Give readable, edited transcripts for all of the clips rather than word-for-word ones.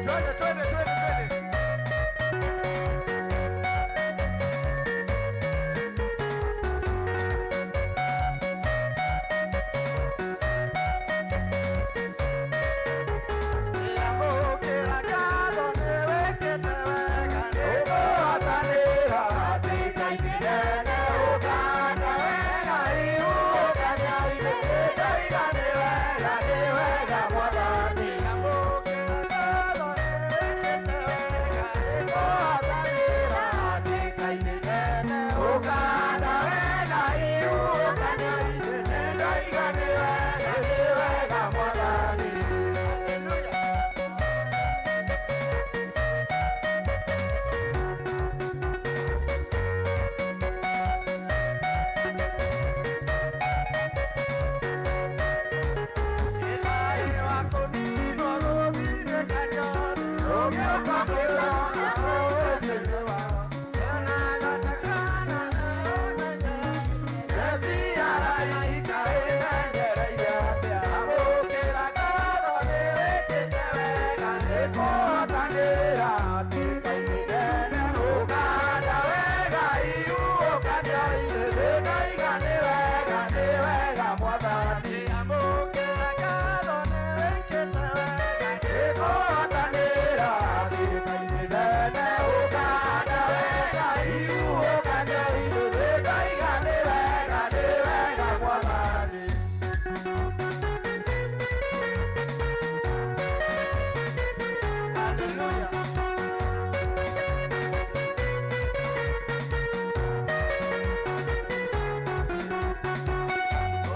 Twende, twende, twende, twende. Amũkĩra ngatho nĩ wĩkĩte wega, nĩ kũhotanĩra hatĩka-inĩ nene, ũkahanda wega ihuhũkanio-inĩ, ndoiga nĩ wega, nĩ wega Mwathani. Amũkĩra ngatho nĩ wĩkĩte wega, nĩ kũhotanĩra hatĩka-inĩ nene, ũkahanda wega ihuhũkanio-inĩ, ndoiga nĩ wega, nĩ wega Mwathani. Hallelujah. Mwathani amũkĩra ngatho nĩ wĩkĩte wega, nĩkũhotanĩra hatĩka-inĩ nene, ũkahanda wega ihuhũkanio-inĩ, ndoiga nĩ wega, nĩ wega Mwathani. Hallelujah.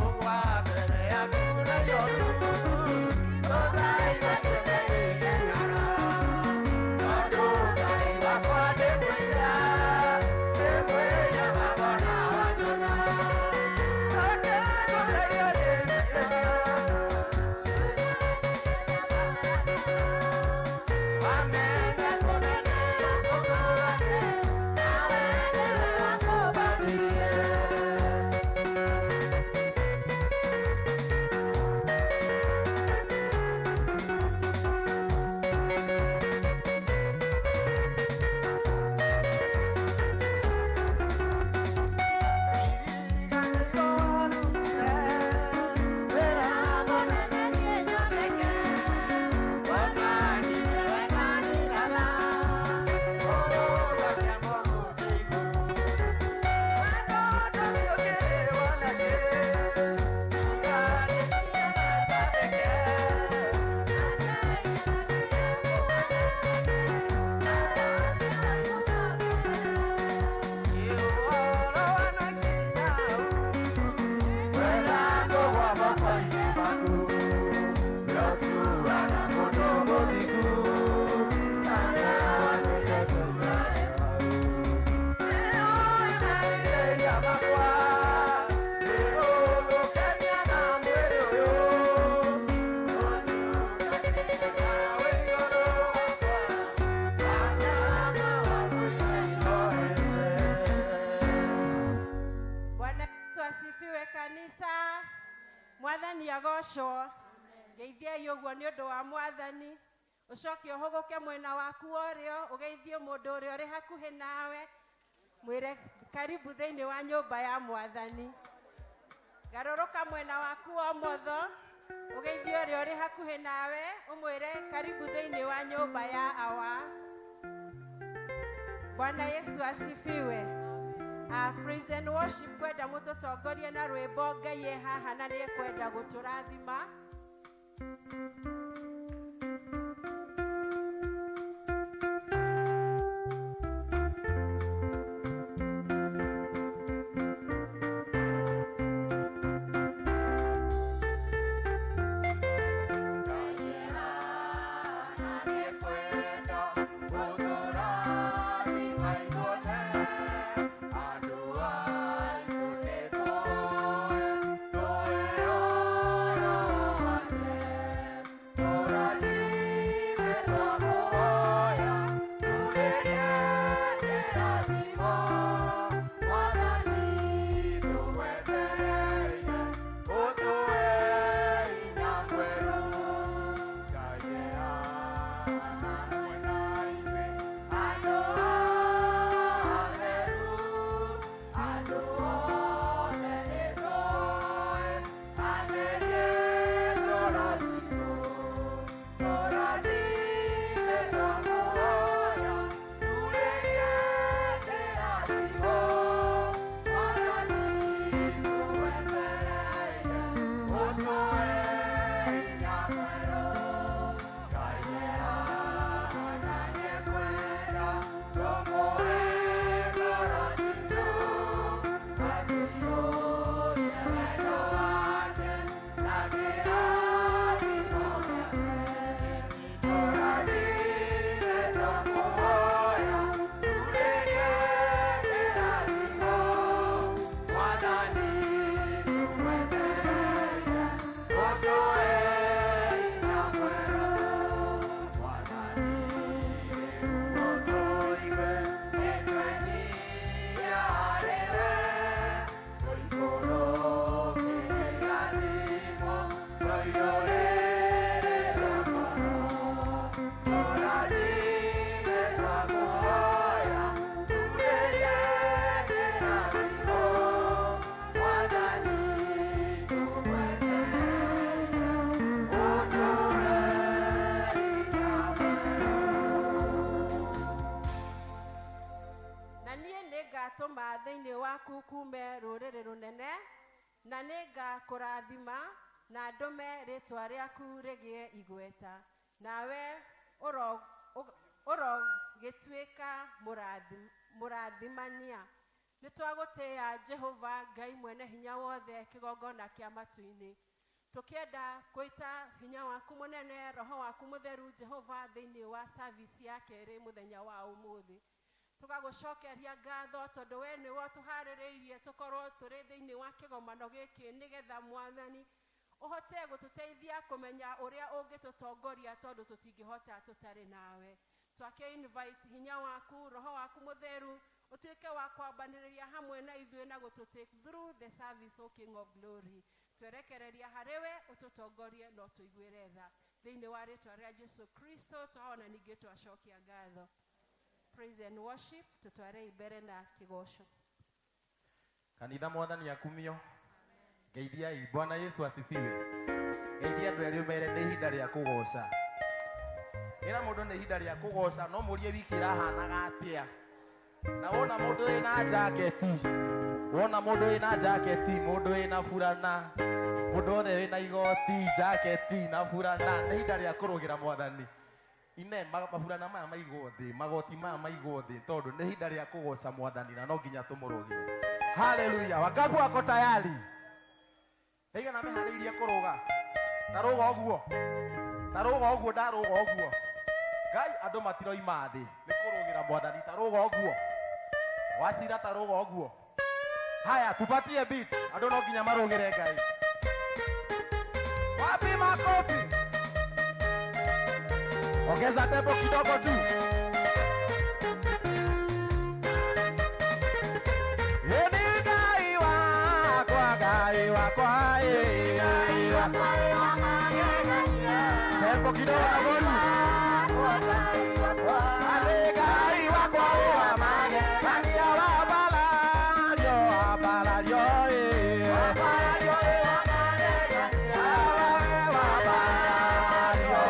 Ũgwa mbere yaku na yoru, tũthaitha tũmeiganaga. Tondũ Ngai wakwa ndĩ mũira, ndĩ mũira mabona wanjona. Nake ngũthaitha ndĩ Wamenya kũnene ũkũrane, nawe nĩwe wakũbanirie. Bwana Yesu asifiwe kanisa. Mwathani agocwo. Ngeithiai ũguo nĩ ũndũ wa Mwathani. Ũcoke ũhũgũke mwena waku wa ũrĩo, ũgeithie mũndũ ũrĩa ũrĩ hakuhĩ nawe, mwĩre karibu thĩinĩ wa nyũmba ya Mwathani. Garũrũka mwena waku wa ũmotho, ũgeithie ũrĩa ũrĩ hakuhĩ nawe, ũmwĩre karibu thĩinĩ wa nyũmba ya Awa. Bwana Yesu asifiwe. Praise and worship kwenda mũtũtongorie na rwĩmbo Ngai e haha na nĩ ekwenda gũtũrathima. Andũ aitũ nĩ tũĩ, tũĩ ũhoro wake. Nĩngatũma thĩinĩ waku kume rũrĩrĩ rũnene, na nĩngakũrathima na ndũme rĩtwa rĩaku rĩgĩe igweta, nawe ũrogĩtuĩka mũrathimania. Nĩ twagũtĩĩa, Jehova Ngai Mwene Hinya Wothe, kĩgongona kĩa matu-inĩ, tũkĩenda gwĩta hinya waku mũnene, Roho waku Mũtheru, Jehova, thĩinĩ wa service ya kerĩ mũthenya wa ũmũthĩ. Tũgagũcokeria ngatho tondũ we nĩwe ũtũharĩrĩirie tũkorwo tũrĩ thĩinĩ wa kĩgomano gĩkĩ, nĩgetha Mwathani ũhote gũtũteithia kũmenya ũrĩa ũngĩtũtongoria, tondũ tũtingĩhota tũtarĩ nawe. Twake invite hinya waku, Roho waku Mũtheru, ũtuĩke wa kwambanĩrĩria hamwe na ithuĩ na gũtũ take through the service. O King of Glory, twerekereria harĩ we, ũtũtongorie na ũtũiguĩre tha. Thĩinĩ wa rĩtwa rĩa Jesu Kristo twahona, ningĩ twacokia ngatho. Praise and worship, tũtwarei mbere na kĩgoco. Kanitha, Mwathani akumio. Ngeithiai. Bwana Yesu asifiwe. Ngeithia andũ erĩ, ũmere nĩ ihinda rĩa kũgoca. Ĩra mũndũ nĩ ihinda rĩa kũgoca. No mũrie wiki ĩrahanaga atĩa. Na wona mũndũ wĩna jaketi, wona mũndũ wĩna jaketi, mũndũ wĩna burana, mũndũ wothe wĩna igoti, jaketi na burana, nĩ ihinda rĩa kũrũgĩra Mwathani. Ine maburana maya maigwo thĩ, magoti maya maigwo thĩ, tondũ nĩ ihinda rĩa kũgoca Mwathani na no nginya tũmũrũgĩre. Haleluya! Wangapi wako tayari? Ndaigana meharĩirie kũrũga? Ta rũga ũguo, ta rũga ũguo, ndarũga ũguo. Ngai, andũ matiroima thĩ, nĩ kũrũgĩra Mwathani. Ta rũga ũguo, wacira, ta rũga ũguo. Haya, tupatie beat. Andũ no nginya marũgĩre Ngai. Wapi makofi? Ongeza tempo kidogo tu. Ĩ, nĩ Ngai wakwa, Ngai wakwa, ĩ, Ngai wakwa. Tempo kidogo na volume. Nĩ Ngai wakwa wa magegania, wambarario, wambarario, ĩ. Wambarario, wambarario,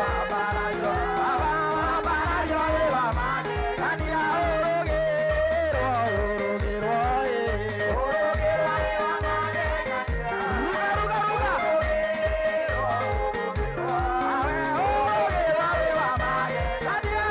wambarario, ĩ, wa magegania, ũrũgĩrwo, ũrũgĩrwo, ĩ. Ruga, ruga, ruga. Awe, ũrũgĩrwo, ĩ, wa magegania.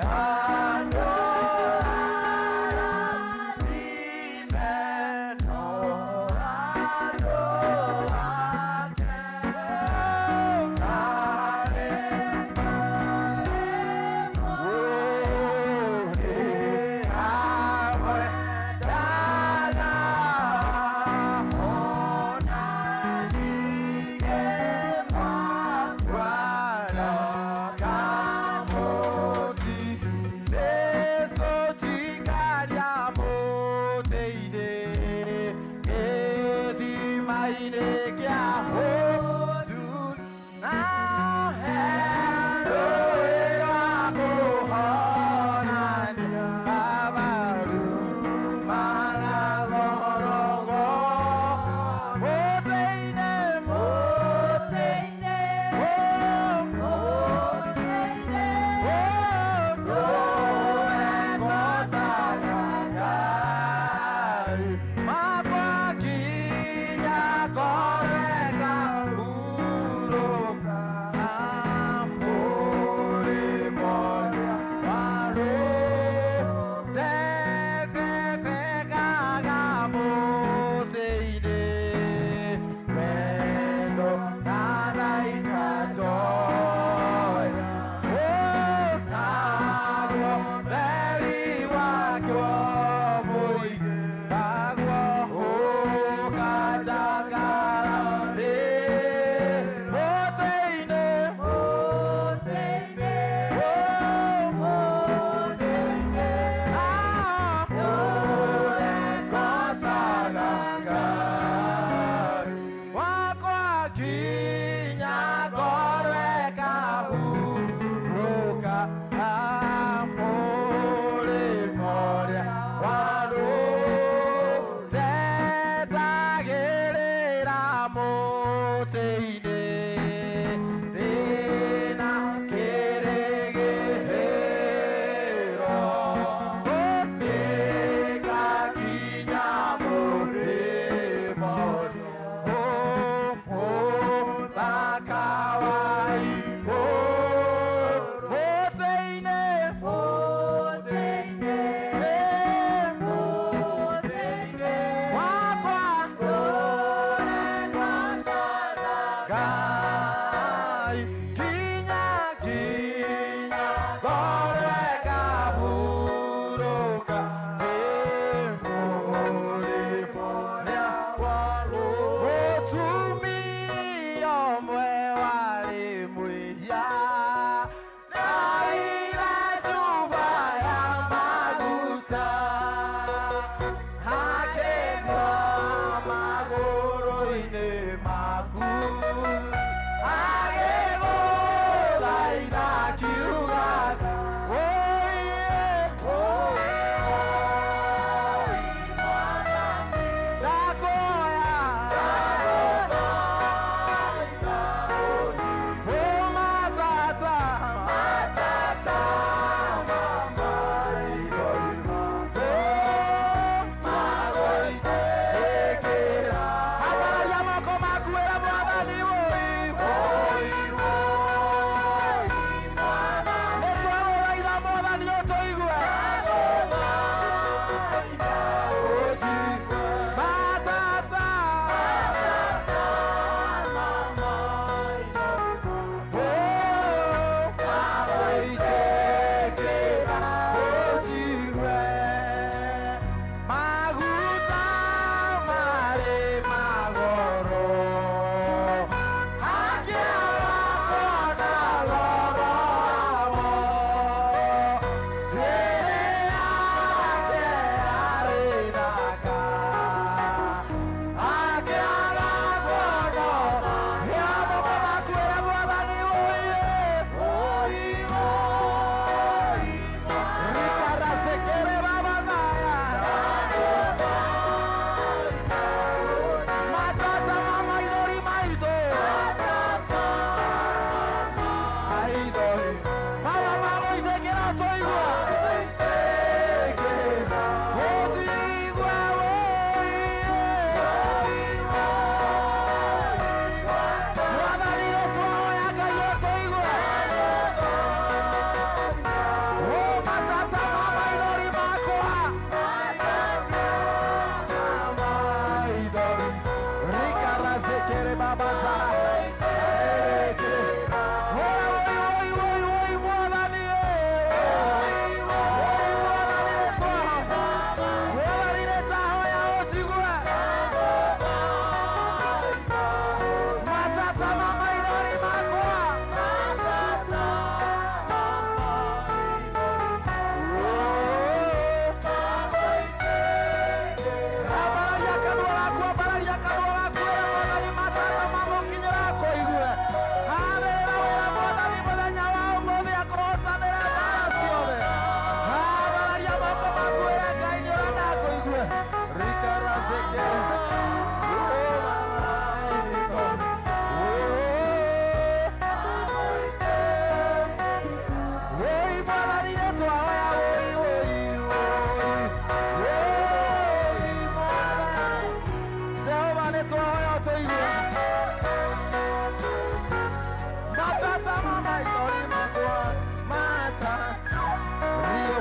Andũ arathime no andũ ake.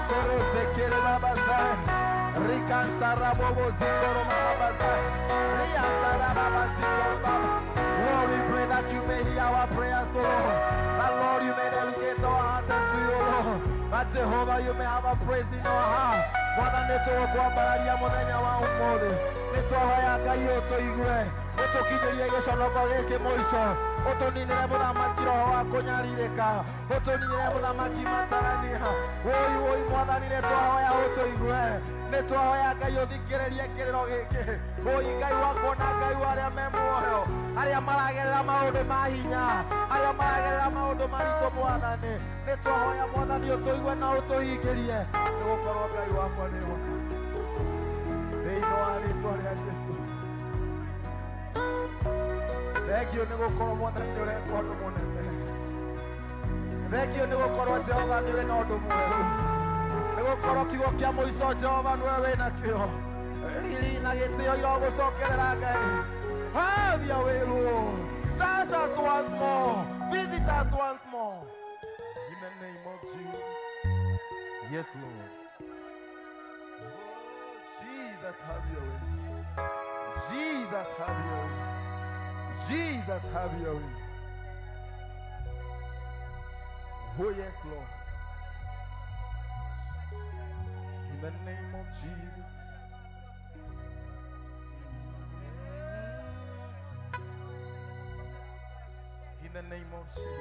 Rokoro zekere babazai. Rikansara bobo zikoro mama bazai. Riansara baba zikoro baba. Lord, we pray that you may hear our prayers, O Lord. That Lord, you may dedicate our hearts unto you, O Lord. That Jehovah, you may have a praise in our heart. Mwathani tũgũkwambararia mũthenya wa ũmũthĩ. Nĩ twahoya Ngai ũtũigue, ũtũkinyĩrie gĩconoko gĩkĩ mũico, ũtũninĩre mũthamaki roho wa kũnyarirĩka, ũtũninĩre mũthamaki matarania. Wũi wũi Mwathani nĩ twahoya ũtũigue, nĩ twahoya Ngai ũthikĩrĩrie kĩrĩro gĩkĩ. Wũi Ngai wakwa na Ngai wa arĩa me muoyo, arĩa maragerera maũndũ ma hinya, arĩa maragerera maũndũ maritũ Mwathani, nĩ twahoya Mwathani ũtũigue na ũtũhingĩrie, nĩ gũkorwo Ngai wakwa nĩ ũhoti. Thĩinĩ wa rĩtwa rĩa Jesũ. Thengio nĩ gũkorwo Mwathani nĩ ũreka ũndũ mũnene. Thengio nĩ gũkorwo Jehova nĩ ũrĩ na ũndũ mwerũ. Nĩ gũkorwo kiugo kĩa mũico Jehova nĩwe wĩnakĩo. Riri na gĩtĩo irogũcokerera Ngai. Have your way, Lord. Touch us once more. Visit us once more. In the name of Jesus. Yes, Lord. Oh, Jesus, have your way. Jesus, have your way. Jesus, have your way. Oh, yes, Lord. In the name of Jesus. In the name of Jesus.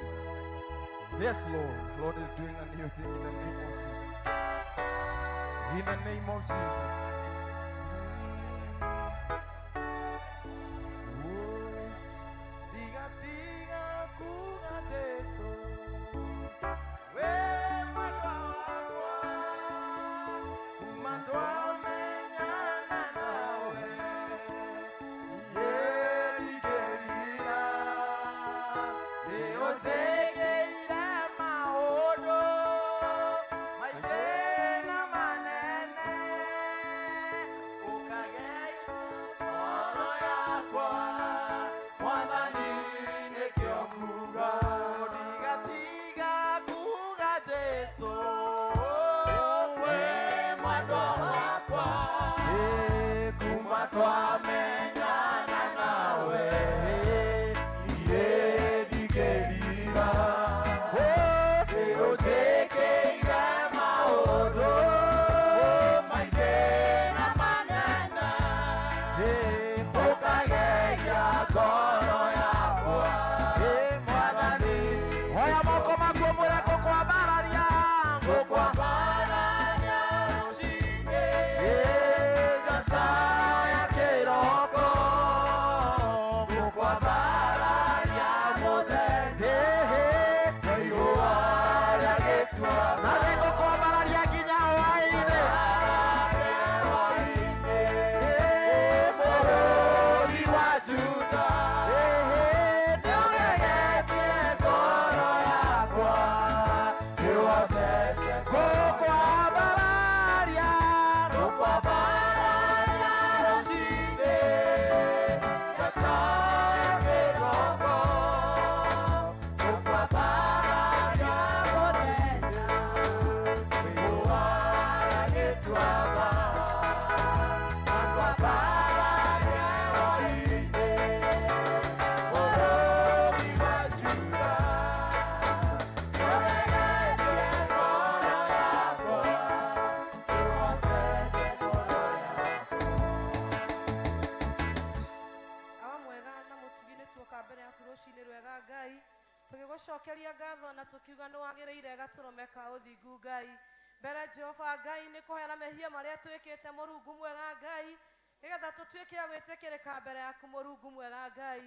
Yes, Lord. Lord is doing a new thing in the name of Jesus. In the name of Jesus. Oh, diga, diga, kuga Jesu. We mwendwa wakwa, kuma twamenyana nawe. Yerigerira, nĩũnjĩkĩire maũndũ maingĩ na manene, ũkageria ngoro yakwa, Mwathani nĩkĩo nguga, ndigatiga kuga Jesũ, we mwendwa wakwa, kuma twamenyana nawe, ndirĩndigĩrira, nĩũnjĩkĩire maũndũ maingĩ na manene, ũkageria ngoro yakwa, Mwathani. Oya moko maku ũmwĩre ngũkwambararia, ngũkwambararia rũciinĩ, njata ya kĩroko, ngũkwambararia mũthenya, riũa rĩa gĩtuamba, nawe ngũkwambararia nginya hwaĩ-inĩ, mũrũthi wa Juda, nĩũgegetie ngoro yakwa, nĩwotete ngũkwambararia, ngũkwambararia rũciinĩ, njata ya kĩroko, ngũkwambararia mũthenya, riũa rĩa gĩtuamba, ngũkwambararia hwaĩ-inĩ, mũrũthi wa Juda, nĩũgegetie ngoro yakwa, nĩwotete ngoro yakwa. Awa mwega na mũtugi nĩ tuoka mbere yaku rũcinĩ rwega Ngai, tũgĩgũcokeria ngatho na tũkiuga nĩ wagĩrĩire gatũrũme ka ũthingu Ngai. Mbere Jehova Ngai nĩ kũhera mehia marĩa twĩkĩte mũrungu mwega Ngai, nĩgetha tũtuĩke a gwĩtĩkĩrĩka mbere yaku mũrungu mwega Ngai.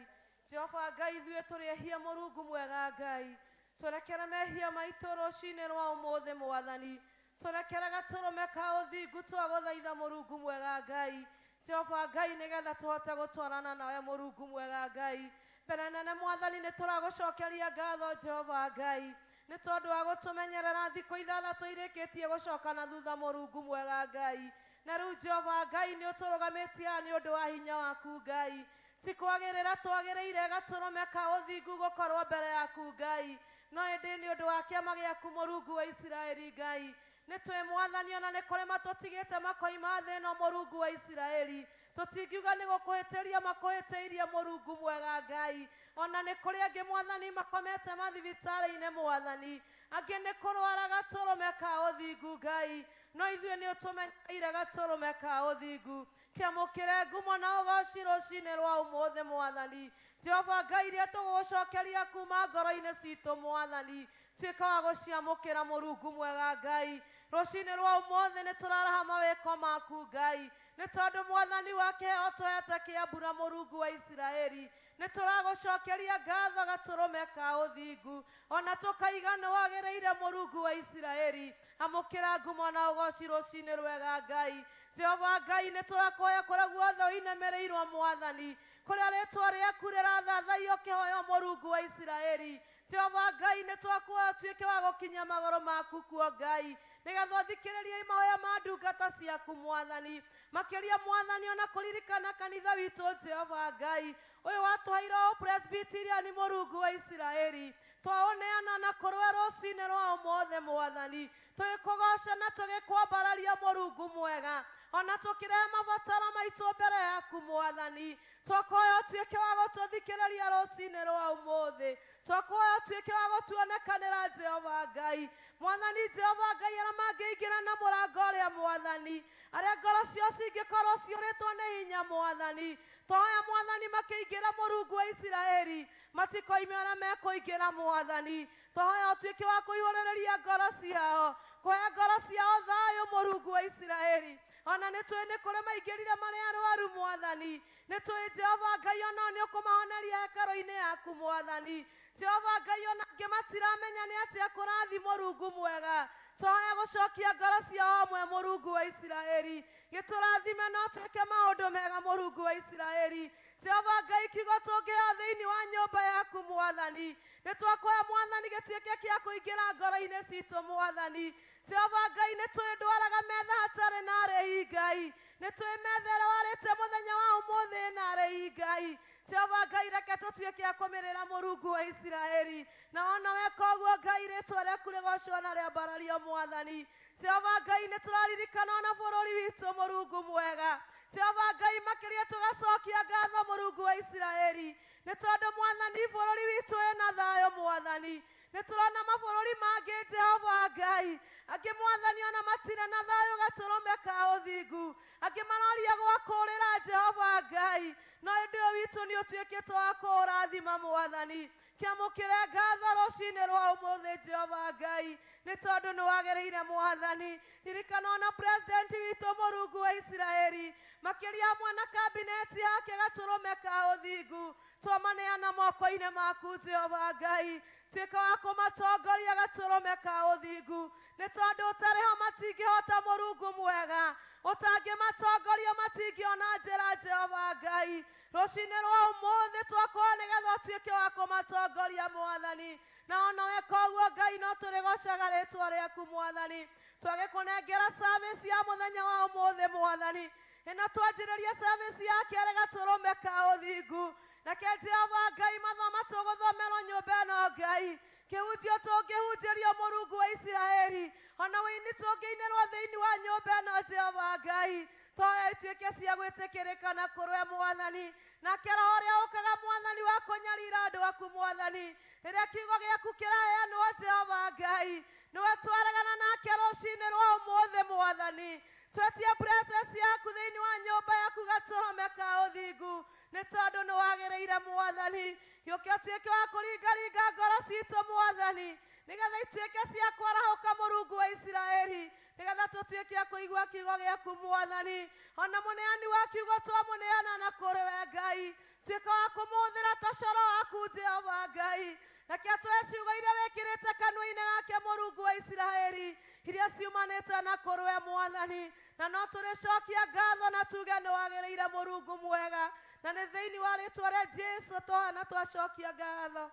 Jehova Ngai ithuĩ tũrĩ ehia mũrungu mwega Ngai, tũrekere mehia maitũ rũcinĩ rwa ũmũthĩ Mwathani, tũrekere gatũrũme ka ũthingu twagũthaitha mũrungu mwega Ngai. Jehova Ngai nĩgetha tũhote gũtwarana nawe mũrungu mwega Ngai. Mbere nene Mwathani nĩ tũragũcokeria ngatho Jehova Ngai, nĩ tondũ wa gũtũmenyerera thikũ ithathatũ irĩkĩtie gũcoka na thutha mũrungu mwega Ngai. Na rĩu Jehova Ngai nĩ ũtũrũgamĩtie haha nĩ ũndũ wa hinya waku Ngai. Ti kwagĩrĩra twagĩrĩire gatũrũme ka ũthingu gũkorwo mbere yaku Ngai, no ĩndĩ nĩ ũndũ wa kĩama gĩaku mũrungu wa Isiraeli Ngai. Nĩ twĩ Mwathani, ona nĩ kũrĩ matũtigĩte makoima thĩ ĩno, Mũrungu wa Isiraeli. Tũtingiuga nĩ gũkũhĩtĩria makũhĩtĩirie, Mũrungu mwega Ngai. Ona nĩ kũrĩ angĩ, Mwathani, makomete mathibitarĩ-inĩ, Mwathani, angĩ nĩ kũrwara gatũrũme ka ũthingu, Ngai, no ithuĩ nĩ ũtũmenyeire gatũrũme ka ũthingu. Kĩamũkĩre ngumo na ũgoci rũcinĩ rwa ũmũthĩ, Mwathani Jehova Ngai, iria tũgũgũcokeria kuma ngoro-inĩ citũ, Mwathani, tuĩka wa gũciamũkĩra, Mũrungu mwega Ngai. Rũcinĩ rwa ũmũthĩ nĩ tũraraha mawĩko maku, Ngai, nĩ tondũ Mwathani wa kĩheo tũhete kĩa mbura, Mũrungu wa Isiraeli, nĩ tũragũcokeria ngatho gatũrũme ka ũthingu, ona tũkaiga nĩ wagĩrĩire, Mũrungu wa Isiraeli. Amũkĩra ngumo na ũgoci rũcinĩ rwega, Ngai Jehova Ngai. Nĩ tũrakoya kũrĩa guothe ũinamĩrĩirwo, Mwathani, kũrĩa rĩtwa rĩaku rĩrathathaiyo kĩhoyo, Mũrungu wa Isiraeli. Jehova Ngai, nĩ twakuoya ũtuĩke wa gũkinyia magũrũ maku kuo, Ngai, nĩgetha ũthikĩrĩrie mahoya ma ndungata ciaku, Mwathani, makĩria, Mwathani, ona kũririkana kanitha witũ, Jehova Ngai, ũyũ watũheire o Presbyterian, Mũrungu wa Isiraeli. Twaũneana na kũrũe rũcinĩ rwa ũmũthĩ, Mwathani, tũgĩkũgoca na tũgĩkwambararia, Mũrungu mwega, ona tũkĩrehe mabataro maitũ mbere yaku, Mwathani. Twakoya ũtuĩke wa gũtũthikĩrĩria rũcinĩ rwa ũmũthĩ. Twakoya ũtuĩke wa gũtuonekanĩra, Jehova Ngai. Mwathani Jehova Ngai, arĩa mangĩingĩra na mũrango ũrĩa, Mwathani, arĩa ngoro ciao cingĩkorwo ciũrĩtwo nĩ hinya, Mwathani, twahoya, Mwathani, makĩingĩra, Mũrungu wa Isiraeli, matikoime arĩa mekũingĩra, Mwathani. Twahoya ũtuĩke wa kũihũrĩrĩria ngoro ciao, kũhe ngoro ciao thayũ, Mũrungu wa Isiraeli. Ona nĩ tũĩ nĩ kũrĩ maingĩrire marĩ arwaru, Mwathani, nĩ tũĩ, Jehova Ngai, onao nĩ ũkũmahoneria hekarũ-inĩ yaku, Mwathani Jehova Ngai. Ona angĩ matiramenya nĩ atĩa kũrathi, Mũrungu mwega, twahoya gũcokia ngoro ciao hamwe, Mũrungu wa Isiraeli. Gĩtũrathime no twĩke maũndũ mega, Mũrungu wa Isiraeli. Jehova Ngai, kiugo tũngĩheo thĩinĩ wa nyũmba yaku, Mwathani, nĩ twakoya, Mwathani, gĩtuĩke kĩa kũingĩra ngoro-inĩ citũ, Mwathani Jehova Ngai. Nĩ tũĩ ndwaraga metha hatarĩ na arĩhi, Ngai. Nĩ tũĩ metha ĩrĩa warĩte mũthenya wa ũmũthĩ na arĩhi, Ngai Jehova Ngai. Reke tũtuĩke a kũmĩrĩra, Mũrungu wa Isiraeli, na ona weka ũguo, Ngai, rĩtwa rĩaku rĩgocwo na rĩambarario, Mwathani Jehova Ngai. Nĩ tũraririkana ona bũrũri witũ, Mũrungu mwega Jehova Ngai, makĩria tũgacokia ngatho, Mũrungu wa Isiraeli, nĩ tondũ, Mwathani, bũrũri witũ wĩna thayũ. Mwathani, nĩ tũrona mabũrũri mangĩ, Jehova Ngai, angĩ, Mwathani, ona matirĩ na thayũ gatũrũme ka ũthingu, angĩ maroria gwa kũũrĩra, Jehova Ngai, no ĩndĩ ũyũ witũ nĩ ũtuĩkĩte wa kũũrathima, Mwathani. Kĩamũkĩre ngatho rũcinĩ rwa ũmũthĩ, Jehova Ngai, nĩ tondũ nĩ wagĩrĩire, Mwathani. Ririkana ona president witũ, Mũrungu wa Isiraeli, makĩria hamwe na kabineti yake gatũrũme ka ũthingu. Twamaneana moko-inĩ maku, Jehova Ngai. Tuĩka wa kũmatongoria gatũrũme ka ũthingu, nĩ tondũ ũtarĩ ho matingĩhota, Mũrungu mwega. Ũtangĩmatongoria matingĩona njĩra, Jehova Ngai. Rũcinĩ rwa ũmũthĩ twakorwo nĩgetha ũtuĩke wa kũmatongoria, Mwathani, na ona weka ũguo, Ngai, no tũrĩgocaga rĩtwa rĩaku, Mwathani. Twagĩkũnengera service ya mũthenya wa ũmũthĩ, Mwathani. Ĩno twanjĩrĩria service ya kerĩ gatũrũme ka ũthingu. Reke, Jehova Ngai, mathoma tũgũthomerwo nyũmba ĩno, Ngai, kĩhunjio tũngĩhunjĩrio, Mũrungu wa Isiraeli, ona wĩini tũngĩinĩrwo thĩinĩ wa nyũmba ĩno, Jehova Ngai, twoya ituĩke cia gwĩtĩkĩrĩka na kũrwe, Mwathani. Nake roho ũrĩa ũkaga, Mwathani, wa kũnyarira andũ aku, Mwathani, rĩrĩa kiugo gĩaku kĩraheanwo, Jehova Ngai, nĩwe twaregana nake rũcinĩ rwa ũmũthĩ, Mwathani. Twetie presence yaku thĩinĩ wa nyũmba yaku gatũrũme ka ũthingu, nĩ tondũ nĩ wagĩrĩire, Mwathani. Gĩũke ũtuĩke wa kũringaringa ngoro citũ, Mwathani, nĩgetha ituĩke cia kwarahũka, Mũrungu wa Isiraeli, nĩgetha tũtuĩke a kũigua kiugo gĩaku, Mwathani. Ona mũneani wa kiugo twamũneana na kũrĩ we, Ngai, tuĩka wa kũmũhũthĩra ta coro waku, Jehova Ngai. Reke tũhe ciugo iria wĩkĩrĩte kanua-inĩ gake, Mũrungu wa Isiraeli, iria ciumanĩte na kũrĩ we, Mwathani, na no tũrĩcokia ngatho na tuge nĩ wagĩrĩire, Mũrungu mwega. Na nĩ thĩinĩ wa rĩtwa rĩa Jesu twaha na twacokia ngatho.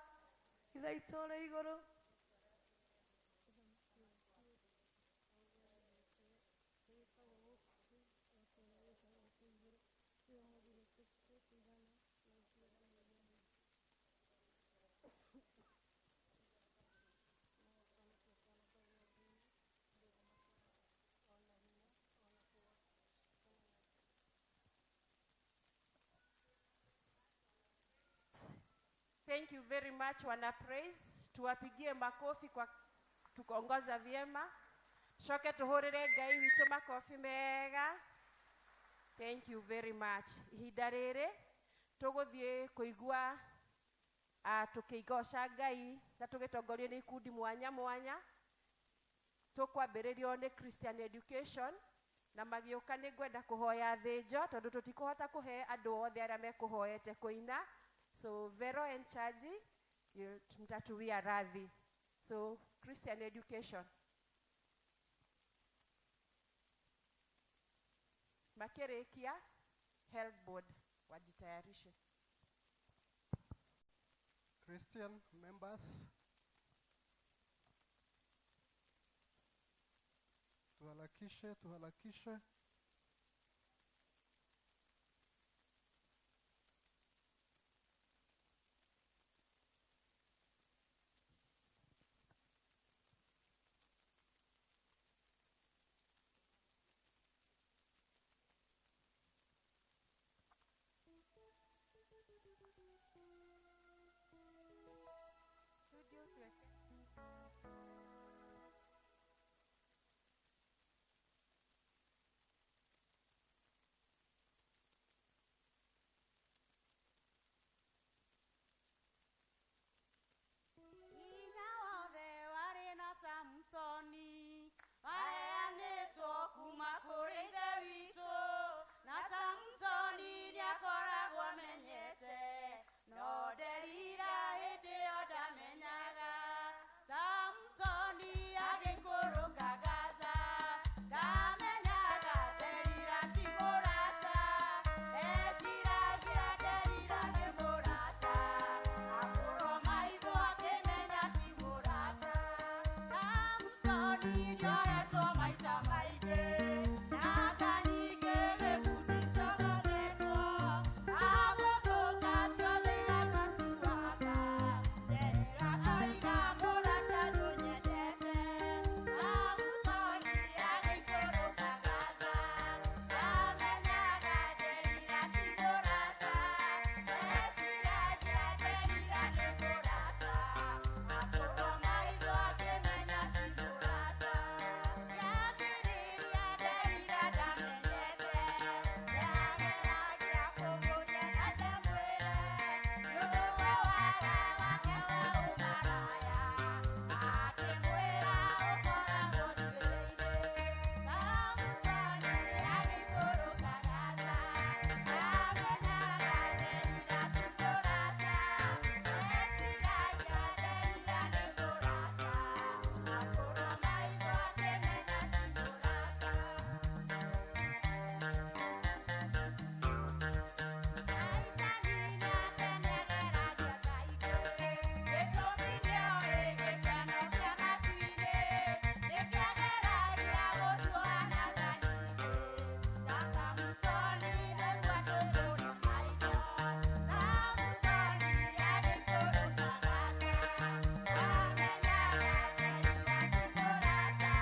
Ithe itũ ũrĩ igũrũ. Thank you very much wana Praise. Tuwapigie makofi kwa tukuongoza vyema. Coke tuhurire Ngai witũ makofi mega. Thank you very much. Ihinda rĩrĩ tũgũthiĩ kũigua tũkĩgoca Ngai na tũgĩtongorio nĩ ikundi mwanya mwanya. Tũkwambĩrĩrio nĩ Christian Education na magĩũka nĩ ngwenda kũhoya thĩnjo tondũ tũtikũhota kũhe andũ othe arĩa mekũhoete kũina. So Vero and Chaji, mtatuwia radhi. So Christian Education. Makĩrĩkia Health Board wajitayarishe. Christian members, tuharakishe, tuharakishe. Studio tuweke. Hinya wothe warĩ na Samusoni waheanĩtwo kuma kũrĩ Ithe witũ, na Samusoni nĩakoragwo amenyete, no Delila hĩndĩ ĩyo ndamenyaga. Samusoni agĩikũrũka Gaza, ndamenyaga Delila ti mũrata, eciragia Delila nĩ mũrata, akũrwo maitho akĩmenya ti mũrata. Samusoni nĩohetwo maita maingĩ, na nyingĩ gĩkundi ciogothetwo, agũthũka ciothe igacuaga. Delila oiga mũrata ndũnyendete. Samusoni agĩikũrũka Gaza, ndamenyaga Delila ti mũrata, eciragia Delila nĩ mũrata, akũrwo maitho akĩmenya ti mũrata. Kĩambĩrĩria Delila ndamenyete, nĩageragia kũmũria na ndamwĩre, nĩũĩ wara wake wa ũmaraya, akĩmwĩra ũkoragwo njuĩrĩ-inĩ. Samusoni agĩikũrũka Gaza, ndamenyaga Delila ti mũrata, eciragia Delila nĩ mũrata, akũrwo maitho akĩmenya ti mũrata. Shaitani nake nĩageragia kaingĩ, gĩtũmi nĩoĩ gĩkeno kĩa matu-inĩ, nĩkĩageragia gũtuoha na tha nyingĩ, ta Samusoni nĩguo atũtũre maitho. Samusoni agĩikũrũka Gaza, ndamenyaga Delila ti mũrata,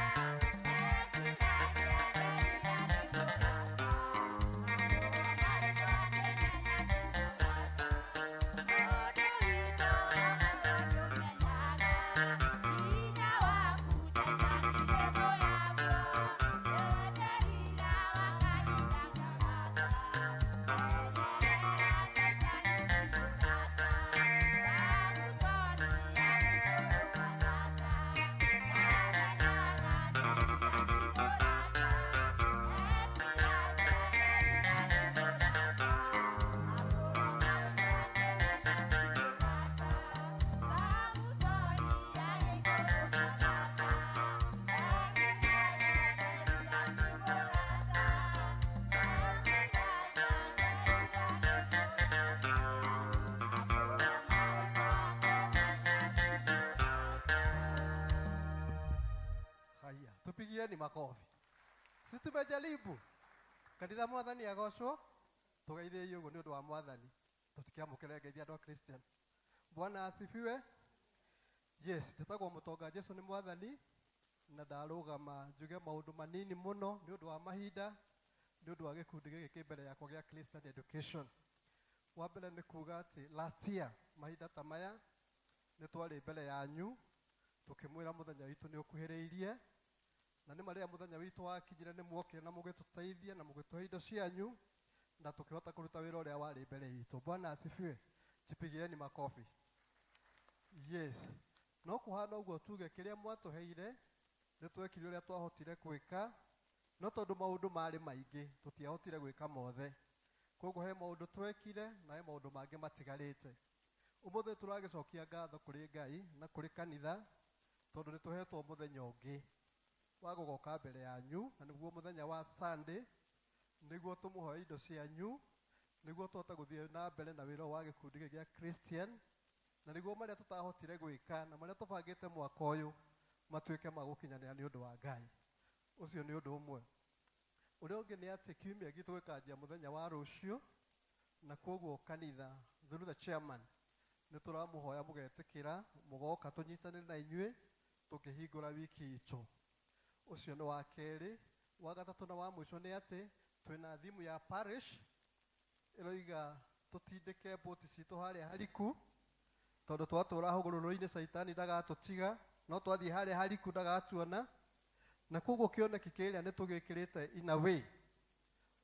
eciragia Delila nĩ mũrata, akũrwo maitho akĩmenya ti mũrata. Mũndũ witũ onawe nĩũmenyaga, hinya waku Shaitani nĩ thũ yaguo, we Delila wa kahinda gaka, menyerera Shaitani ti mũrata. Samusoni agĩikũrũka Gaza, ndamenyaga Delila ti mũrata, eciragia Delila nĩ mũrata, akũrwo maitho akĩmenya ti mũrata. Samusoni agĩikũrũka Gaza, eciragia Delila ti mũrata, eciragia Delila nĩ mũrata, akũrwo maitho akĩmenya ti mũrata. Haya, tupigieni makofi. Si tumejaribu. Kanitha Mwathani agocwo, tugeithĩrĩrie ũguo nĩ ũndũ wa Mwathani. Tũtikĩamũkĩre ngeithi andũ a Christian. Bwana asifiwe. Yes, njĩtagwo Mũtonga Jesu nĩ Mwathani na ndarũgama njuge maũndũ manini mũno nĩ ũndũ wa mahinda, nĩ ũndũ wa gĩkundi gĩkĩ kĩ mbere yakwa gĩa Christian Education. Wa mbere nĩ kuga atĩ last year mahinda ta maya nĩ twarĩ mbere yanyu tũkĩmwĩra mũthenya witũ nĩ ũkuhĩrĩirie, na nĩ marĩa mũthenya witũ wakinyire nĩ muokire na mũgĩtũteithia na mũgĩtũhe indo cianyu na tũkĩhota kũruta wĩra ũrĩa warĩ mbere itũ. Bwana asifiwe. Jipigieni makofi. Yes, no kũhana ũguo tuge kĩrĩa mwatũheire nĩ twekire ũrĩa twahotire gwĩka, no tondũ maũndũ marĩ maingĩ tũtiahotire gwĩka mothe. Koguo he maũndũ twekire na he maũndũ mangĩ matigarĩte. Ũmũthĩ tũragĩcokia ngatho kũrĩ Ngai na kũrĩ kanitha tondũ nĩ tũhetwo mũthenya ũngĩ wa gũgoka mbere yanyu, na nĩguo mũthenya wa Sunday, nĩguo tũmũhoe indo cianyu, nĩguo tũhote gũthiĩ na mbere na wĩra wa gĩkundi gĩkĩ gĩa Christian, na nĩguo marĩa tũtahotire gwĩka na marĩa tũbangĩte mwaka ũyũ matuĩke ma gũkinyanĩra nĩ ũndũ wa Ngai. Ũcio nĩ ũndũ ũmwe. Ũrĩa ũngĩ nĩ atĩ kiumia gitũ gĩkanjia mũthenya wa rũciũ, na koguo kanitha through the chairman nĩ tũramũhoya mũgetĩkĩra mũgoka tũnyitanĩre na inyuĩ tũkĩhingũra wiki itũ. Ũcio nĩ wa kerĩ. Wa gatatũ na wa mũico nĩ atĩ twĩna thimu ya parish ĩroiga tũtindĩke mbũti citũ harĩa hariku, tondũ twatũra hũgũrũrũ-inĩ caitani ndagatũtiga, no twathiĩ harĩa hariku ndagatuona. Na koguo kĩoneki kĩrĩa nĩ tũgĩkĩrĩte in a way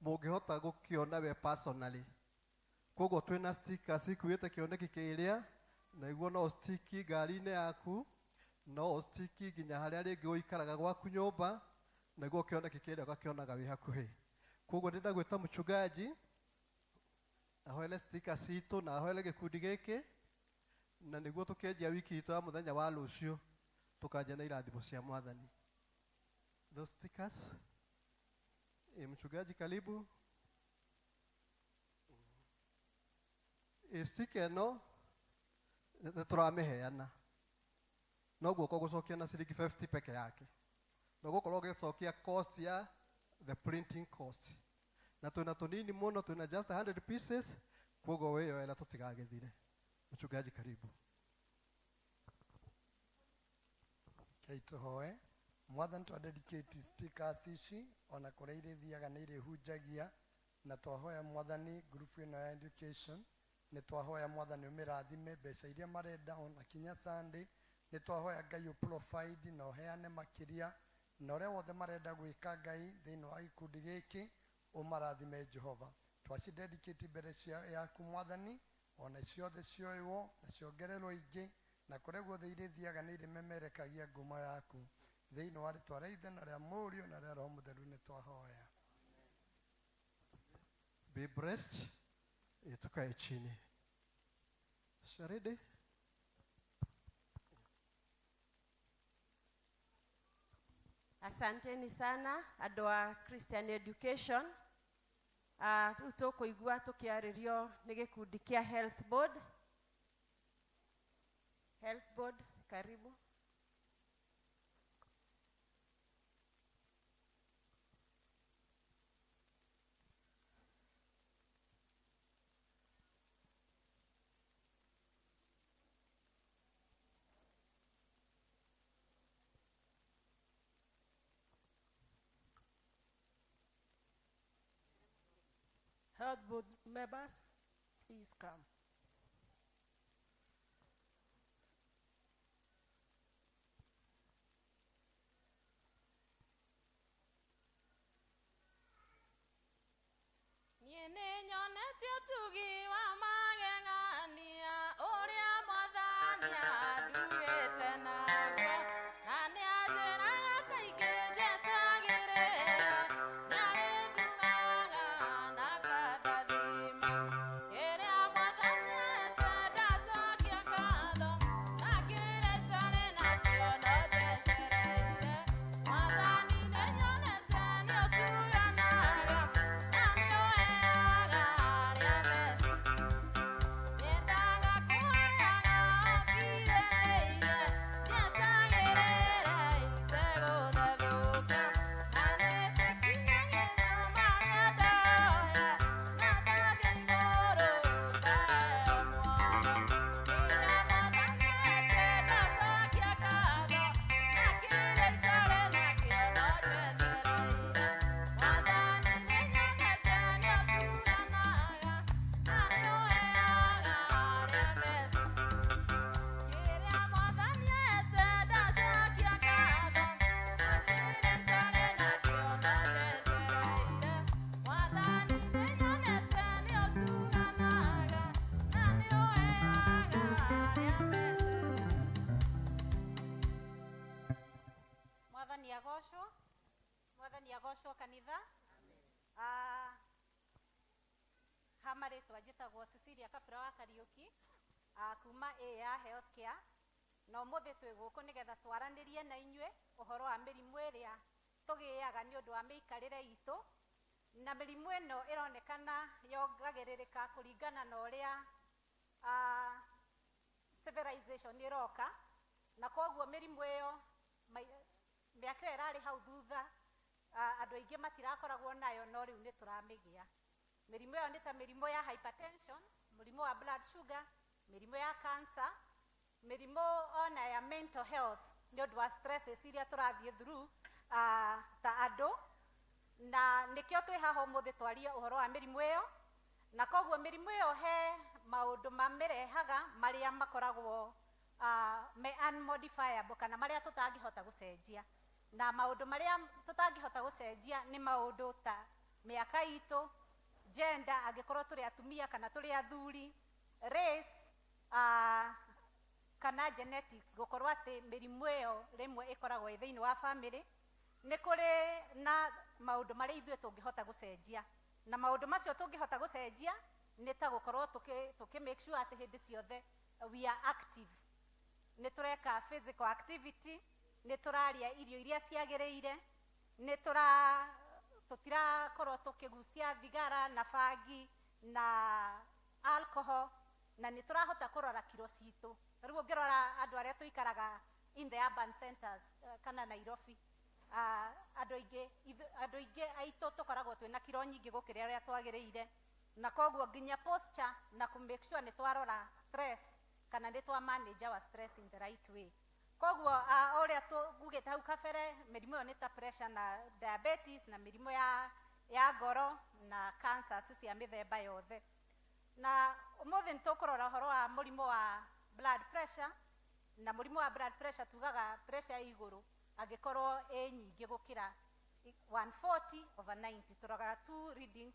mũngĩhota gũkĩona we personally. Koguo twĩna stickers ikuĩte kĩoneki kĩrĩa, na iguo no ũstiki ngari-inĩ yaku, no ũstiki nginya harĩa rĩngĩ ũikaraga gwaku nyũmba, naguo kĩoneki kĩrĩa ũgakĩonaga wĩ hakuhĩ. Koguo ndĩrenda gwĩta mchungaji ahoere stickers citũ na ahoere gĩkundi gĩkĩ, na nĩguo tũkĩanjia wiki itũ ya mũthenya wa rũciũ tũkanjia na irathimo cia Mwathani. Those stickers. Mchungaji karibu. Sticker ĩno nĩ tũramĩheana, no guoko gũcokia na ciringi 50 peke yake, no gũkorwo ũgĩcokia cost ya the printing cost, na twĩna tũnini mũno, twĩna just 100 pieces, koguo wĩyoera tũtigagĩthire. Mchungaji karibu. Kei tũhoe. Mwathani, twa dedicate stickers ici ona kũrĩa irĩthiaga nĩ irĩhunjagia, na twahoya Mwathani group ĩno ya education, nĩ twahoya Mwathani ũmĩrathime mbeca iria marenda ona kinya Sunday. Nĩ twahoya Ngai ũprovide na ũheane makĩria, na ũrĩa wothe marenda gwĩka Ngai thĩinĩ wa gĩkundi gĩkĩ ũmarathime Jehova. Twaci dedicate mbere cia yaku Mwathani, ona ciothe cioywo na ciongererwo ingĩ, na kũrĩa guothe irĩthiaga nĩ irĩmemerekagia ngumo yaku. Thĩinĩ wa rĩtwa rĩa Ithe na rĩa Mũriũ na rĩa Roho Mũtheru nĩ twahoya. Be blessed. Tukae chini. Sharidi. Asanteni sana andũ a Christian Education. Rĩu tũkũigua tũkĩarĩrio nĩ gĩkundi kĩa Health Board. Health Board, karibu. Health Board members, please come. Niĩ nĩ nyonete ũtugi wa magegania ũrĩa Mwathani anduĩte naguo, na nĩ anjĩraga kaingĩ njetagĩrĩre, nĩarĩndugaga na akandathima. Kĩrĩa Mwathani ete ndacokia ngatho, na kĩrĩa itarĩ nakĩo no njetereire. Mwathani nĩ nyonete nĩ ũtuganaga, na nĩ ũheaga arĩa me. Nyendaga kũhoyaga ũkirĩrĩirie. Agocwo kanitha. Ah, ha marĩtwa njĩtagwo Cecilia Kabira wa Kariũki, kuma A ya Healthcare, na ũmũthĩ twĩ gũkũ nĩgetha twaranĩrie na inyuĩ ũhoro wa mĩrimũ ĩrĩa tũgĩaga nĩ ũndũ wa mĩikarĩre itũ, na mĩrimũ ĩno ĩronekana yongagĩrĩrĩka kũringana na ũrĩa civilization ĩroka, na koguo mĩrimũ ĩyo mĩaka ĩyo ĩrarĩ hau thutha, andũ aingĩ matirakoragwo nayo, no rĩu nĩ tũramĩgĩa. Mĩrimũ ĩyo nĩ ta mĩrimũ ya hypertension, mũrimũ wa blood sugar, mĩrimũ ya cancer, mĩrimũ ona ya mental health nĩ ũndũ wa stresses iria tũrathiĩ through ta andũ. Na nĩkĩo twĩ haha ũmũthĩ twarie ũhoro wa mĩrimũ ĩyo. Na koguo mĩrimũ ĩyo he maũndũ mamĩrehaga marĩa makoragwo me unmodifiable, kana marĩa tũtangĩhota gũcenjia. Na maũndũ marĩa tũtangĩhota gũcenjia nĩ maũndũ ta mĩaka itũ, gender, angĩkorwo tũrĩ atumia kana tũrĩ athuri, race, kana genetics, gũkorwo atĩ mĩrimũ ĩyo rĩmwe ĩkoragwo ĩ thĩinĩ wa family. Nĩ kũrĩ na maũndũ marĩa ithuĩ tũngĩhota gũcenjia, na maũndũ macio tũngĩhota gũcenjia nĩ ta gũkorwo tũkĩ make sure atĩ hĩndĩ ciothe we are active, nĩ tũreka physical activity, nĩ tũrarĩa irio iria ciagĩrĩire, nĩ tũra tũtirakorwo tũkĩgucia thigara na bangi na alcohol, na nĩ tũrahota kũrora kiro citũ. Rĩu ũngĩrora andũ arĩa tũikaraga in the urban centers, kana Nairobi, andũ aingĩ aitũ tũkoragwo twĩna kiro nyingĩ gũkĩra ũrĩa twagĩrĩire. Na koguo nginya posture na kũ make sure nĩ twarora stress kana nĩ twa manage our stress in the right way. Koguo ũrĩa tugĩte hau kabere, mĩrimũ ĩyo nĩ ta pressure na diabetes na mĩrimũ ya ngoro na cancers cia mĩthemba yothe. Na ũmũthĩ nĩ tũkũrora ũhoro wa mũrimũ wa blood pressure. Na mũrimũ wa blood pressure, tugaga pressure ĩ igũrũ angĩkorwo ĩ nyingĩ gũkĩra 140 over 90. Tũroraga two readings,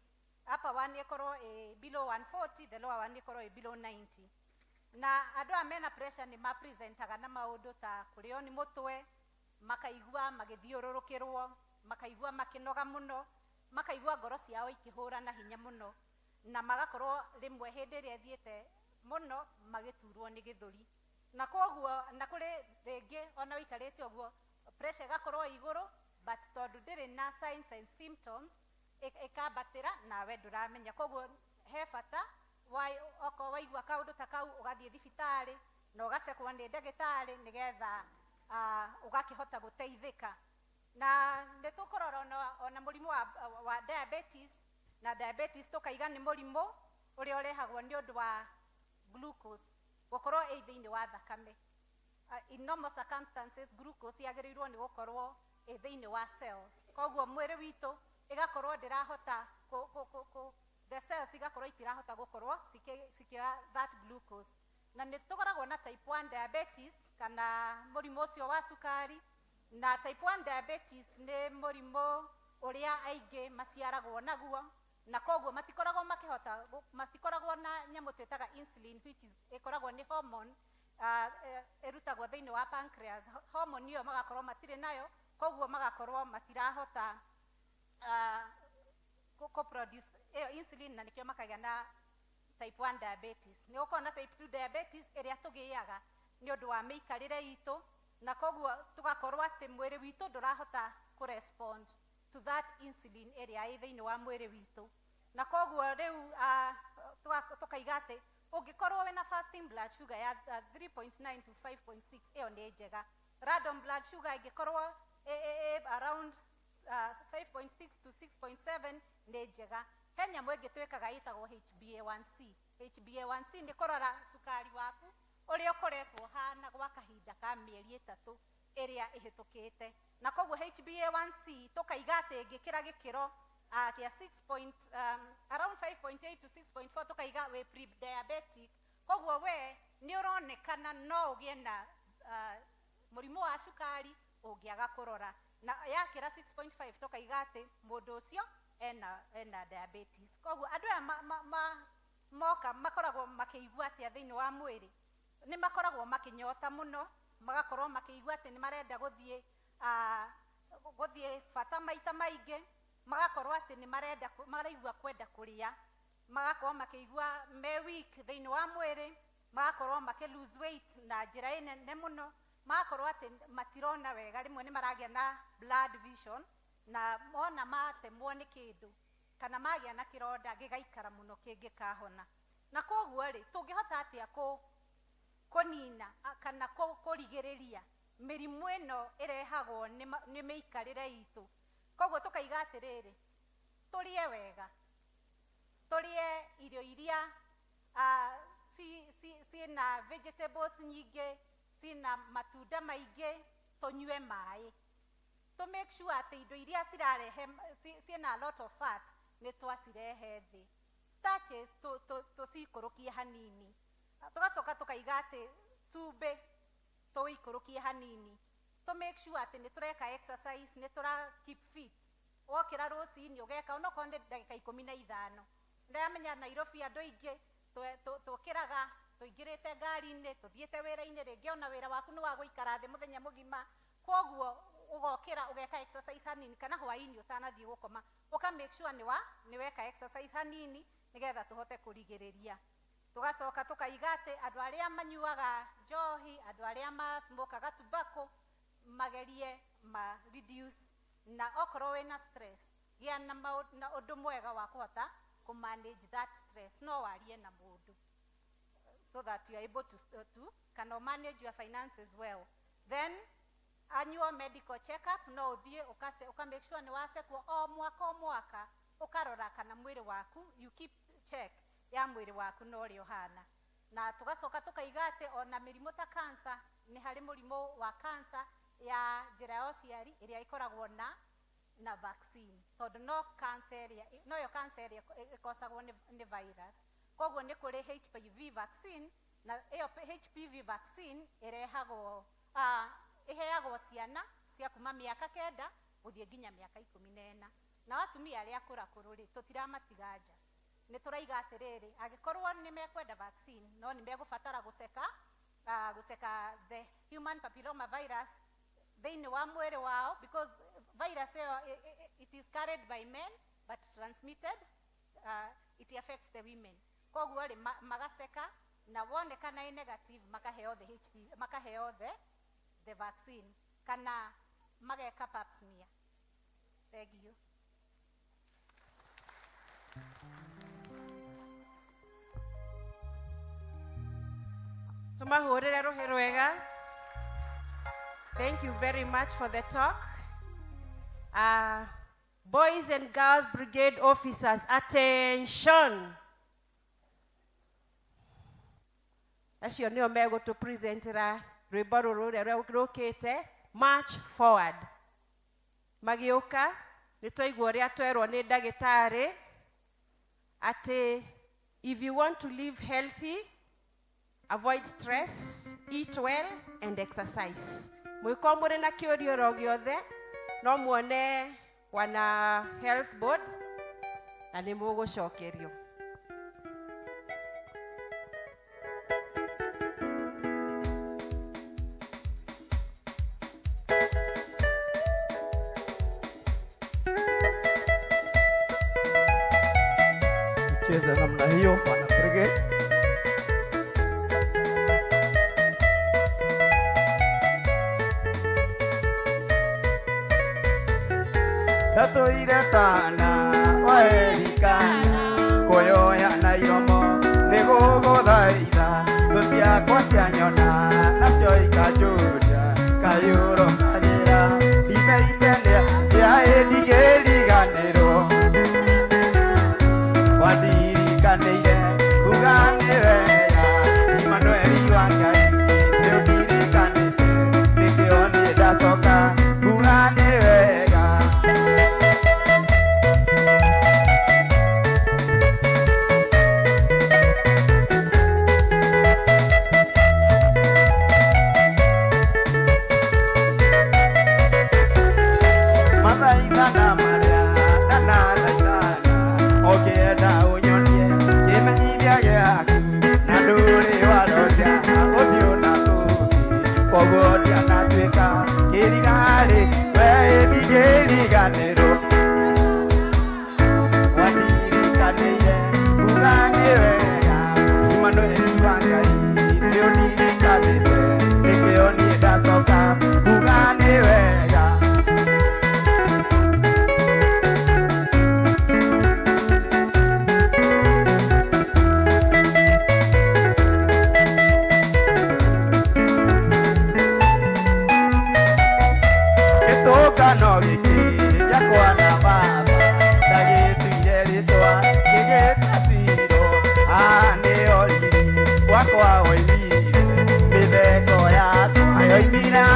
upper one ĩkorwo ĩ below 140, the lower one ĩkorwo ĩ below 90. Na andũ aya mena pressure nĩ mapresentaga na maũndũ ta kũrĩo nĩ mũtwe, makaigua magĩthiũrũrũkĩrwo, makaigua makĩnoga mũno, makaigua ngoro ciao ikĩhũra na hinya mũno, na magakorwo rĩmwe hĩndĩ ĩrĩa ĩthiĩte mũno magĩturwo nĩ gĩthũri. Na koguo na kũrĩ rĩngĩ ona ũikarĩte ũguo pressure ĩgakorwo ĩ igũrũ, but tondũ ndĩrĩ na signs and symptoms, ĩkambatĩra nawe ndũramenya. Koguo he bata okorwo waigua kaũndũ ta kau, ũgathiĩ thibitarĩ na ũgacekwo nĩ ndagĩtarĩ nĩgetha ũgakĩhota gũteithĩka. Na nĩ tũkũrora ona mũrimũ wa diabetes. Na diabetes tũkaiga nĩ mũrimũ ũrĩa ũrehagwo nĩ ũndũ wa glucose gũkorwo ĩ thĩinĩ wa thakame. In normal circumstances, glucose yagĩrĩirwo nĩ gũkorwo ĩ thĩinĩ wa cells, koguo mwĩrĩ witũ ĩgakorwo ndĩrahota kũ the cells igakorwo itirahota gũkorwo cikĩoya that glucose. Na nĩ tũkoragwo na type 1 diabetes kana mũrimũ ũcio wa cukari. Na type 1 diabetes nĩ mũrimũ ũrĩa aingĩ maciaragwo naguo, na koguo matikoragwo makĩhota matikoragwo na nyamũ twĩtaga insulin, which is ĩkoragwo nĩ hormone ĩrutagwo thĩinĩ wa pancreas. Hormone ĩyo magakorwo matirĩ nayo, koguo magakorwo matirahota kũ produce ĩyo insulin, na nĩkĩo makagĩa na type 1 diabetes. Nĩ gũkorwo na type 2 diabetes ĩrĩa tũgĩaga nĩ ũndũ wa mĩikarĩre itũ, na koguo tũgakorwo atĩ mwĩrĩ witũ ndũrahota kũ respond to that insulin ĩrĩa ĩ thĩinĩ wa mwĩrĩ witũ. Na koguo rĩu tũkaiga atĩ ũngĩkorwo wĩna fasting blood sugar ya 3.9 to 5.6, ĩyo nĩ njega. Random blood sugar ĩngĩkorwo ĩ around 5.6 to 6.7, nĩ njega. He nyamũ ĩngĩ twĩkaga ĩtagwo HbA1c. HbA1c nĩ kũrora cukari waku ũrĩa ũkoretwo hana gwa kahinda ka mĩeri 3 ĩrĩa ĩhĩtũkĩte. Na koguo HbA1c tũkaiga atĩ ĩngĩkĩra gĩkĩro kĩa 6 point, around 5.8 to 6.4, tũkaiga wĩ pre-diabetic. Koguo we nĩ ũronekana no ũgĩe na mũrimũ wa cukari ũngĩaga kũrora. Na yakĩra 6.5, tũkaiga atĩ mũndũ ũcio ena diabetes. Koguo andũ aya moka makoragwo makĩigua atĩa thĩinĩ wa mwĩrĩ? Nĩ makoragwo makĩnyota mũno, magakorwo makĩigua atĩ nĩ marenda gũthiĩ. Gũthiĩ bata maita maingĩ, magakorwo atĩ nĩ marenda maraigua kwenda kũrĩa, magakorwo makĩigua me weak thĩinĩ wa mwĩrĩ, magakorwo makĩ lose weight na njĩra ĩnene mũno, magakorwo atĩ matirona wega, rĩmwe nĩ maragĩa na blurred vision, na mona matemwo nĩ kĩndũ kana magĩa na kĩronda gĩgaikara mũno kĩngĩkahona. Na koguo rĩ, tũngĩhota atĩa kũnina kana kũrigĩrĩria mĩrimũ ĩno ĩrehagwo nĩ mĩikarĩre itũ? Koguo tũkaiga atĩrĩrĩ, tũrĩe wega, tũrĩe irio iria ciĩna vegetables nyingĩ, ciĩna matunda maingĩ, tũnyue maĩ, to make sure atĩ indo iria cirarehe ciĩna a lot of fat nĩ twacirehe thĩ, starches tũcikũrũkie hanini, tũgacoka tũkaiga atĩ cumbĩ tũikũrũkie hanini, to make sure atĩ nĩ tũreka exercise, nĩ tũra keep fit. Wokĩra rũcinĩ ũgeka onokorwo nĩ ndagĩka 15. Ndĩramenya Nairobi andũ aingĩ tũkĩraga tũingĩrĩte ngari-inĩ, tũthiĩte wĩra-inĩ, rĩngĩ ona wĩra waku nĩ wa gũikara thĩ mũthenya mũgima, koguo ũgokĩra ũgeka exercise hanini, kana hwaĩ-inĩ ũtanathiĩ gũkoma ũka make sure nĩ weka exercise hanini, nĩgetha tũhote kũrigĩrĩria. Tũgacoka tũkaiga atĩ andũ arĩa manyuaga njohi, andũ arĩa masmokaga tobacco, magerie ma reduce, na okorwo wĩna stress, gĩa na ũndũ mwega wa kũhota kũ manage that stress, no warie na mũndũ so that you are able to kana manage your finances well. Then annual medical check-up, no ũthiĩ ũka make sure nĩ wacekwo o mwaka o mwaka, ũkarora kana mwĩrĩ waku, you keep check ya mwĩrĩ waku na ũrĩa ũhana. Na tũgacoka tũkaiga atĩ ona mĩrimũ ta cancer, nĩ harĩ mũrimũ wa cancer ya njĩra ya ũciari ĩrĩa ĩkoragwo na vaccine, tondũ no cancer ĩrĩa noyo cancer ĩrĩa ĩkosagwo nĩ virus. Koguo nĩ kũrĩ HPV vaccine, na ĩyo HPV vaccine ĩrehagwo, ĩheagwo ciana cia kuma mĩaka 9 gũthiĩ nginya mĩaka 14. Na atumia arĩa akũrakũrũ rĩ, tũtiramatiga nja, nĩ tũraiga atĩrĩrĩ, angĩkorwo nĩ mekwenda vaccine, no nĩ megũbatara gũceka the human papilloma virus thĩinĩ wa mwĩrĩ wao, because virus ĩyo it is carried by men but transmitted, it affects the women. Koguo rĩ, magaceka na wonekana ĩ negative, makaheo the HP, makaheo the vaccine kana mageka pap smear. Thank you. Tumahũrĩre rũhĩ rwega. Thank you very much for the talk. Boys and Girls Brigade officers, attention. Acio nĩo megũtũpresentera rwĩmbo rũrũ rũrĩa rũkĩte, March Forward. Magĩũka, nĩ twaigua ũrĩa twerwo nĩ ndagĩtarĩ atĩ if you want to live healthy, avoid stress, eat well and exercise. Mwĩkorwo mũrĩ na kĩũria oro gĩothe, no muone wana health board na nĩ mũgũcokerio. Cheza namna hiyo wana brigade. Ndatũire tana waerikana kũyoya na iromo nĩ gũgũthaitha, thũ ciakwa cianyona nacio ikanjũria kayũro kanjĩra ndimeite nĩa ndingĩriganĩrwo, wandirikanĩire kuga nĩ wega Imanueli wa Ngai, nĩũndirikanĩte nĩkĩo niĩ ndacoka kuga nĩ wega. Mathaithana marĩa ndanathaithana, ũngĩenda ũnyonie kĩmenyithia gĩaku, na ndũrĩ waroria ũthiũ na kũngĩ, koguo ndianatuĩka kĩrigarĩ, we ndingĩriganĩrwo.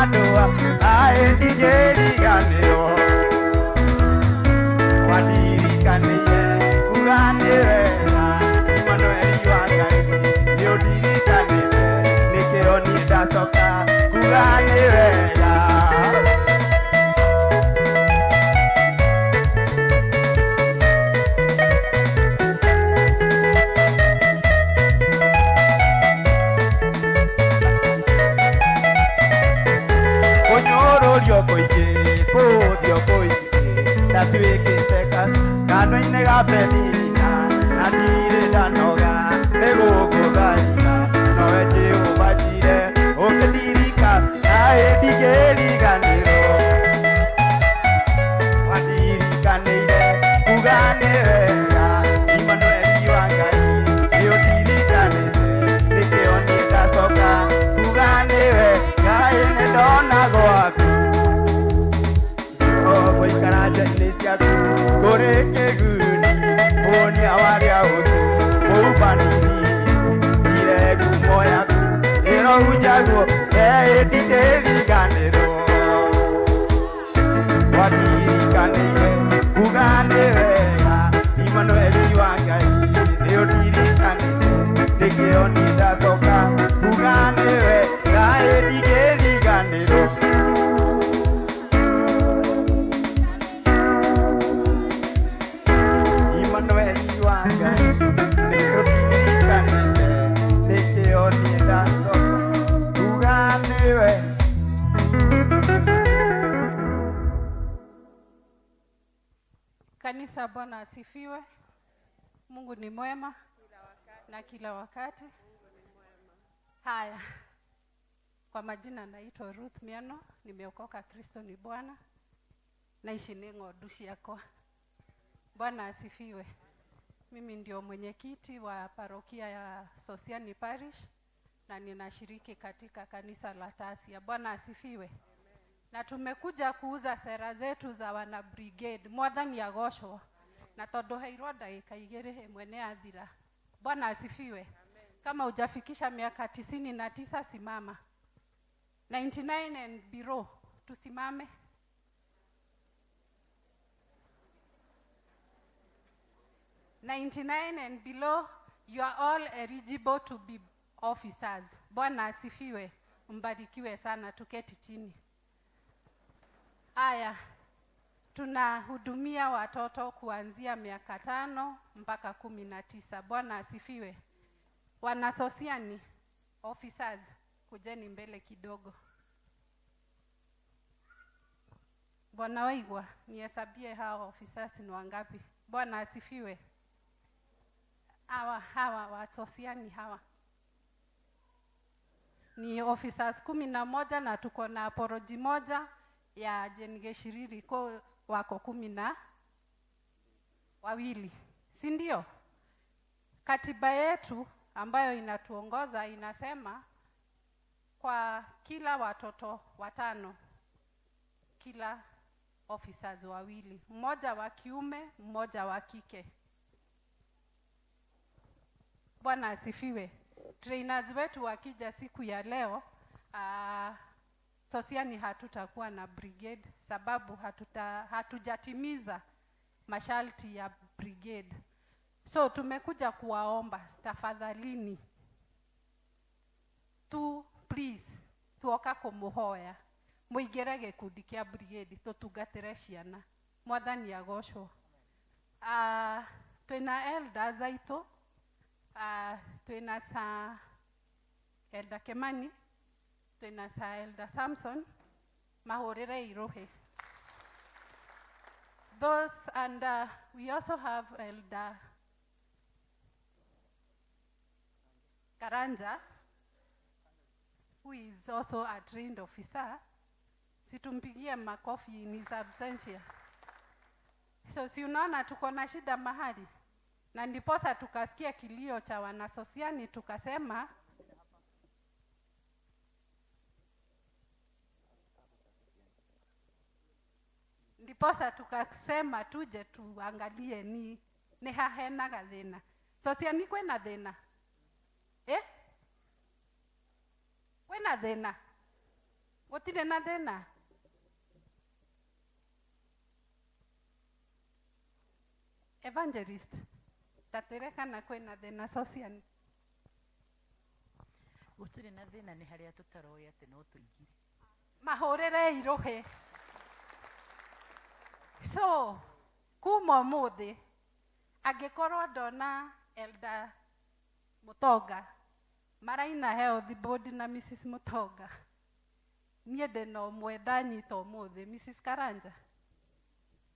andũ aĩ ndingĩriganĩrwo wandirikanĩire kuga nĩ wega Emmanueli wa Ngai nĩ ũndirikanĩte nĩkĩo niĩ ndacoka kuga nĩ wega. Kũnyũrũrio kũingĩ kũũthio kũingĩ ndatuĩkĩte kanua-inĩ ga Penina na ndirĩ ndanoga nĩ gũgũthaitha nowe Jehova Jire ũkĩndirika naĩ ndingĩriganĩrwo wandirikanĩire kuga nĩ wega Emmanueli wa Ngai nĩ ũndirikanĩte nĩkĩo niĩ ndacoka kuga nĩ wega ĩ nĩ ndona gwaku gũikara nja-inĩ ciaku kũrĩ kĩguni hũnia warĩa ũtu mũumbanini njire ngumo yaku ĩrohunjagwo ĩ ndingĩriganĩrwo wandirikanĩire kuga nĩ wega Emmanueli wa Ngai nĩ ũndirikanĩte nĩkĩo niĩ ndacoka kuga nĩ wega ĩ ndingĩriganĩrwo. Emmanueli wa Ngai nĩ ũndirikanĩte nĩkĩo niĩ ndacoka kuga nĩ wega. Kanisa, Bwana asifiwe. Mungu ni mwema na kila wakati. Haya, kwa majina naitwa Ruth Miano, nimeokoka, Kristo ni Bwana, naishi nĩ ng'ondu ciakwa. Bwana asifiwe. Mimi ndio mwenyekiti wa parokia ya Sosiani Parish na ninashiriki katika kanisa la Tasia. Bwana asifiwe. Na tumekuja kuuza sera zetu za wana brigade. Mwathani agocwo. Na tondu heirwo ndagika igĩrĩ ĩmwe nĩ yathira. Bwana asifiwe. Kama hujafikisha miaka 99 simama. 99 and below tusimame. 99 and below, you are all eligible to be officers. Bwana asifiwe. Mbarikiwe sana, tuketi chini. Haya, tunahudumia watoto kuanzia miaka 5 mpaka 19. Bwana asifiwe. Wanasosiani officers, kujeni mbele kidogo. Bwana Waigwa, nihesabie hao officers ni wangapi? Bwana asifiwe. Hawa wasosiani hawa ni officers 11 na tuko na apology moja ya Jane Geshiriri, ko wako 12, si ndio? Katiba yetu ambayo inatuongoza inasema kwa kila watoto 5 kila officers 2, mmoja wa kiume, mmoja wa kike. Bwana asifiwe. Trainers wetu wakija siku ya leo, Sosiani hatutakuwa na brigade sababu hatujatimiza masharti ya brigade. So tumekuja kuwaomba tafadhalini tu please tuoka kumuhoya muingire gikundi kia brigade tutungatire ciana. Mwathani agocwo. Twina elders aitu, twina sa Elder Kimani, twina sa Elder Samson, mahurire iruhi. Those, and we also have Elder Karanja, who is also a trained officer. Situmpigie makofi in his absentia. So si unaona tuko na shida mahali, na ndiposa tukasikia kilio cha wanasosiani tukasema ndiposa tukasema tuje tuangalie ni hahena gathina. Sosiani kwena thina? Kwena thina? Gũtirĩ na thĩna. Evangelist, ta twĩre kana kwĩna thĩna Sosian. Gũtirĩ na thĩna, nĩ harĩa tũtaroĩ atĩ no tũingire. Mahũrĩre irũhĩ. So kuma ũmũthĩ, angĩkorwo ndona Elder Mũtonga maraina health board na Mrs Mũtonga, niĩ ndĩna ũmwe ndanyita ũmũthĩ, Mrs Karanja,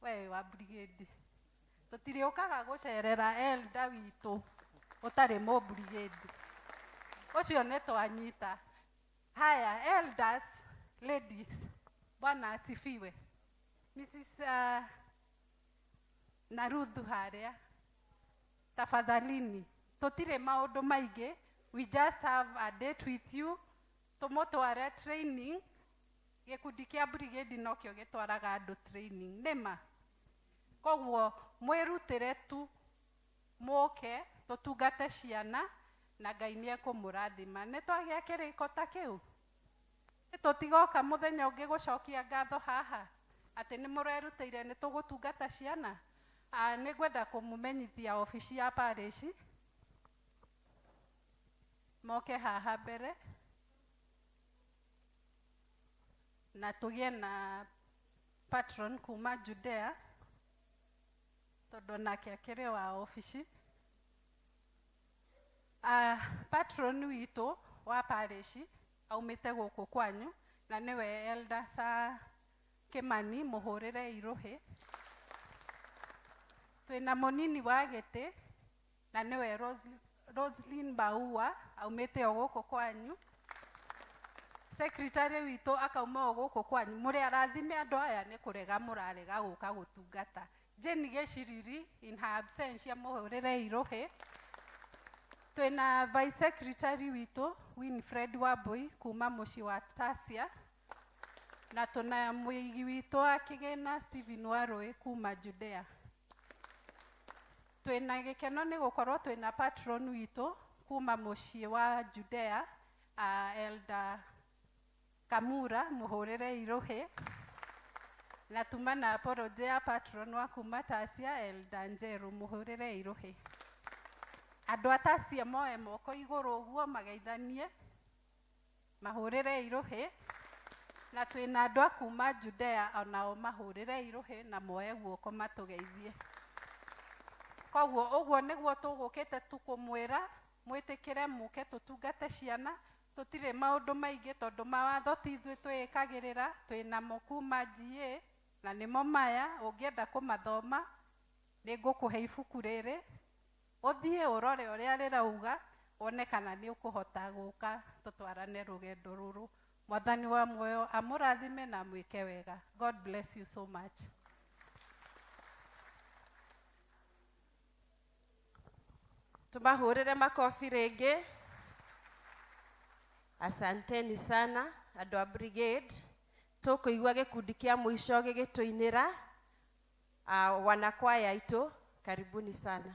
we wa brigade, tũtirĩũkaga gũcerera elder witũ ũtarĩ mũ brigade ũcio, nĩ twanyita. Haya, elders ladies, Bwana asifiwe. Mrs na Ruth harĩa, tafadhalini, tũtirĩ maũndũ maingĩ. We just have a date with you, tũmũtware training. Gĩkundi kĩa brigade nokĩo gĩtwaraga andũ training, nĩma koguo mwĩrutĩre tu mũke tũtungate ciana na Ngai nĩ ekũmũrathima. Nĩ twagĩa kĩrĩko ta kĩu, tũtigoka mũthenya ũngĩ gũcokia ngatho haha atĩ nĩ mũrerutĩire nĩ tũgũtungata ciana. Ah, nĩ ngwenda kũmũmenyithia obici ya parish moke haha mbere na tũgĩe na patron kuma Judea, tondũ nake akĩrĩ wa obici. Patron witũ wa parish aumĩte gũkũ kwanyu na nĩwe Elder Sa Kimani, mũhũrĩre irũhĩ. Twĩna mũnini wa gĩtĩ na nĩwe Roslyn Baua, aumĩte o gũkũ kwanyu. Secretary witũ akauma o gũkũ kwanyu. Mũrĩ arathime andũ aya, nĩ kũrega mũrarega gũka gũtungata. Jane Gĩciriri in her absentia, mũhũrĩre irũhĩ. Twĩna vice secretary witũ Winfred Wambui kuma mũciĩ wa Tasia, na tũna mũigi witũ wa kĩgĩna Stephen Warũĩ kuma Judea. Twĩna gĩkeno nĩ gũkorwo twĩna patron witũ kuma mũciĩ wa Judea, Elder Kamura, mũhũrĩre irũhĩ. Na tuma na apology ya patron wa kuma Tasia, Elder Njeru, mũhũrĩre irũhĩ. Andũ a Tasia moe moko igũrũ ũguo mageithanie, mahũrĩre irũhĩ. Na twĩna andũ a kuma Judea, onao mahũrĩre irũhĩ na moe guoko matũgeithie. Koguo ũguo nĩguo tũgũkĩte tu kũmwĩra mwĩtĩkĩre mũke tũtungate ciana. Tũtirĩ maũndũ maingĩ tondũ mawatho ti ithuĩ twĩĩkagĩrĩra, twĩnamo kuma GA na nĩmo maya. Ũngĩenda kũmathoma, nĩ ngũkũhe ibuku rĩrĩ ũthiĩ ũrore ũrĩa rĩrauga, wone kana nĩ ũkũhota gũka tũtwarane rũgendo rũrũ. Mwathani wa muoyo amũrathime na amwĩke wega. God bless you so much. Tumahurire makofi rĩngĩ. Asanteni sana andũ a brigade. Tũkũigua gĩkundi kĩa mũico gĩgĩtũinĩra, wanakwaya aitũ, karibuni sana.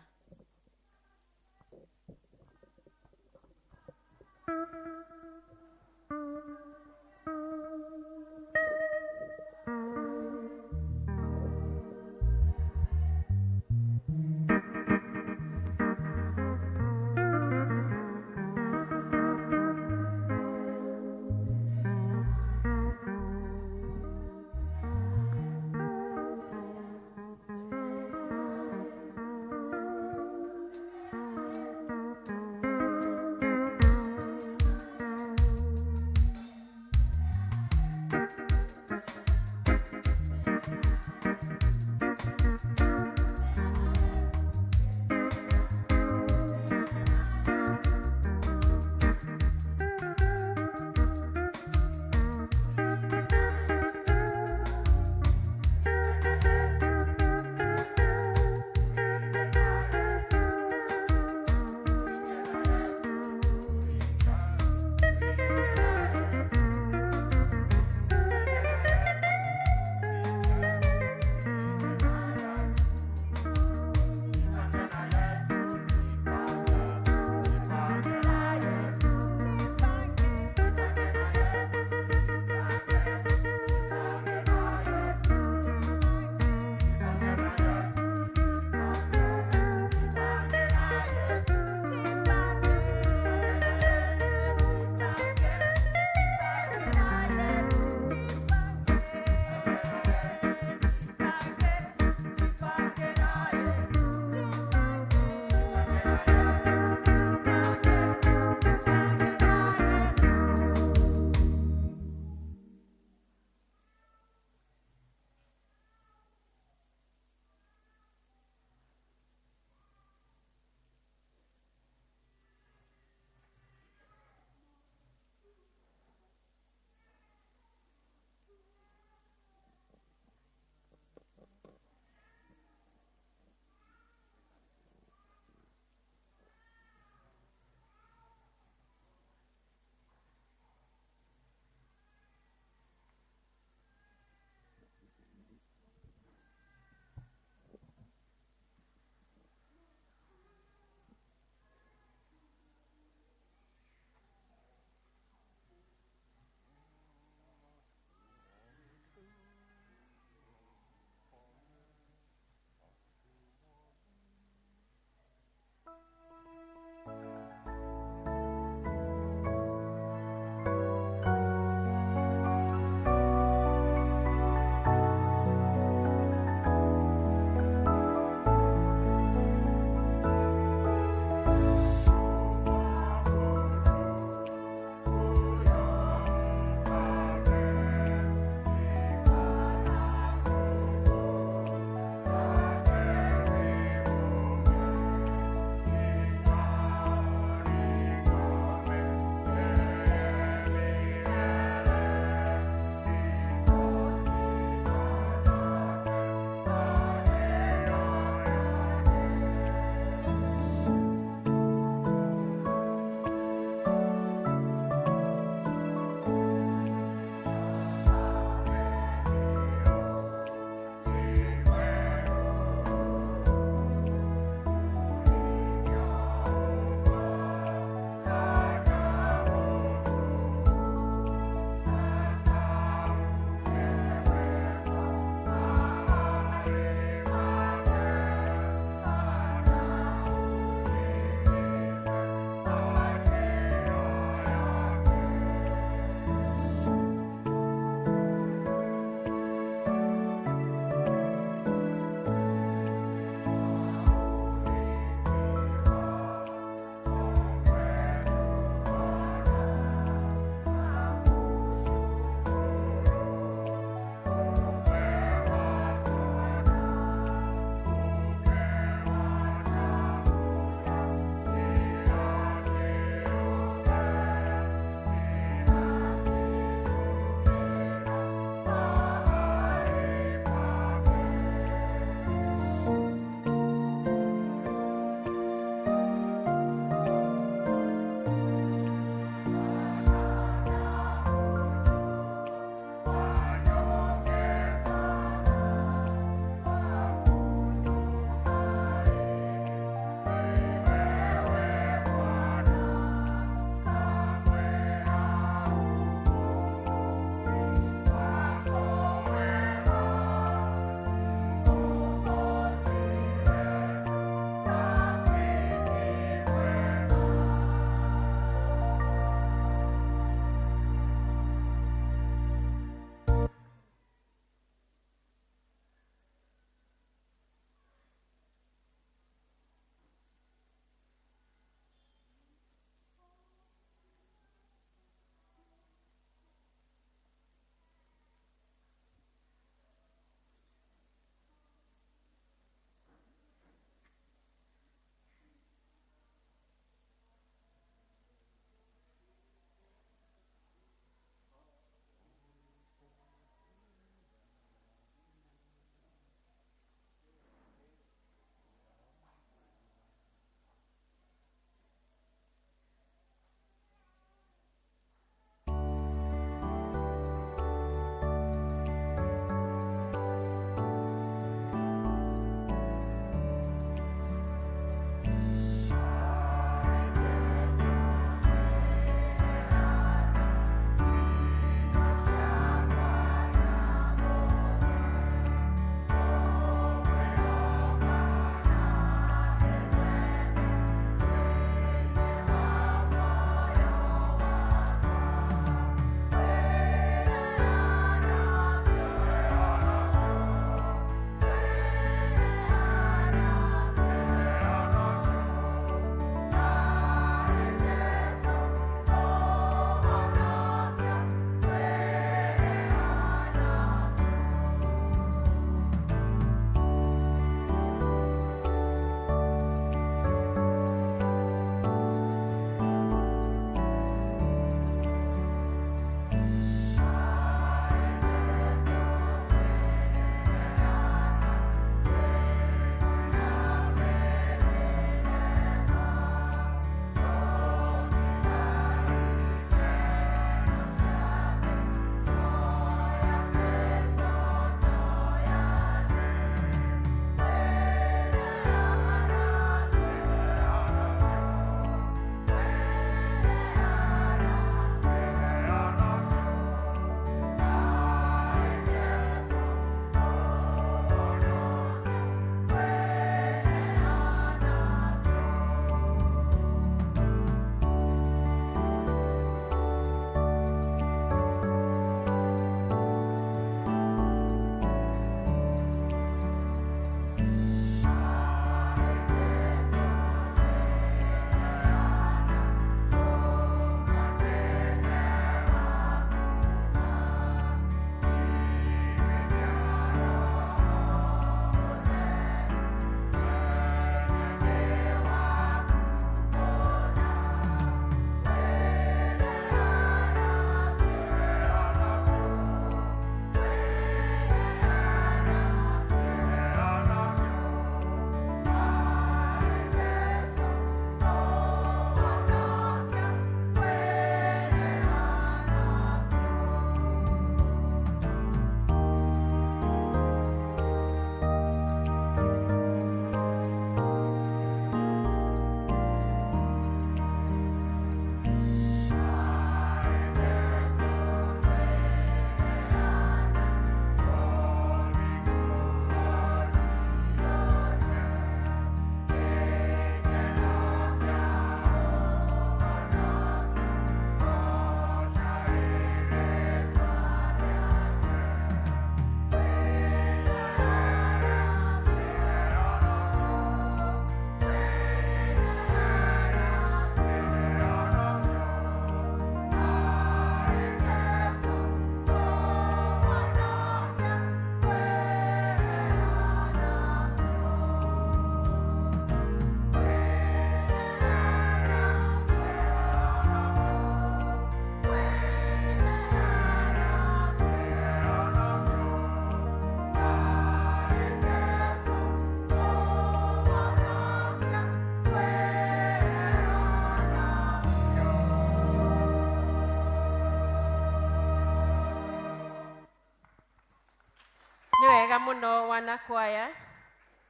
Mwana kwaya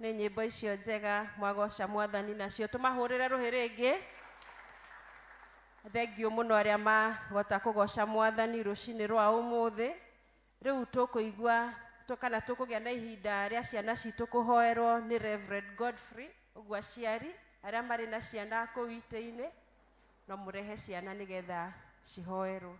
nĩ nyĩmbo icio njega mwagoca mwathani nacio tũmahũrĩre rũhĩ rĩngĩ. Thengio mũno arĩa mahota kũgoca mwathani rũcinĩ rwa ũmũthĩ. Rĩu tũkũigua kana tũkũgĩa na ihinda rĩa ciana citũ kũhoerwo nĩ Reverend Godfrey, ũguo aciari arĩa marĩ na ciana kũu itĩ-inĩ no mũrehe ciana nĩgetha cihoerwo.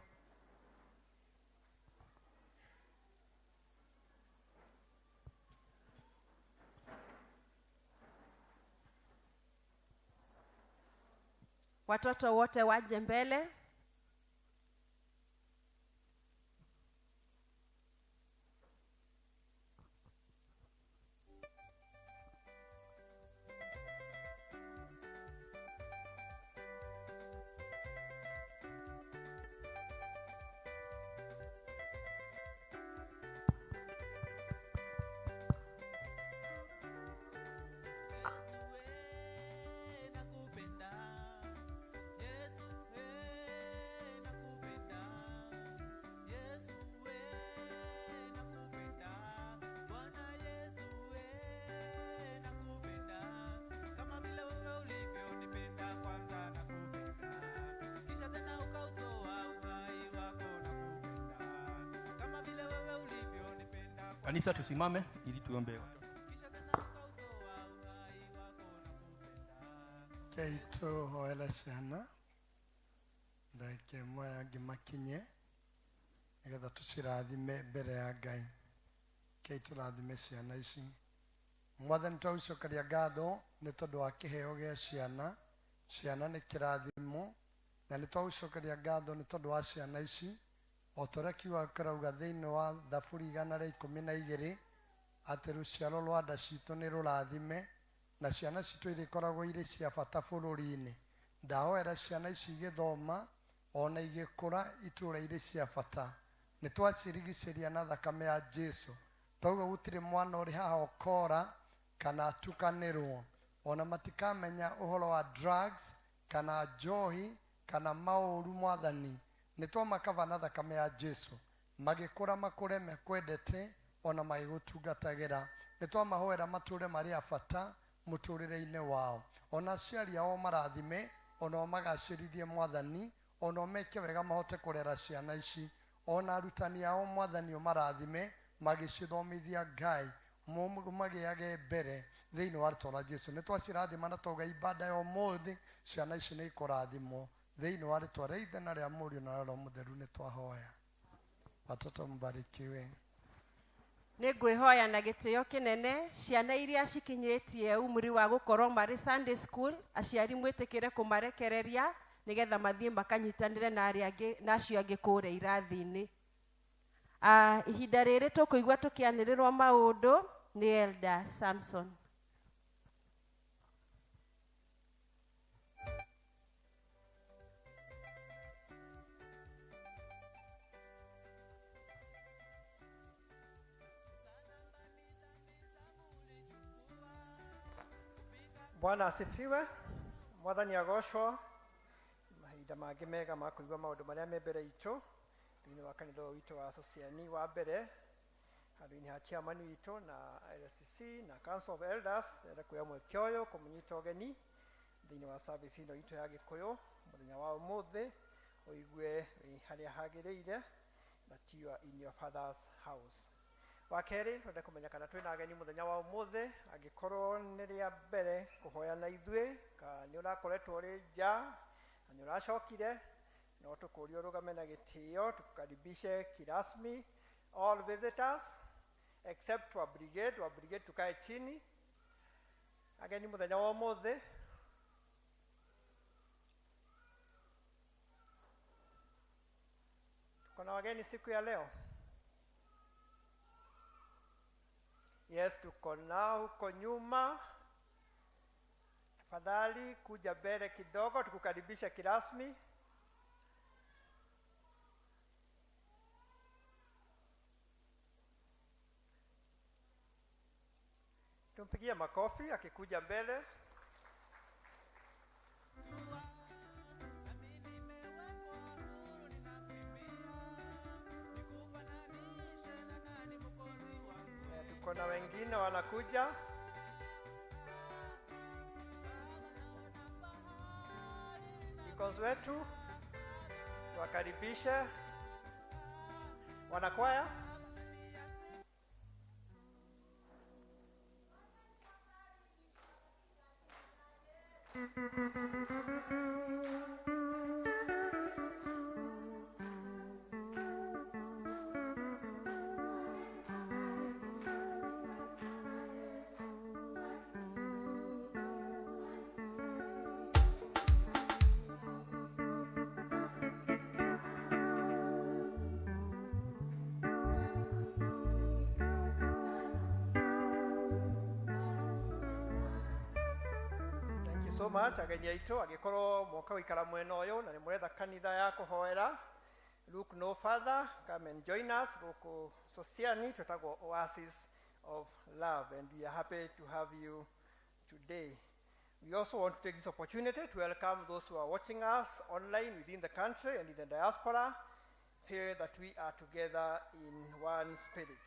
Watoto wote waje mbele. Kanisa tusimame ili tuombe. Keito hoela ciana ndagĩka ĩmwe yangĩmakinye nĩgetha tũcirathime mbere ya Ngai. Kei tũrathime ciana ici. Mwathani, twagũcokeria ngatho nĩ tondũ wa kĩheo gĩa ciana. Ciana nĩ kĩrathimo, na nĩ twagũcokeria ngatho nĩ tondũ wa ciana ici. O ta ũrĩa kiugo kĩrauga thĩinĩ wa Thaburi 112 atĩ rũciaro rwa nda citũ nĩ rũrathime na ciana citũ irĩkoragwo irĩ cia bata bũrũri-inĩ. Ndahoera ciana ici igĩthoma ona igĩkũra itũũra irĩ cia bata. Nĩ twacirigicĩria na thakame ya Jesu. Twauga gũtirĩ mwana ũrĩ haha ũkora kana atukanĩrwo, ona matikamenya ũhoro wa drugs kana njohi kana maũru. Mwathani, nĩ twamakaba na thakame ya Jesu, magĩkũra makũre mekwendete ona magĩgũtungatagĩra. Nĩ twamahoera matũre marĩ a bata mũtũrĩre-inĩ wao, ona aciari ao marathime, ona o magacĩrithie Mwathani, ona o meke wega mahote kũrera ciana ici, ona arutani ao Mwathani ũmarathime magĩcithomithia Ngai, magĩage mbere thĩinĩ wa rĩtwa rĩa Jesu. Nĩ twacirathima na twauga ibada ya ũmũthĩ ciana ici nĩ ikũrathimwo thĩinĩ wa rĩtwa rĩa Ithe na rĩa Mũriũ na rĩa Roho Mũtheru. Nĩ twahoya. Watoto mbarikiwe. Nĩ ngwĩhoya na gĩtĩo kĩnene ciana iria cikinyĩtie umri wa gũkorwo marĩ Sunday school, aciari mwĩtĩkĩre kũmarekereria nĩgetha mathiĩ makanyitanĩre na arĩa angĩ na acio angĩ kũrĩa irathi-inĩ. Ihinda rĩrĩ tũkũigua tũkĩanĩrĩrwo maũndũ nĩ Elder Samson. Bwana asifiwe. Mwathani agocwo. Mahinda mangĩ mega ma kũigua maũndũ marĩa me mbere itũ thĩinĩ wa kanitha ũyũ witũ wa Sociani wa mbere, handũ-inĩ ha chairman witũ na LCC na Council of Elders. Ndĩrenda kuoya mweke ũyũ kũmũnyita ũgeni thĩinĩ wa service ĩno itũ ya Gĩkũyũ mũthenya wa ũmũthĩ, ũigue wĩ harĩa hagĩrĩire, that you are in your father's house. Wa kerĩ, twende kũmenya kana twĩna ageni mũthenya wa ũmũthĩ. Angĩkorwo nĩ rĩa mbere kũhoya na ithuĩ, ka nĩ ũrakoretwo ũrĩ nja na nĩ ũracokire, no tũkũrie ũrũgame na gĩtĩo tukukaribishe kirasmi. All visitors except wa brigade, wa brigade tukae chini. Ageni mũthenya wa ũmũthĩ, tuko na wageni siku ya leo? Yes, tuko nao huko nyuma. Tafadhali kuja mbele kidogo tukukaribisha kirasmi. Tumpigie makofi akikuja mbele. Tuko na wengine wanakuja. Deacons wetu wakaribishe wanakwaya. Thank you so much ageni aitũ angĩkorwo mwoka gũikara mwena ũyũ na nĩ mũretha kanitha ya kũhoera, look no further, come and join us gũkũ Sosiani. Twĩtagwo Oasis of Love and we are happy to have you today. We also want to take this opportunity to welcome those who are watching us online within the country and in the diaspora. Feel that we are together in one spirit.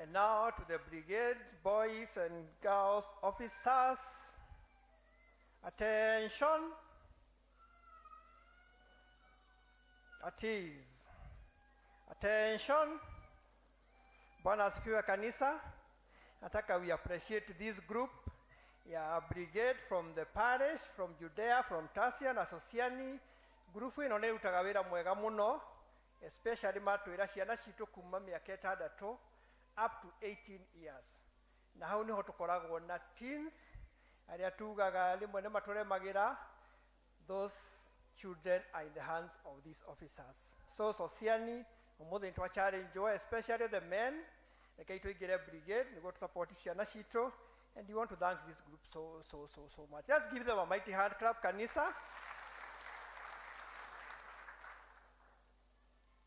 And now to the brigade boys and girls officers. Attention. At ease. Attention. Bwana asifiwe kanisa. Nataka we appreciate this group ya brigade from the parish, from Judea, from Tasia na Sosiani. Grupu ĩno nĩ ĩrutaga wĩra mwega mũno, especially matwĩra ciana citũ kuma mĩaka 6 up to 18 years. Na hau nĩho tũkoragwo na teens arĩa tugaga rĩmwe nĩ matũremagĩra. Those children are in the hands of these officers. So Sosiani ũmũthĩ nĩ twa challenge, especially the men, rekei tũingĩre brigade nĩguo tũsupport ciana citũ. And we want to thank this group so, so, so, so much. Let's give them a mighty hand clap, kanisa.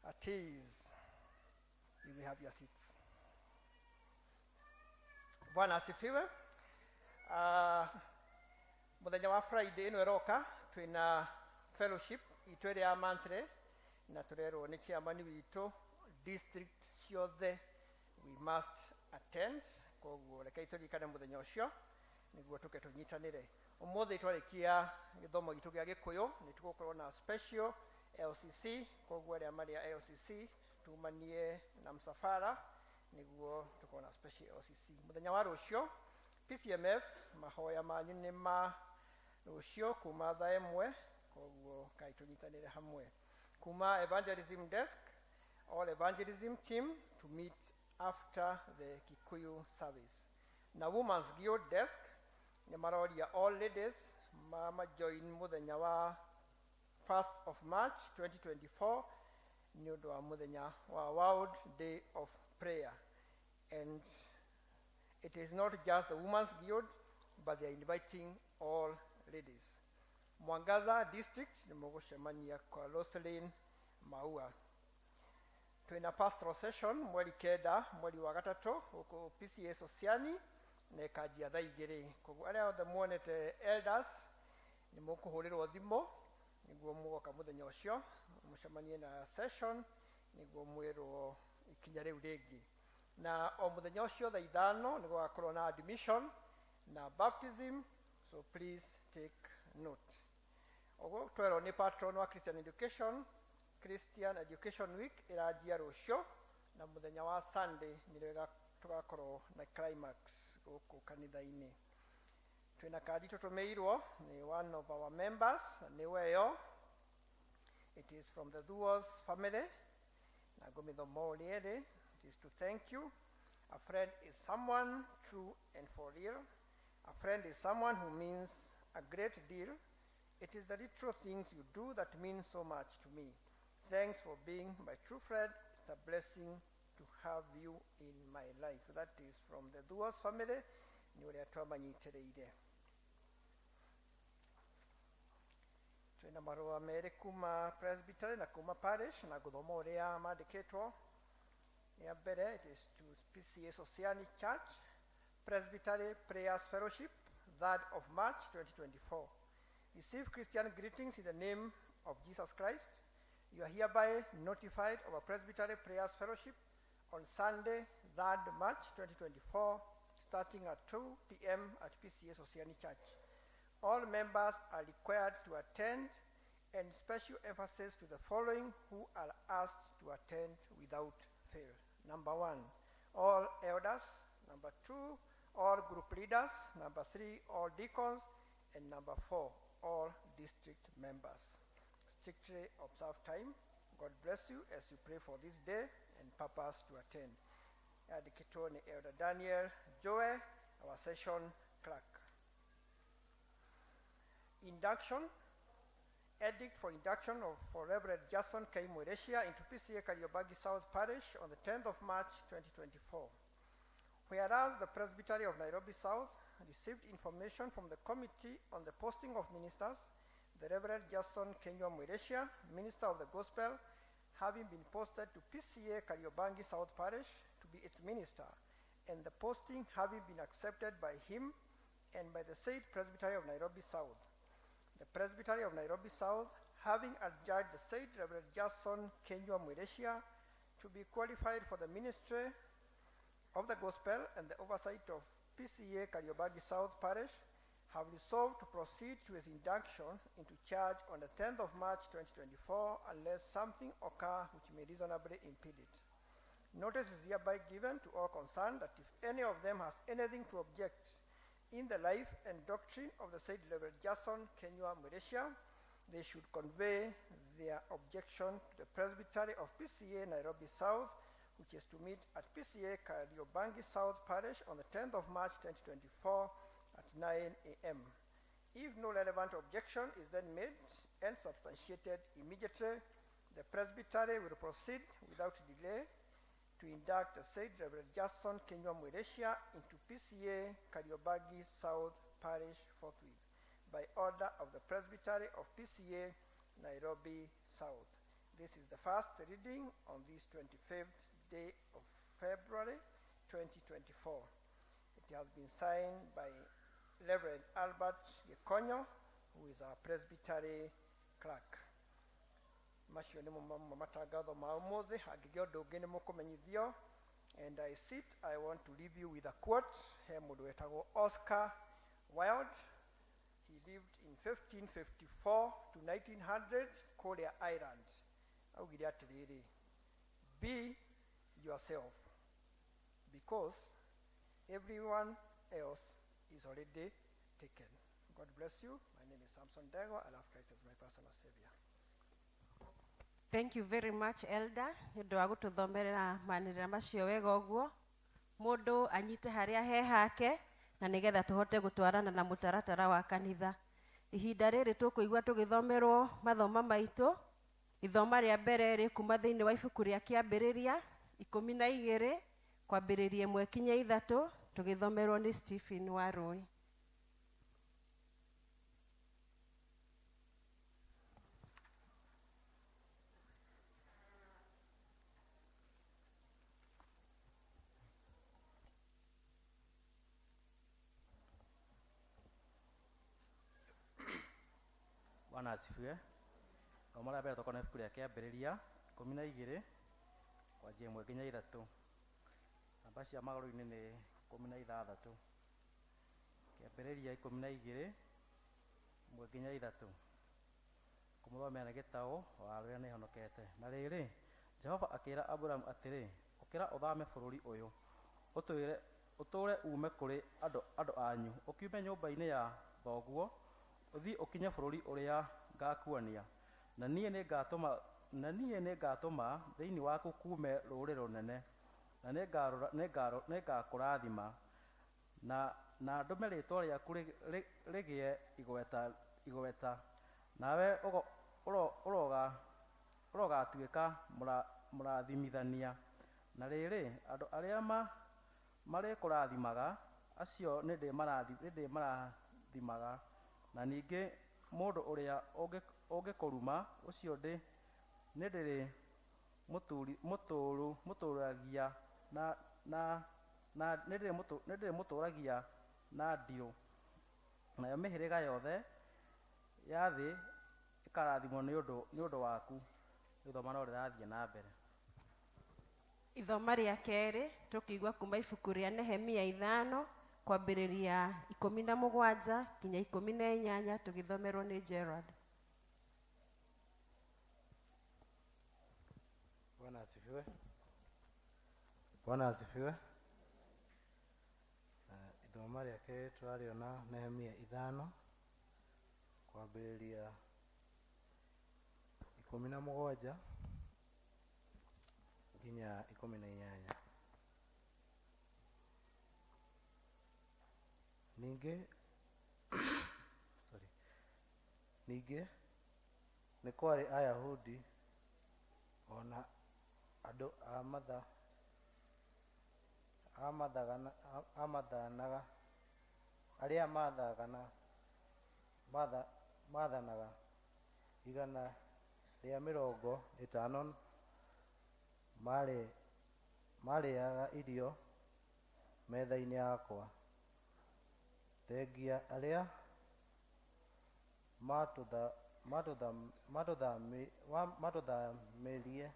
At ease. You may have your seats. Bwana asifiwe. Muthenya wa Friday ĩno ĩroka twĩna fellowship itũ ĩrĩa ya monthly, na tũrerwo nĩ chairman witũ district ciothe we must attend. Koguo rekei tũririkane mũthenya ũcio nĩguo tũke tũnyitanĩre. Ũmũthĩ twarĩkia gĩthomo gitũ gĩa Gĩkũyũ nĩ tũgũkorwo na special LCC, koguo arĩa marĩ a LCC tumanie na msafara nĩguo tũkorwo na special LCC. Mũthenya wa rũciũ PCMF mahoya manyu nĩ ma rũciũ kuma thaa 1, koguo kai tũnyitanĩre hamwe. Kuma evangelism desk, all evangelism team to meet after the Kikuyu service. Na Women's Guild desk nĩ maroria all ladies mama join mũthenya wa 1st of March 2024 nĩ ũndũ wa mũthenya wa World Day of Prayer. And it is not just the Women's Guild, but they are inviting all ladies. Mwangaza District nĩ mũgũcemania kwa Roselyn Maua. Twĩna pastoral session mweri 9 mweri wa 3 gũkũ PCA Sosiani na ĩkanjia thaa 2. Koguo arĩa othe muonete elders nĩ mũkũhũrĩrwo thimũ nĩguo mũgoka mũthenya ũcio mũcemanie na session nĩguo mwĩrwo ikinya rĩu rĩngĩ. Na o mũthenya ũcio thaa 5 nĩ gũgakorwo na admission na baptism, so please take note. Ũguo twerwo nĩ patron wa Christian Education, Christian Education Week ĩranjia rũciũ na mũthenya wa Sunday nĩrĩo tũgakorwo na climax gũkũ kanitha-inĩ. Twĩna kandi tũtũmĩirwo nĩ one of our members, nĩ weyo. It is from the Duos family na ngũmĩthoma ũrĩa ĩrĩ. It is to thank you. A friend is someone true and for real. A friend is someone who means a great deal. It is the little things you do that mean so much to me. Thanks for being my true friend. It's a blessing to have you in my life. That is from the Duos family. Nĩ ũrĩa twamanyitĩrĩire. Twĩna marũa merĩ kuma Presbytery na kuma parish na ngũthoma ũrĩa mandĩkĩtwo. Ya mbere, it is to PCA Sosiani Church, Presbytery Prayers Fellowship, 3rd of March 2024. Receive Christian greetings in the name of Jesus Christ. You are hereby notified of a Presbytery Prayers Fellowship on Sunday, 3rd March 2024, starting at 2 p.m. at PCEA Sosiani Church. All members are required to attend, and special emphasis to the following who are asked to attend without fail. Number 1, all elders. Number 2, all group leaders. Number 3, all deacons. And number 4, all district members. Strictly observe time. God bless you as you pray for this day and purpose to attend. Yandĩkĩtwo nĩ Elder Daniel Joe, our session clerk. Induction. Edict for induction for Reverend Jason K. Mwireshia into PCEA Kariobangi South Parish on the 10th of March 2024. Whereas the Presbytery of Nairobi South received information from the Committee on the Posting of Ministers, the Reverend Jason Kenywa Mwireshia, Minister of the Gospel, having been posted to PCEA Kariobangi South Parish to be its minister, and the posting having been accepted by him and by the said Presbytery of Nairobi South. The Presbytery of Nairobi South, having adjudged the said Reverend Jason Kenywa Mwireshia to be qualified for the ministry of the gospel and the oversight of PCEA Kariobangi South Parish, have resolved to proceed to his induction into charge on the 10th of March 2024, unless something occur which may reasonably impede it. Notice is hereby given to all concerned that if any of them has anything to object in the life and doctrine of the said Reverend Jason Kenywa Mwireshia, they should convey their objection to the Presbytery of PCEA Nairobi South, which is to meet at PCEA Kariobangi South Parish on the 10th of March 2024 at 9 a.m. If no relevant objection is then made and substantiated immediately, the Presbytery will proceed without delay to induct the said Reverend Jason Kenywa Mwireshia into PCEA Kariobangi South Parish forthwith, by order of the Presbytery of PCEA Nairobi South. This is the first reading on this 25th day of February 2024. It has been signed by Reverend Albert Gikonyo, who is our Presbytery clerk. Macio nĩmo mamwe matangatho ma ũmũthĩ. Angĩgĩa ũndũ ũngĩ nĩ mũkũmenyithio. And I sit, I want to leave you with a quote. He mũndũ wetagwo Oscar Wilde. He lived in 1554 to 1900 kũrĩa Ireland. Augire atĩrĩrĩ, be yourself, because everyone else is already taken. God bless you. My name is Samson Dego. I love Christ as my personal savior. Thank you very much, Elder, nĩ ũndũ wa gũtũthomerera manĩrĩra macio wega ũguo. Mũndũ anyite harĩa he hake na nĩgetha tũhote gũtwarana na mũtaratara wa kanitha. Ihinda rĩrĩ tũkũigua tũgĩthomerwo mathoma maitũ. Ithoma rĩa mbere rĩ kuma thĩinĩ wa ibuku rĩa kĩambĩrĩria 12 kwambĩrĩria 1 kinya 3, tũgĩthomerwo nĩ Stephen Warũi. Bwana asifiwe. Thoma rĩa mbere tũkona ibuku rĩa kĩambĩrĩria 12 kwanjia 1 nginya 3. Namba cia magũrũ-inĩ nĩ 16. Kĩambĩrĩria 12 1 nginya 3. Kũmũthomera nĩ gĩtaũ wa rũrĩa nĩhonokete. Na rĩrĩ, Jehova akĩra Aburamu atĩrĩ, ũkĩra ũthame bũrũri ũyũ, ũtũũre uume kũrĩ andũ anyu, ũkiume nyũmba-inĩ ya thoguo, ũthiĩ ũkinye bũrũri ũrĩa ngakuonia. Na niĩ nĩngatũma thĩinĩ waku kuume rũrĩrĩ rũnene, na nĩngakũrathima, na ndũme rĩĩtwa rĩaku rĩgĩe igweta, nawe ũrogatuĩka mũrathimithania. Na rĩrĩ, andũ arĩa marĩkũrathimaga, acio nĩndĩmarathimaga, na ningĩ mũndũ ũrĩa ũngĩkũruma, ũcio nĩndĩrĩmũtũũragia na ndirũ. Nayo mĩhĩrĩga yothe ya thĩ ĩkarathimwo nĩ ũndũ waku. Rĩu ithoma no rĩrathiĩ na mbere. Ithoma rĩa kerĩ tũkĩigua kuma ibuku rĩa Nehemia 5 kwambĩrĩria 17 nginya 18 tũgĩthomerwo nĩ Gerard. Bwana asifiwe. Bwana asifiwe. Ithoma rĩa kerĩ tũrarĩona Nehemia 5 kwambĩrĩria 17 nginya 18. Ningĩ sorry. Ningĩ nĩ kwarĩ Ayahudi ona andũ a matha a mathanaga arĩa mathanaga 150 marĩaga irio metha-inĩ yakwa. Thengia arĩa matũthamĩrie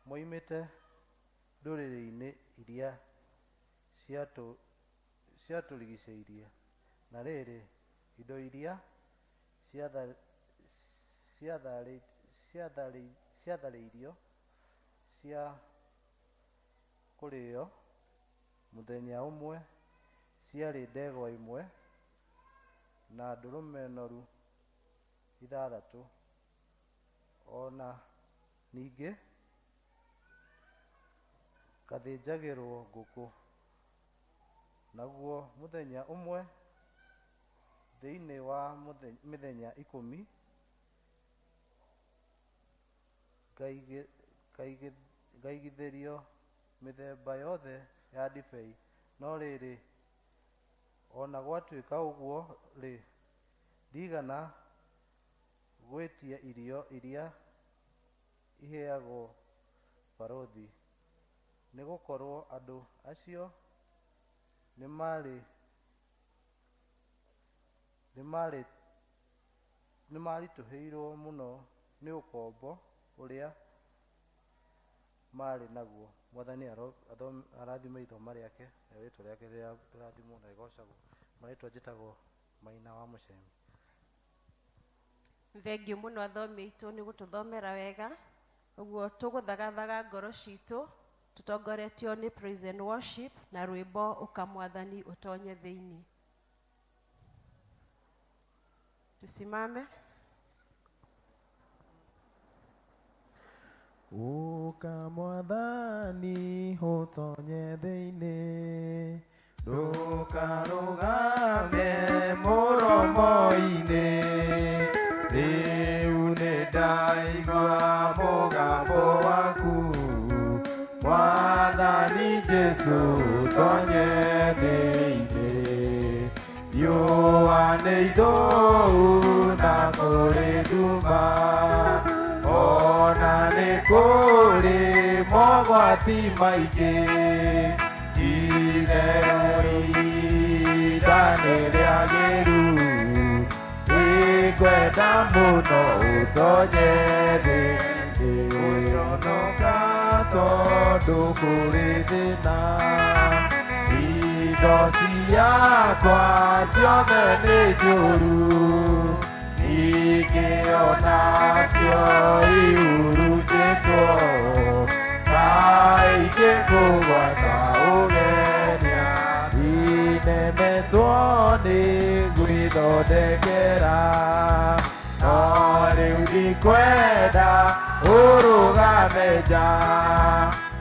moimĩte ndũrĩrĩ-inĩ iria ciatũrigicĩirie. Na rĩrĩ, indo iria ciatharĩirio cia kũrĩo mũthenya ũmwe ciarĩ ndegwa 1 na ndũrũme noru 6, ona ningĩ ngathĩnjagĩrwo ngũkũ. Naguo mũthenya ũmwe thĩinĩ wa mĩthenya 10 ngaigithĩrio mĩthemba yothe ya ndibei. No rĩrĩ, ona gwatuĩka ũguo-rĩ, ndigana gwĩtia irio iria iheagwo barũthi, nĩgũkorwo andũ acio nĩmaritũhĩirwo mũno nĩ ũkombo ũrĩa marĩ naguo. Mwathani arathime ithoma rĩake, na rĩtwa rĩake rĩrathimwo na rĩgocagwo. Marĩtwa njĩtagwo Maina wa Mũcemi. Thengiũ mũno athomi aitũ nĩ gũtũthomera wega. Ũguo tũgũthagathaga ngoro citũ tũtongoretio nĩ praise and worship na rwĩmbo ũka Mwathani ũtonye thĩinĩ. Tusimame. Ũka Mwathani ũtonye thĩinĩ, ndũkarũgame mũromo-inĩ. Rĩu nĩndaigua mũgambo waku, Mwathani Jesũ ũtonye thĩinĩ. Riũa nĩ ithũu na kũrĩ nduma, ona nĩ kũrĩ mogwati maingĩ. Itherũ ihinda nĩ rĩagĩru, ingwenda mũno ũtonye thĩinĩ. Gũconoka tondũ kũrĩ thĩna, indo ciakwa ciothe nĩ njũru, ningĩ onacio ihurunjĩtwo, kaingĩ kũgwata ũgenia. Inemetwo nĩ gwĩthondekera, no rĩu ndikwenda ũrũgame nja.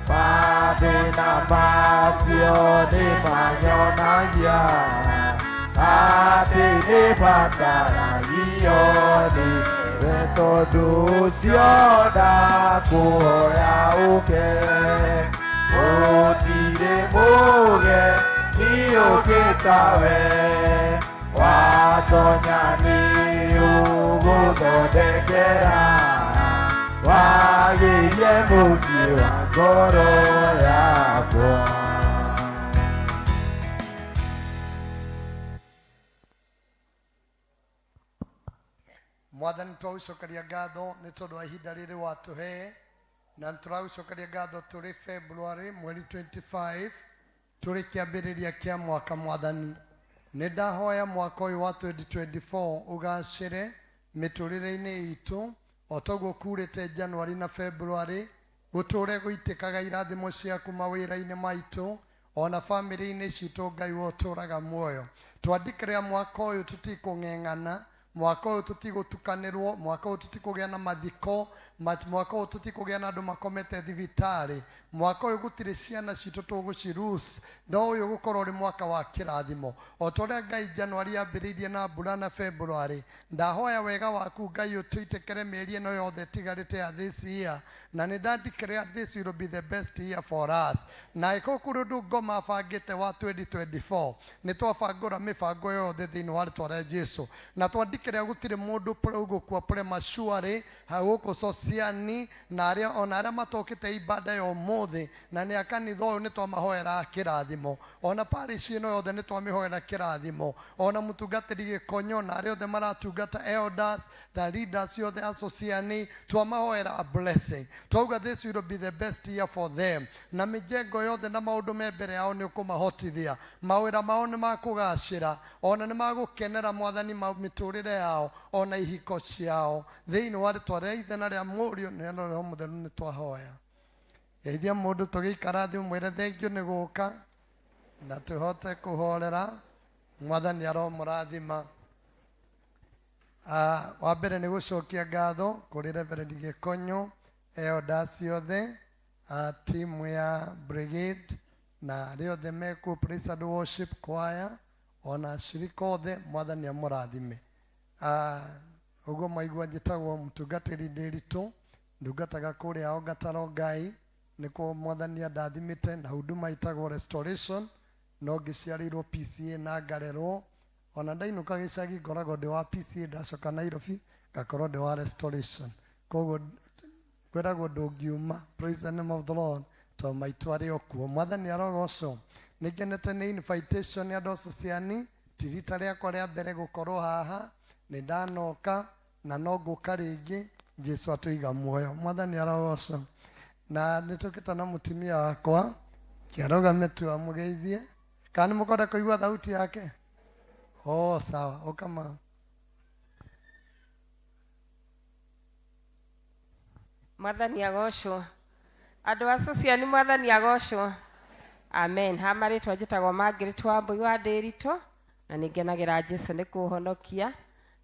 Mathĩna macio nĩ manyonagia atĩ nĩ bataragio nĩwe, tondũ ũcio ndakũhoya ũke. Gũtirĩ mũgeni ũngĩ tawe, watonya nĩ ũgũthondekera, wagĩrie mũciĩ wa ngoro yakwa. Mwathani twagũcokeria ngatho nĩ tondũ wa ihinda rĩrĩ watũhe Na tũragũcokeria ngatho tũrĩ February mweri 25 tũrĩ kĩambĩrĩria kĩa mwaka. Mwathani, nĩ ndahoya mwaka ũyũ wa 2024 ũgacĩre mĩtũrĩre-inĩ itũ o toguo kurĩte January na February, gũtũre gũitĩkaga irathimo ciaku mawĩra-inĩ maitũ ona bamĩrĩ-inĩ citũ. Ngai we ũtũraga muoyo, twandĩkĩrĩa mwaka ũyũ tũtikũng'eng'ana, mwaka ũyũ tũtigũtukanĩrwo, mwaka ũyũ tũtikũgĩa na mathiko, mwaka ũyũ tũtikũgĩa na andũ makomete thibitarĩ, mwaka ũyũ gũtirĩ ciana citũ tũgũcirus, no ũyũ gũkorwo ũrĩ mwaka wa kĩrathimo o ta ũrĩa Ngai January yambĩrĩirie na mbura na February. Ndahoya wega waku Ngai ũtũitĩkĩre mĩeri ĩno yothe ĩtigarĩte ya this year, na nĩ ndandikĩrĩa this will be the best year for us. Na ĩkorwo kũrĩ ũndũ ngoma bangĩte wa 2024, nĩ twabangũra mĩbango yothe thĩinĩ wa rĩtwa rĩa Jesu, na twandikĩrĩa gũtirĩ mũndũ ũgũkua prematurely gũkũ Sociani, na arĩa ona arĩa matokĩte ibada ya ũmũthĩ na nĩ a kanitha ũyũ, nĩ twamahoera kĩrathimo. Ona parish ĩno yothe nĩ twamĩhoera kĩrathimo, ona mũtungatĩri Gĩkonyo na arĩa othe maratungata, elders na leaders othe a Sociani, twamahoera a blessing. Twauga this will be the best year for them, na mĩjengo yothe na maũndũ me mbere yao nĩ ũkũmahotithia, mawĩra mao nĩ makũgacĩra, ona nĩ magũkenera Mwathani mĩtũrĩre yao ona ihiko ciao. Thĩinĩ wa rĩtwa rĩa Ithe na rĩa Mũriũ na rĩa Roho Mũtheru nĩ twahoya. Geithia mũndũ tũgĩikara thĩ, ũmwĩre thengiũ nĩ gũka na tũhote kũhorera. Mwathani aromũrathima. Wa mbere nĩ gũcokia ngatho kũrĩ Reverend Gĩkonyo, elders ciothe, timu ya brigade na arĩa othe mekuo, praise and worship choir, ona ashirika othe, Mwathani amũrathime. Ũguo maigua njĩtagwo mũtungatĩri Ndĩritũ, ndungataga kũrĩa Ongata Ngai nĩkuo Mwathani andathimĩte na huduma ĩtagwo restoration, no ngĩciarĩirwo PCA na ngarerwo. Ona ndainũka gĩcagi ngoragwo ndĩ wa PCA, ndacoka Nairobi ngakorwo ndĩ wa restoration, koguo kwĩragwo ndũngiuma. Praise the name of the Lord, tondũ maitũ arĩ o kuo. Mwathani arogocwo. Nĩ ngenete nĩ invitation ya andũ a Sociani. Ti rita rĩakwa rĩa mbere gũkorwo haha, nĩ ndanoka na no ngũka rĩngĩ Jesu atũiga muoyo. Mwathani arogocwo. Na nĩ tũkĩte na mũtumia wakwa, kĩarũgame tu amũgeithie, kana nĩ mũkwenda kũigua thauti yake? Oh, sawa, ũkama. Mwathani agocwo. Andũ a Sociani, Mwathani agocwo. Amen. Ha marĩtwa njĩtagwo Margaret wa Mbui wa Ndĩritũ, na nĩ ngenagĩra Jesu nĩ kũhonokia.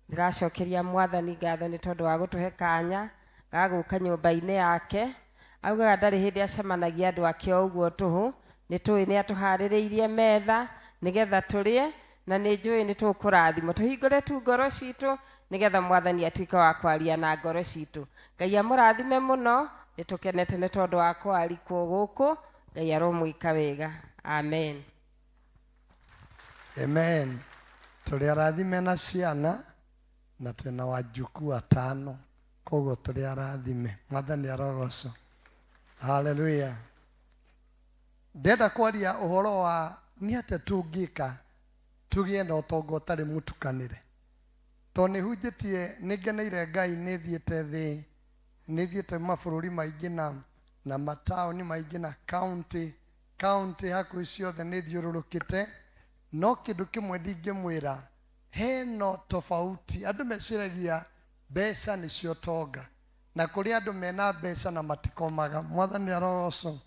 Ndĩracokeria Mwathani ngatho nĩ tondũ wa gũtũhe kanya ga gũka nyũmba-inĩ yake. Augaga ndarĩ hĩndĩ acemanagia andũ ake o ũguo tũhũ. Nĩ tũĩ nĩ atũharĩrĩirie metha nĩgetha tũrĩe, na nĩ njũĩ nĩ tũkũrathimwo. Tũhingũre tu ngoro citũ nĩgetha Mwathani atuĩke wa kwaria na ngoro citũ. Ngai amũrathime mũno. Nĩ tũkenete nĩ tondũ wa kwarikwo gũkũ. Ngai aromwĩka wega. Amen. Amen. Tũrĩ arathime na ciana na twĩna wajukuu atano, koguo tũrĩ arathime. Mwathani arogocwo. Haleluya. Ndĩrenda kwaria ũhoro wa nĩ atĩa tũngĩka tũgĩe na ũtonga ũtarĩ mũtukanĩre, tondũ nĩ hunjĩtie, nĩ ngeneire Ngai, nĩ thiĩte thĩ, nĩ thiĩte mabũrũri maingĩ na mataũni maingĩ na county hakuhĩ ciothe nĩ thiũrũrũkĩte, no kĩndũ kĩmwe ndingĩmwĩra, heno tofauti. Andũ meciragia mbeca nĩcio tonga, na kũrĩ andũ mena mbeca na matikomaga. Mwathani arogocwo.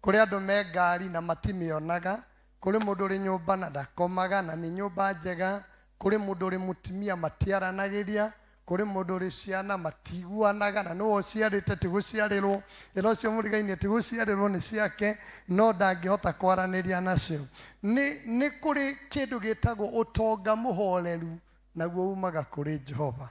Kũrĩ andũ me ngari na matimĩonaga, kũrĩ mũndũ ũrĩ nyũmba na ndakomaga na nĩ nyũmba njega, kũrĩ mũndũ ũrĩ mũtumia matiaranagĩria, kũrĩ mũndũ ũrĩ ciana matiguanaga na nĩwe ũciarĩte, ti gũciarĩrwo ĩra ũcio mũrigainie, ti gũciarĩrwo nĩ ciake, no ndangĩhota kwaranĩria nacio. Nĩ kũrĩ kĩndũ gĩtagwo ũtonga mũhoreru, naguo umaga kũrĩ Jehova.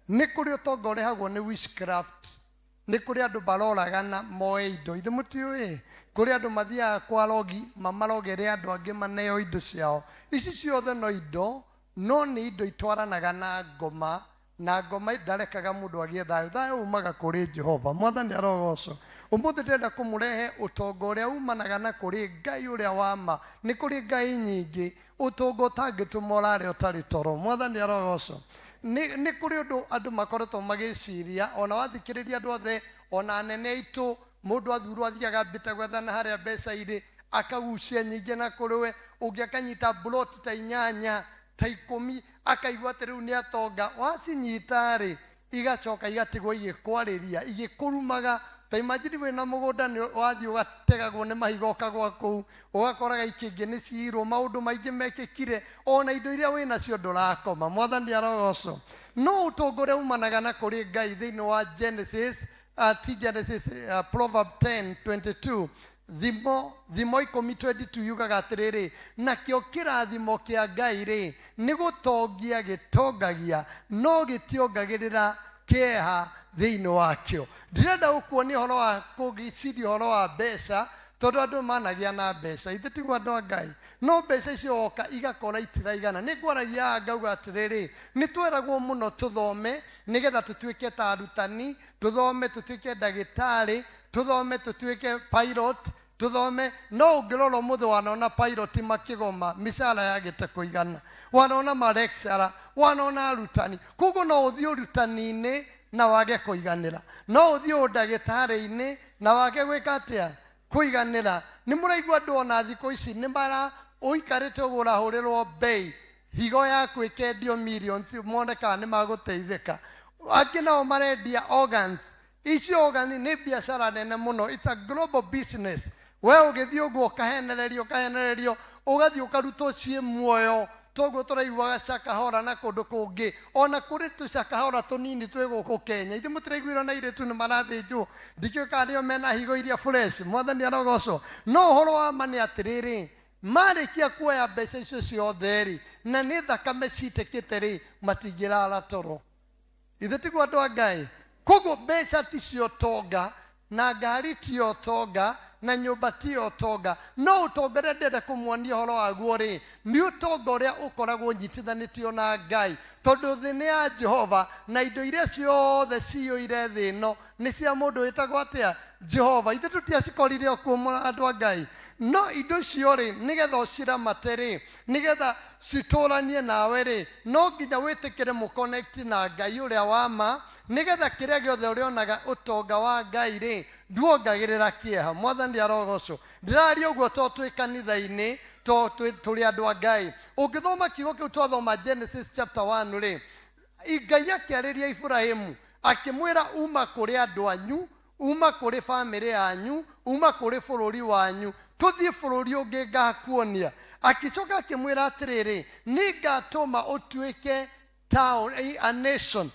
Nĩ kũrĩ ũtonga ũrehagwo nĩ witchcraft, nĩ kũrĩ andũ baroragana moe indo, ithe mũtiũĩ, kũrĩ andũ mathiaga kwa rogi mamarogere andũ angĩ maneo indo ciao. Ici ciothe no indo, no nĩ indo itwaranaga na ngoma, na ngoma ndarekaga mũndũ agĩe thayũ. Thayũ umaga kũrĩ Jehova. Mwathani arogocwo. Ũmũthĩ ndĩrenda kũmũrehe ũtonga ũrĩa umanaga na kũrĩ Ngai ũrĩa wa ma. Nĩ kũrĩ Ngai nyingĩ, ũtonga ũtangĩtũma ũrare ũtarĩ toro. Mwathani arogocwo. Nĩ kũrĩ ũndũ andũ makoretwo magĩciria, ona wathikĩrĩria andũ othe, ona anene aitũ, mũndũ athurwo athiaga ambĩte gwethana harĩa mbeca irĩ, akagucia nyingĩ na kũrĩ we, ũngĩ akanyita plot ta 8 ta 10, akaigua atĩ rĩu nĩ atonga. Wacinyita rĩ, igacoka igatigwo igĩkwarĩria, igĩkũrumaga. Ta imagine wĩna mũgũnda nĩ wathiĩ ũgategagwo nĩ mahiga ũkagwa kũu, ũgakoraga ikĩngĩ nĩ ciirwo, maũndũ maingĩ mekĩkire, ona indo iria wĩnacio ndũrakoma. Mwathani arogocwo. No ũtonga ũrĩa umanaga na kũrĩ Ngai thĩinĩ wa Genesis, ti Genesis, Proverb 10:22, thimo 10:22 yugaga atĩrĩrĩ, nakĩo kĩrathimo kĩa Ngai rĩ, nĩ gũtongia gĩtongagia, no gĩtiongagĩrĩra kĩeha thĩinĩ wakĩo. Ndĩrenda gũkuonia ũhoro wa kũgĩciria ũhoro wa mbeca, tondũ andũ managĩa na mbeca, ithe tiguo andũ a Ngai, no mbeca icio woka igakora itiraigana. Nĩ ngwaragia haha ngauga atĩrĩrĩ, nĩ tweragwo mũno tũthome nĩgetha tũtuĩke ta arutani, tũthome tũtuĩke ndagĩtarĩ, tũthome tũtuĩke pilot, tũthome. No ũngĩrora ũmũthĩ wanona pilot makĩgoma, mĩcara yagĩte kũigana, wanona ma lecturer, wanona arutani. Koguo no ũthiĩ ũrutani-inĩ na wage kũiganĩra, no ũthiĩ ũndagĩtarĩ-inĩ na wage gwĩka atĩa, kũiganĩra. Nĩ mũraigua andũ ona thikũ ici nĩ mara ũikarĩte ũguo ũrahũrĩrwo bei, higo yaku ĩkendio millions, mone kana nĩ magũteithĩka. Angĩ nao marendia organs. Icio organ nĩ biacara nene mũno, it's a global business. We ũgĩthiĩ ũguo ũkahenererio, ũkahenererio, ũgathiĩ ũkarutwo ciĩ muoyo. Toguo tũraiguaga Shakahola na kũndũ kũngĩ, ona kũrĩ tũcakahora tũnini twĩ gũkũ Kenya. Ithuĩ mũtiraiguire na airĩtu nĩ marathĩnjwo, ndikĩũĩ kana nĩo mena higo iria fresh. Mwathani arogocwo. No ũhoro wa ma nĩ atĩrĩrĩ, marĩkia kuoya mbeca icio ciothe rĩ, na nĩ thakame citĩkĩte rĩ, matingĩrara toro. Ithe tiguo andũ a Ngai. Koguo mbeca ticio ũtonga, na ngari tiyo ũtonga, na nyũmba tiyo ũtonga. No ũtonga ũrĩa ndĩrenda kũmuonia ũhoro waguo rĩ, nĩ ũtonga ũrĩa ũkoragwo ũnyitithanĩtio na Ngai. Tondũ thĩ nĩ ya Jehova, na indo iria ciothe ciyũire thĩ ĩno nĩ cia mũndũ wĩtagwo atĩa? Jehova. Ithuĩ tũtiacikorire o kuo andũ a Ngai. No indo icio rĩ, nĩgetha ũciramate rĩ, nĩgetha citũranie nawe rĩ, no nginya wĩtĩkĩre mũconnect na Ngai ũrĩa wa ma, nĩgetha kĩrĩa gĩothe ũrĩonaga ũtonga wa Ngai rĩ, nduongagĩrĩra kĩeha. Mwathani arogocwo. Ndĩraria ũguo to twĩ kanitha-inĩ, to tũrĩ andũ a Ngai. Ũngĩthoma kiugo kĩu twathoma Genesis chapter 1 rĩ, Ngai akĩarĩria Ibrahimu, akĩmwĩra uma kũrĩ andũ anyu, uma kũrĩ bamĩrĩ yanyu, uma kũrĩ bũrũri wanyu, tũthiĩ bũrũri ũngĩ ngakuonia. Akĩcoka akĩmwĩra atĩrĩrĩ, nĩngatũma ũtuĩke town, a nation.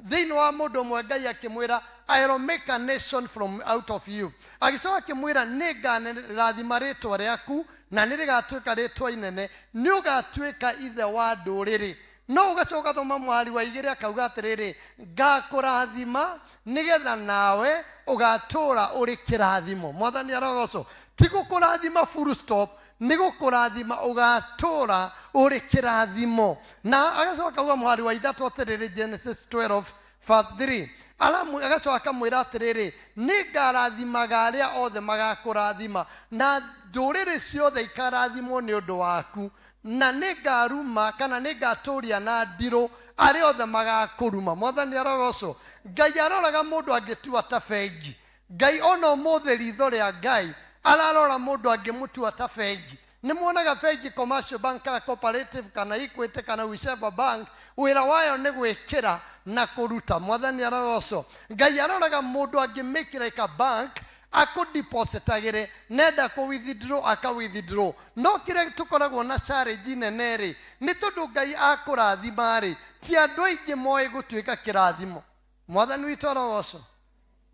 Thĩinĩ wa mũndũ ũmwe Ngai akĩmwĩra, I will make a nation from out of you. Agĩcoka akĩmwĩra, nĩngarathima rĩtwa rĩaku na nĩrĩgatuĩka rĩtwa inene, nĩũgatuĩka ithe wa ndũrĩrĩ. No ũgacoka thoma mũhari wa 2 akauga atĩrĩrĩ, ngakũrathima nĩgetha nawe ũgatũũra ũrĩ kĩrathimo. Mwathani arogocwo. Ti gũkũrathima full stop, nĩ gũkũrathima ũgatũũra ũrĩ kĩrathimo. Na agacoka akauga mũhari wa 3 atĩrĩrĩ, Genesis 12 verse 3, agacoka akamwĩra atĩrĩrĩ, nĩngarathimaga arĩa othe magakũrathima, na ndũrĩrĩ ciothe ikarathimwo nĩ ũndũ waku, na nĩngaruma kana nĩngatũria na ndirũ arĩa othe magakũruma. Mwathani arogocwo. Ngai aroraga mũndũ angĩtua ta bengi. Ngai ona ũmũthĩ ritho rĩa Ngai ararora mũndũ angĩmũtua ta bengi. Nĩ muonaga bengi, Commercial Bank kana Cooperative kana Equity kana whichever bank, wĩra wayo nĩ gwĩkĩra na kũruta. Mwathani arogocwo. Ngai aroraga mũndũ angĩmake like a bank, akũdepositagĩre, nenda kũ withdraw aka withdraw. No kĩrĩa tũkoragwo na challenge nene rĩ, nĩ tondũ Ngai akũrathima rĩ, ti andũ aingĩ moĩ gũtuĩka kĩrathimo. Mwathani witũ arogocwo.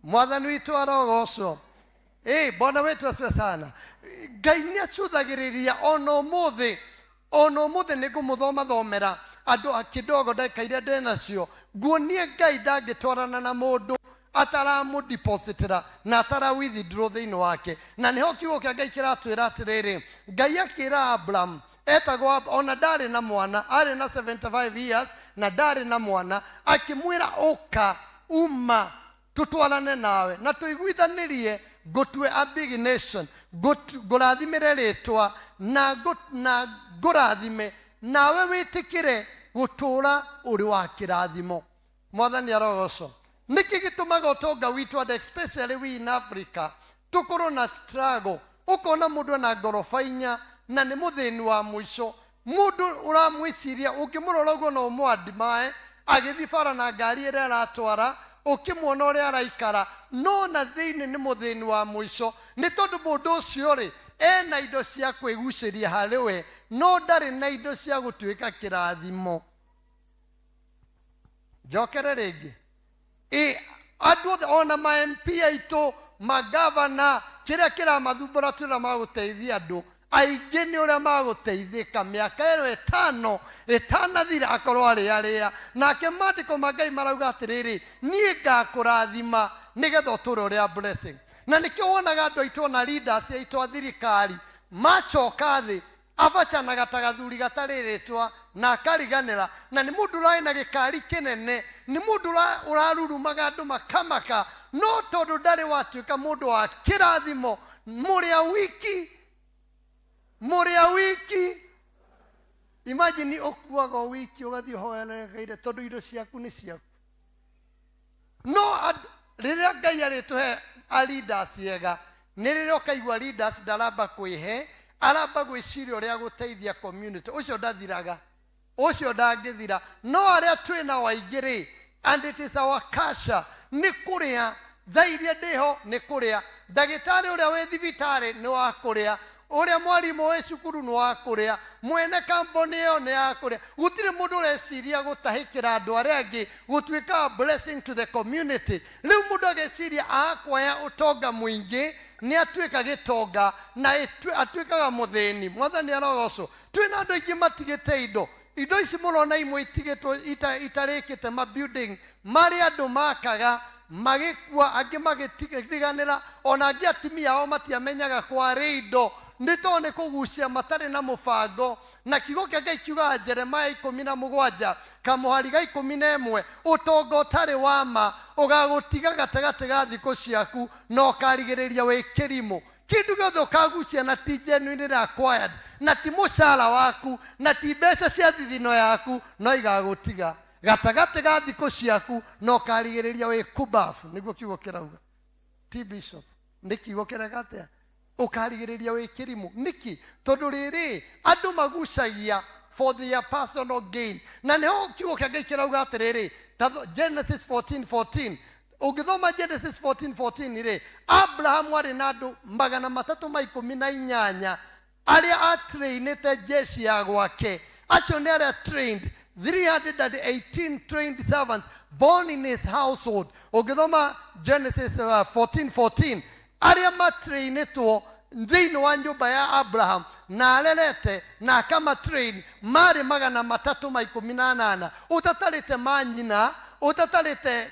Mwathani witũ arogocwo. Bwana wetu asifiwe sana. Ngai nĩ acũthagĩrĩria ona ũmũthĩ, ona ũmũthĩ nĩ ngũmũthomathomera andũ a kidogo ndagĩka iria ndĩ nacio, nguonie Ngai ndangĩtwarana na mũndũ ataramũdepositĩra na atara withdraw thĩinĩ wake. Na nĩho kiugo kĩa Ngai kĩratwĩra atĩrĩrĩ, Ngai akĩra Abraham, etagwo ona ndarĩ na mwana, arĩ na 75 years na ndarĩ na mwana, akĩmwĩra ũka uma tũtwarane nawe na tũiguithanĩrie, ngũtue a big nation, ngũrathimĩre rĩtwa na ngũrathime nawe wĩtĩkĩre Gũtũũra ũrĩ wa kĩrathimo. Mwathani arogocwo. Nĩkĩ gĩtũmaga ũtonga witũ, and especially we in Africa, tũkorwo na struggle? Ũkona mũndũ ena ngoroba inya na nĩ mũthĩni wa mũico. Mũndũ ũramwĩciria, ũngĩmũrora ũguo no ũmũandimae agĩthiĩ bara na ngari ĩrĩa aratwara, ũkĩmuona ũrĩa araikara, no na thĩinĩ nĩ mũthĩni wa mũico. Nĩ tondũ mũndũ ũcio rĩ, ena indo cia kwĩgucĩria harĩ we, no ndarĩ na indo cia gũtuĩka kĩrathimo. Njokere rĩngĩ, ĩ andũ othe, ona ma MP aitũ, magavana, kĩrĩa kĩramathumbũra ti ũrĩa magũteithia andũ aingĩ, nĩ ũrĩa magũteithĩka mĩaka ĩyo 5 ĩtanathira, akorwo arĩ arĩa nake. Maandĩko ma Ngai marauga atĩrĩrĩ, niĩ ngakũrathima nĩgetha ũtũre ũrĩa blessing. Na nĩkĩo wonaga andũ aitũ, ona leaders aitũ a thirikari, macoka thĩ abacanaga ta gathuri gatarĩ rĩtwa na akariganĩra, na nĩ mũndũ ũrarĩ na gĩkari kĩnene, nĩ mũndũ ũrarurumaga andũ makamaka, no tondũ ndarĩ watuĩka mũndũ wa kĩrathimo. Mũrĩa wiki, mũrĩa wiki. Imagine ũkuaga o wiki, ũgathiĩ ũhoereire tondũ indo ciaku nĩ ciaku. No rĩrĩa Ngai arĩtũhe a leaders ega, nĩ rĩrĩa ũkaigua leaders ndaramba kwĩhe, aramba gwĩciria ũrĩa gũteithia community. Ũcio ndathiraga, ũcio ndangĩthira. No arĩa twĩ nao aingĩ rĩ, and it is our culture, nĩ kũrĩa thaa iria ndĩho, nĩ kũrĩa. Ndagĩtarĩ ũrĩa wĩ thibitarĩ nĩ wa kũrĩa, ũrĩa mwarimũ wĩ cukuru nĩ wa kũrĩa, mwene kambuni ĩyo nĩ ya kũrĩa. Gũtirĩ mũndũ ũreciria gũtahĩkĩra andũ arĩa angĩ, gũtuĩka a blessing to the community. Rĩu mũndũ ageciria akwaya ũtonga mũingĩ nĩ atuĩka gĩtonga, na atuĩkaga mũthĩni. Mwathani arogocwo. Twĩna andũ aingĩ matigĩte indo. Indo ici mũrona imwe itigĩtwo itarĩkĩte, ma building marĩa andũ makaga magĩkua, angĩ magĩtiganĩra, ona angĩ atumia ao matiamenyaga kwarĩ indo, nĩ tondũ nĩ kũgucia matarĩ na mũbango. Na kiugo kĩa Ngai kiugaga, Jeremaya 17 kamũhari ga 11, ũtonga ũtarĩ wa ma ũgagũtiga gatagatĩ ga thikũ ciaku, na ũkarigĩrĩria wĩ kĩrimũ. Kĩndũ gĩothe ũkagucia na ti genuinely acquired, na ti mũcara waku, na ti mbeca cia thithino yaku, no igagũtiga gatagatĩ ga thikũ ciaku, na ũkarigĩrĩria wĩ kubafu. Nĩguo kiugo kĩrauga, ti bishop, nĩ kiugo kĩrega atĩa. Ũkarigĩrĩria wĩ kĩrimũ nĩkĩ? Tondũ rĩrĩ, andũ magucagia for their personal gain. Na nĩho kiugo kĩa Ngai kĩrauga atĩrĩrĩ, Genesis 14:14. Ũngĩthoma Genesis 14:14 rĩ, Abrahamu arĩ na andũ 318 arĩa atrainĩte jeshi ya gwake. Acio nĩ arĩa trained, 318 trained servants born in his household. Ũngĩthoma Genesis 14:14, arĩa matrainĩtwo thĩinĩ wa nyũmba ya Abraham na arerete na akamatrain marĩ 318, ũtatarĩte manyina, ũtatarĩte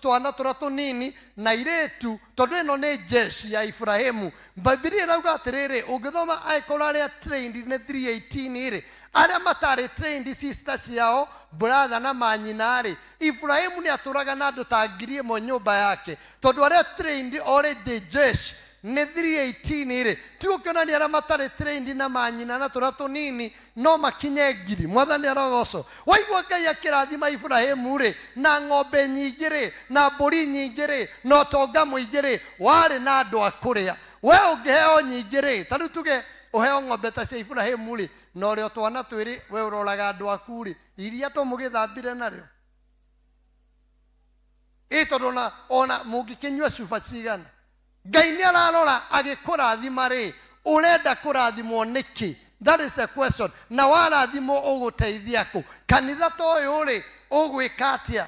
twana tũrĩa tũnini na irĩtu, tondũ ĩno nĩ jeshi ya Ibrahimu. Bibilia ĩrauga atĩrĩrĩ, ũngĩthoma, angĩkorwo arĩa trained nĩ 318 rĩ, arĩa matarĩ trained, sister ciao, brother na manyina rĩ, Ibrahimu nĩ atũraga na andũ ta 1000 nyũmba yake, tondũ arĩa trained already jeshi nĩ 318 rĩ, ti gũkĩonania arĩa matarĩ trained na manyina na tũrĩa tũnini no makinye 1000. Mwathani arogocwo. Waigua Ngai akĩrathima Ibrahimu rĩ, na ng'ombe nyingĩ rĩ, na mbũri nyingĩ rĩ, na ũtonga mũingĩ rĩ, warĩ na andũ a kũrĩa. We ũngĩheo nyingĩ rĩ, ta rĩu tuge ũheo ng'ombe ta cia Ibrahimu rĩ, na ũrĩ o twana twĩrĩ, we ũroraga andũ aku rĩ, iria to mũgĩthambire narĩo ĩ, tondũ ona mũngĩkĩnyua cuba cigana. Ngai nĩ ararora agĩkũrathima rĩ, ũrenda kũrathimwo nĩkĩ? That is a question. Na warathimwo ũgũteithia kũ? Kanitha ta ũyũ rĩ, ũgwĩka atĩa?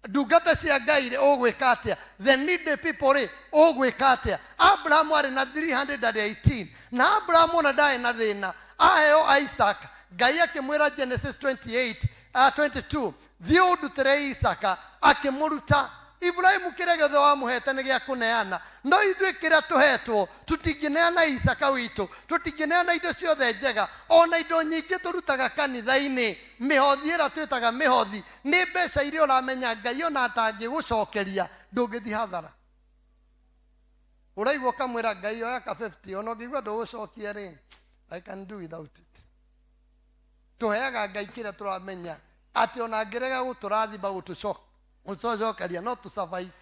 Ndungata cia Ngai rĩ, ũgwĩka atĩa? The needy people rĩ, ũgwĩka atĩa? Abrahamu arĩ na 318, na Abrahamu ona ndarĩ na thĩna aheo Isaac. Ngai akĩmwĩra Genesis 28 22, thiĩ ũndutĩre Isaka. Akĩmũruta. Ibrahimu kĩrĩa gĩothe wamũhete nĩ gĩa kũneana. No ithuĩ kĩrĩa tũhetwo tũtingĩneana. Isaka witũ tũtingĩneana. Indo ciothe njega, ona indo nyingĩ tũrutaga kanitha-inĩ, mĩhothi ĩrĩa twĩtaga mĩhothi, nĩ mbeca iria ũramenya Ngai ona atangĩgũcokeria ndũngĩthiĩ hathara. Ũraigua ũkamwĩra Ngai, oya ka 50, ona ũngĩigua ndũgũcokia rĩ, I can do without it. Tũheaga Ngai kĩrĩa tũramenya. Atĩ ona angĩrega gũtũrathima gũtũcokeria no tũ survive.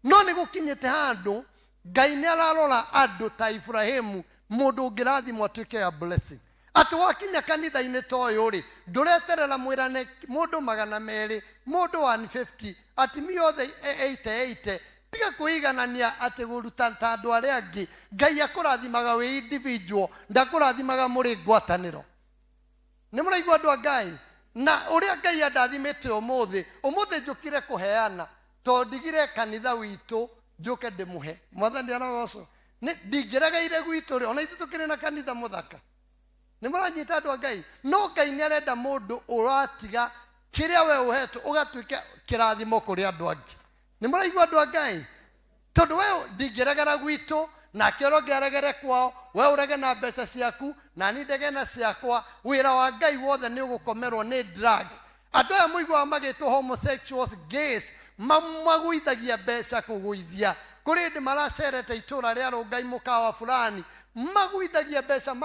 No nĩ gũkinyĩte handũ Ngai nĩ ararora andũ ta Ibrahimu, mũndũ ũngĩrathimwo atuĩke a blessing. Atĩ wakinya kanitha-inĩ ta ũyũ rĩ, ndũreterera mwĩrane mũndũ 200, mũndũ 150, atumia othe 80 80, tiga kwĩiganania atĩ gũruta ta andũ arĩa angĩ. Ngai akũrathimaga wĩ individual, ndakũrathimaga mũrĩ ngwatanĩro. Nĩ mũraigua andũ a Ngai? Na ũrĩa Ngai andathimĩte ũmũthĩ, ũmũthĩ njũkire kũheana, tondũ ndigire kanitha witũ njũke ndĩmũhe. Mwathani arogocwo. Nĩ ndingĩregeire gwitũ rĩ, ona ithuĩ tũkĩrĩ na kanitha mũthaka. Nĩ mũranyita andũ a Ngai? No Ngai nĩ arenda mũndũ ũratiga kĩrĩa we ũhetwo ũgatuĩka kĩrathimo kũrĩ andũ angĩ. Nĩ mũraigua andũ a Ngai? Tondũ we ndingĩregera gwitũ, nake ũrĩa ũngĩ aregere kwao, we ũrege na mbeca ciaku, na niĩ ndege na ciakwa. Wĩra wa Ngai wothe nĩ ũgũkomerwo nĩ drugs. Andũ aya mũiguaga magĩtwo homosexuals, gays, magũithagia mbeca kũgũithia. Kũrĩ hĩndĩ maracerete itũra rĩa Rũngai mũkawa fulani, magũithagia mbeca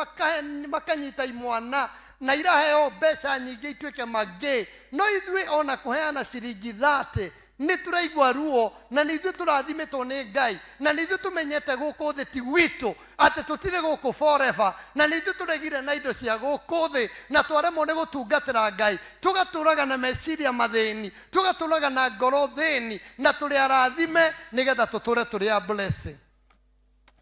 makanyita imwana na iraheo mbeca nyingĩ ituĩke magay. No ithuĩ ona kũheana ciringi 30 nĩ tũraigua ruo, na nĩ ithuĩ tũrathimĩtwo nĩ Ngai, na nĩ ithuĩ tũmenyete gũkũ thĩ ti gwitũ, atĩ tũtirĩ gũkũ forever, na nĩ ithuĩ tũregire na indo cia gũkũ thĩ na twaremwo nĩ gũtungatĩra Ngai, tũgatũraga na meciria mathĩni, tũgatũraga na ngoro thĩni, na tũrĩ arathime nĩgetha tũtũre tũrĩ a blessing.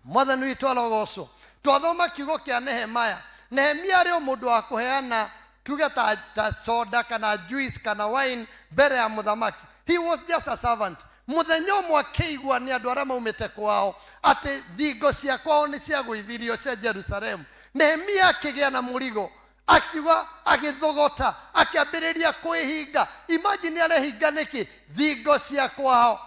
Mwathani witũ arogocwo. Twathoma kiugo kĩa Nehemaya. Nehemia arĩ o mũndũ wa kũheana tuge ta soda kana juice kana wine mbere ya mũthamaki. He was just a servant. Mũthenya ũmwe akĩigua nĩ andũ arĩa maumĩte kwao atĩ thingo cia kwao nĩ ciagũithirio cia Jerusalemu. Nehemia akĩgĩa na mũrigo, akiuga, agĩthogota, akĩambĩrĩria kwĩhinga. Imagine arehinga nĩkĩ? Thingo cia kwao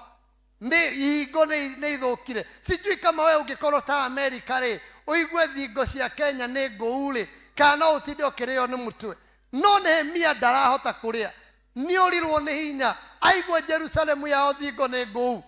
nĩ ihingo nĩ ithũkire. Sijui kama we ũngĩkorwo ta Amerika rĩ, ũigue thingo cia Kenya nĩ ngũu rĩ, kana no ũtinde ũkĩrĩo nĩ mũtwe. No Nehemia ndarahota kũrĩa, nĩ orirwo nĩ hinya. Aigua Jerusalemu yao thingo nĩ ngũu,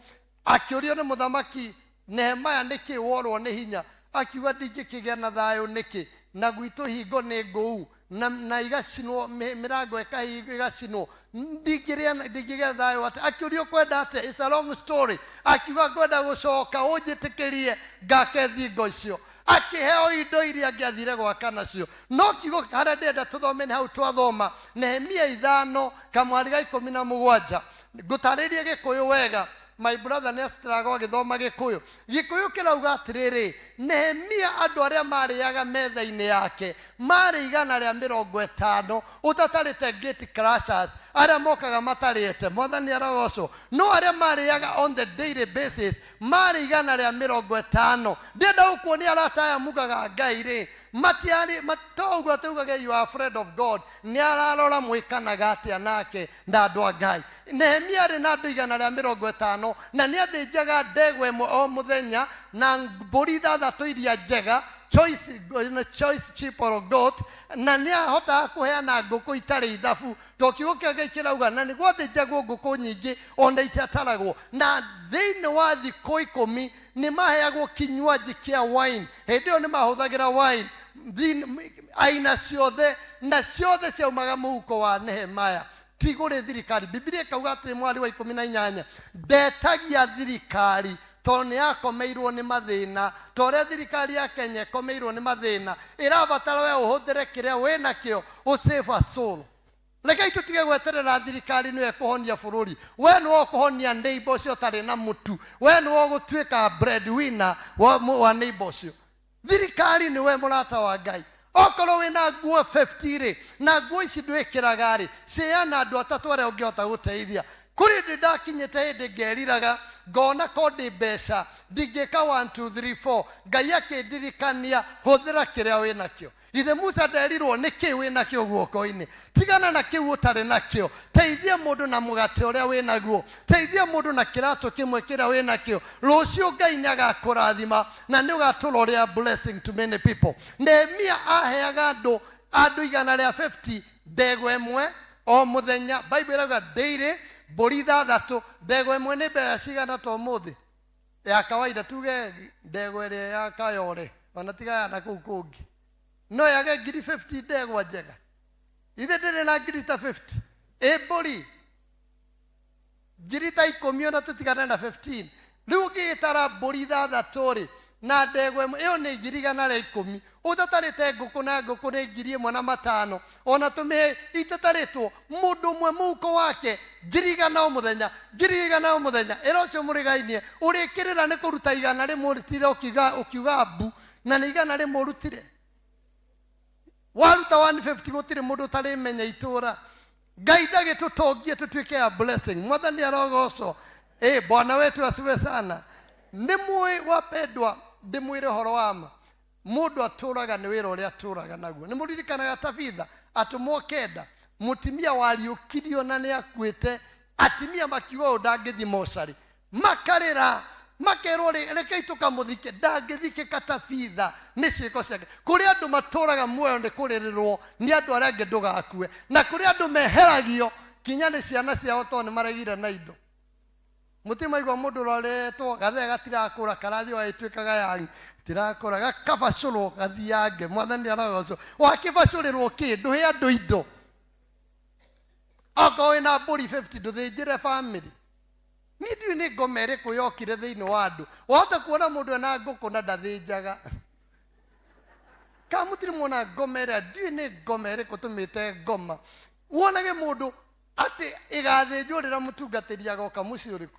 akĩũrio nĩ mũthamaki Nehemia, nĩkĩ worwo nĩ hinya? Akiuga, ndingĩkĩgĩa na thayũ nĩkĩ, na gwitũ hingo nĩ ngũu na igacinwo, mĩrango ĩgacinwo, ndingĩgĩa thayũ atĩa? Akĩũrio kwenda atĩa? It's a long story. Akiuga, ngwenda gũcoka ũnjĩtĩkĩrie ngake thingo icio. Akĩheo indo iria angĩathire gwaka nacio. No kiugo harĩa ndĩrenda tũthome nĩ hau twathoma Nehemia 5 kamwari ga 17. Ngũtarĩrie Gĩkũyũ wega. My brother nĩ astragwo agĩthoma Gĩkũyũ. Gĩkũyũ kĩrauga atĩrĩrĩ, Nehemia andũ arĩa marĩaga metha-inĩ yake marĩ 150, ũtatarĩte gate crashers arĩa mokaga matarĩte. Mwathani arogocwo. No arĩa marĩaga on the daily basis marĩ 150. Ndĩrenda gũkuonia arata aya mugaga Ngai rĩ, matiarĩ, to ũguo atĩ ugage you are afraid of God, nĩ ararora mwĩkanaga atĩa nake na andũ a Ngai. Nehemia arĩ na andũ 150, na nĩ athĩnjaga ndegwa ĩmwe o mũthenya na mbũri ithathatũ iria njega, choice sheep or goat, na nĩ ahotaga kũheana ngũkũ itarĩ ithabu, tondũ kiugo kĩa Ngai kĩrauga na nĩ gwathĩnjagwo ngũkũ nyingĩ ona itiataragwo. Na thĩinĩ wa thikũ 10 nĩ maheagwo kinywaji kĩa wine. Hĩndĩ ĩyo nĩ mahũthagĩra wine aina ciothe, na ciothe ciaumaga mũhuko wa Nehemia, ti gũrĩ thirikari. Bibilia ĩkauga atĩrĩ, mwari wa 18, ndetagia thirikari tondũ nĩ yakomeirwo nĩ mathĩna, ta ũrĩa thirikari ya Kenya ĩkomeirwo nĩ mathĩna. Ĩrabatara we ũhũthĩre kĩrĩa wĩnakĩo ũ save a soul. Rekei tũtige gweterera thirikari nĩyo ĩkũhonia bũrũri. We nĩwe ũkũhonia neighbor ũcio ũtarĩ na mũtu, we nĩwe ũgũtuĩka breadwinner wa neighbor ũcio. Thirikari nĩwe mũrata wa Ngai. Okorwo wĩna nguo 50 rĩ, na nguo ici ndwĩkĩraga rĩ, ciana andũ atatũ arĩa ũngĩhota gũteithia. Kũrĩ hĩndĩ ndakinyĩte hĩndĩ ngeriraga ngona ko ndĩ mbeca ndingĩka 1 2 3 4, Ngai akĩndirikania hũthĩra kĩrĩa wĩnakĩo. Githĩ Musa nderirwo nĩ kĩ wĩnakĩo guoko-inĩ? Tigana na kĩu ũtarĩ nakĩo, teithia mũndũ na mũgate ũrĩa wĩnaguo, teithia mũndũ na kĩratũ kĩmwe kĩrĩa wĩnakĩo. Rũciũ Ngai nĩ agakũrathima na nĩ ũgatũra ũrĩ a blessing to many people. Nehemia aheaga andũ 150 ndegwa ĩmwe o mũthenya. Bible ĩrauga daily mbũri ithathatũ. Ndegwa ĩmwe nĩ mbeca cigana ta ũmũthĩ ya kawaida? Tuge ndegwa ĩrĩa ya Kayore, ona tiga ya na kũu kũngĩ, no yage ngiri 50 ndegwa njega. Ithe ndĩrĩ na ngiri ta 50 ĩ mbũri ngiri ta ikũmi ona tũtigane na 15. Rĩu ũngĩgĩtara mbũri ithathatũ rĩ na ndegwa ĩmwe, ĩyo nĩ ngiri igana rĩa ikũmi. Ũtatarĩte ngũkũ, na ngũkũ nĩ ngiri ĩmwe na matano, ona tũmĩhe itatarĩtwo mũndũ ũmwe mũhuko wake ngiri igana o mũthenya, ngiri igana o mũthenya. Ĩra ũcio mũrĩgainie ũrĩkĩrĩra nĩ kũruta igana rĩmwe ũrutire ũkiuga ũkiuga mbu, na nĩ igana rĩmwe ũrutire. Waruta 150 gũtirĩ mũndũ ũtarĩmenya itũra. Ngai ndagĩtũtongie tũtuĩke a blessing. Mwathani arogocwo. Ĩ Bwana wetu asiwe sana. Nĩ mũĩ wapendwa, ndĩmwĩre ũhoro wa ma, mũndũ atũraga nĩ wĩra ũrĩa atũraga naguo. Nĩ mũririkanaga Tabitha atũmwo kenda, mũtimia wariũkirio na nĩ akuĩte, atimia makiuga ũyũ ndangĩthiĩ mocarĩ, makarĩra makerwo rekei tũkamũthike, ndangĩthikĩka Tabitha nĩ ciĩko ciake. Kũrĩ andũ matũraga muoyo nĩ kũrĩrĩrwo nĩ andũ arĩa angĩ ndũgakue, na kũrĩ andũ meheragio kinya nĩ ciana ciao tondũ nĩ maregire na indo. Mũtirĩ maigua mũndũ ũroretwo gathee gatirakũra, karathiĩ gagĩtuĩkaga yangi tirakũra, gakabacũrwo gathiange. Mwathani arogocwo. Wakĩbacũrĩrwo kĩ? Ndũhe andũ indo. Okorwo wĩna mbũri 50 ndũthĩnjĩre family. Niĩ ndiũĩ nĩ ngoma ĩrĩkũ yokire thĩinĩ wa andũ. Wahota kuona mũndũ ena ngũkũ na ndathĩnjaga. Kana mũtirĩ muona ngoma ĩrĩa? Ndiũĩ nĩ ngoma ĩrĩkũ tũmĩte ngoma. Wonage mũndũ atĩ ĩgathĩnjwo rĩrĩa mũtungatĩri agoka mũciĩ ũrĩkũ,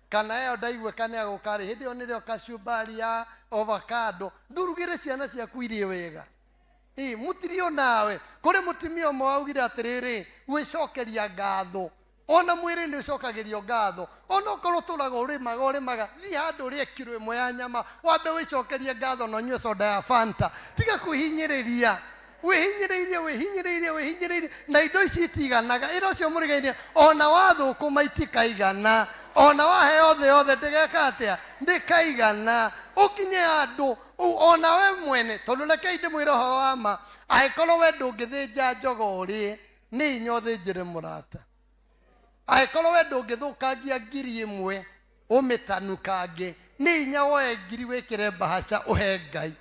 kana ĩyo ndaigue kana ĩgũka rĩ, hĩndĩ ĩyo nĩrĩo kacumbari ya avocado. Ndũrugĩre ciana ciaku irie wega. Ĩ mũtiri onawe. Kũrĩ mũtumia ũmwe waugire atĩrĩrĩ, gwĩcokeria ngatho ona mwĩrĩ nĩ ũcokagĩrio ngatho, ona okorwo ũtũraga ũrĩmaga ũrĩmaga, thiĩ handũ ũrĩe kiro ĩmwe ya nyama, wambe wĩcokerie ngatho na ũnyue soda ya Fanta. Tiga kwĩhinyĩrĩria, wĩhinyĩrĩirie wĩhinyĩrĩirie wĩhinyĩrĩirie na indo ici itiganaga. Ĩra ũcio mũrigainie, ona wathũkũma itikaigana, ona waheo thĩ yothe ndĩgeka atĩa, ndĩkaigana. Ũkinye handũ ona we mwene, tondũ rekei ndĩmwĩre ũhoro wa ma, angĩkorwo we ndũngĩthĩnja njogoo ũrĩe, nĩ hinya ũthĩnjĩre mũrata. Angĩkorwo we ndũngĩthũkangia ngiri ĩmwe ũmĩtanukange, nĩ hinya woe ngiri wĩkĩre mbahaca ũhe Ngai.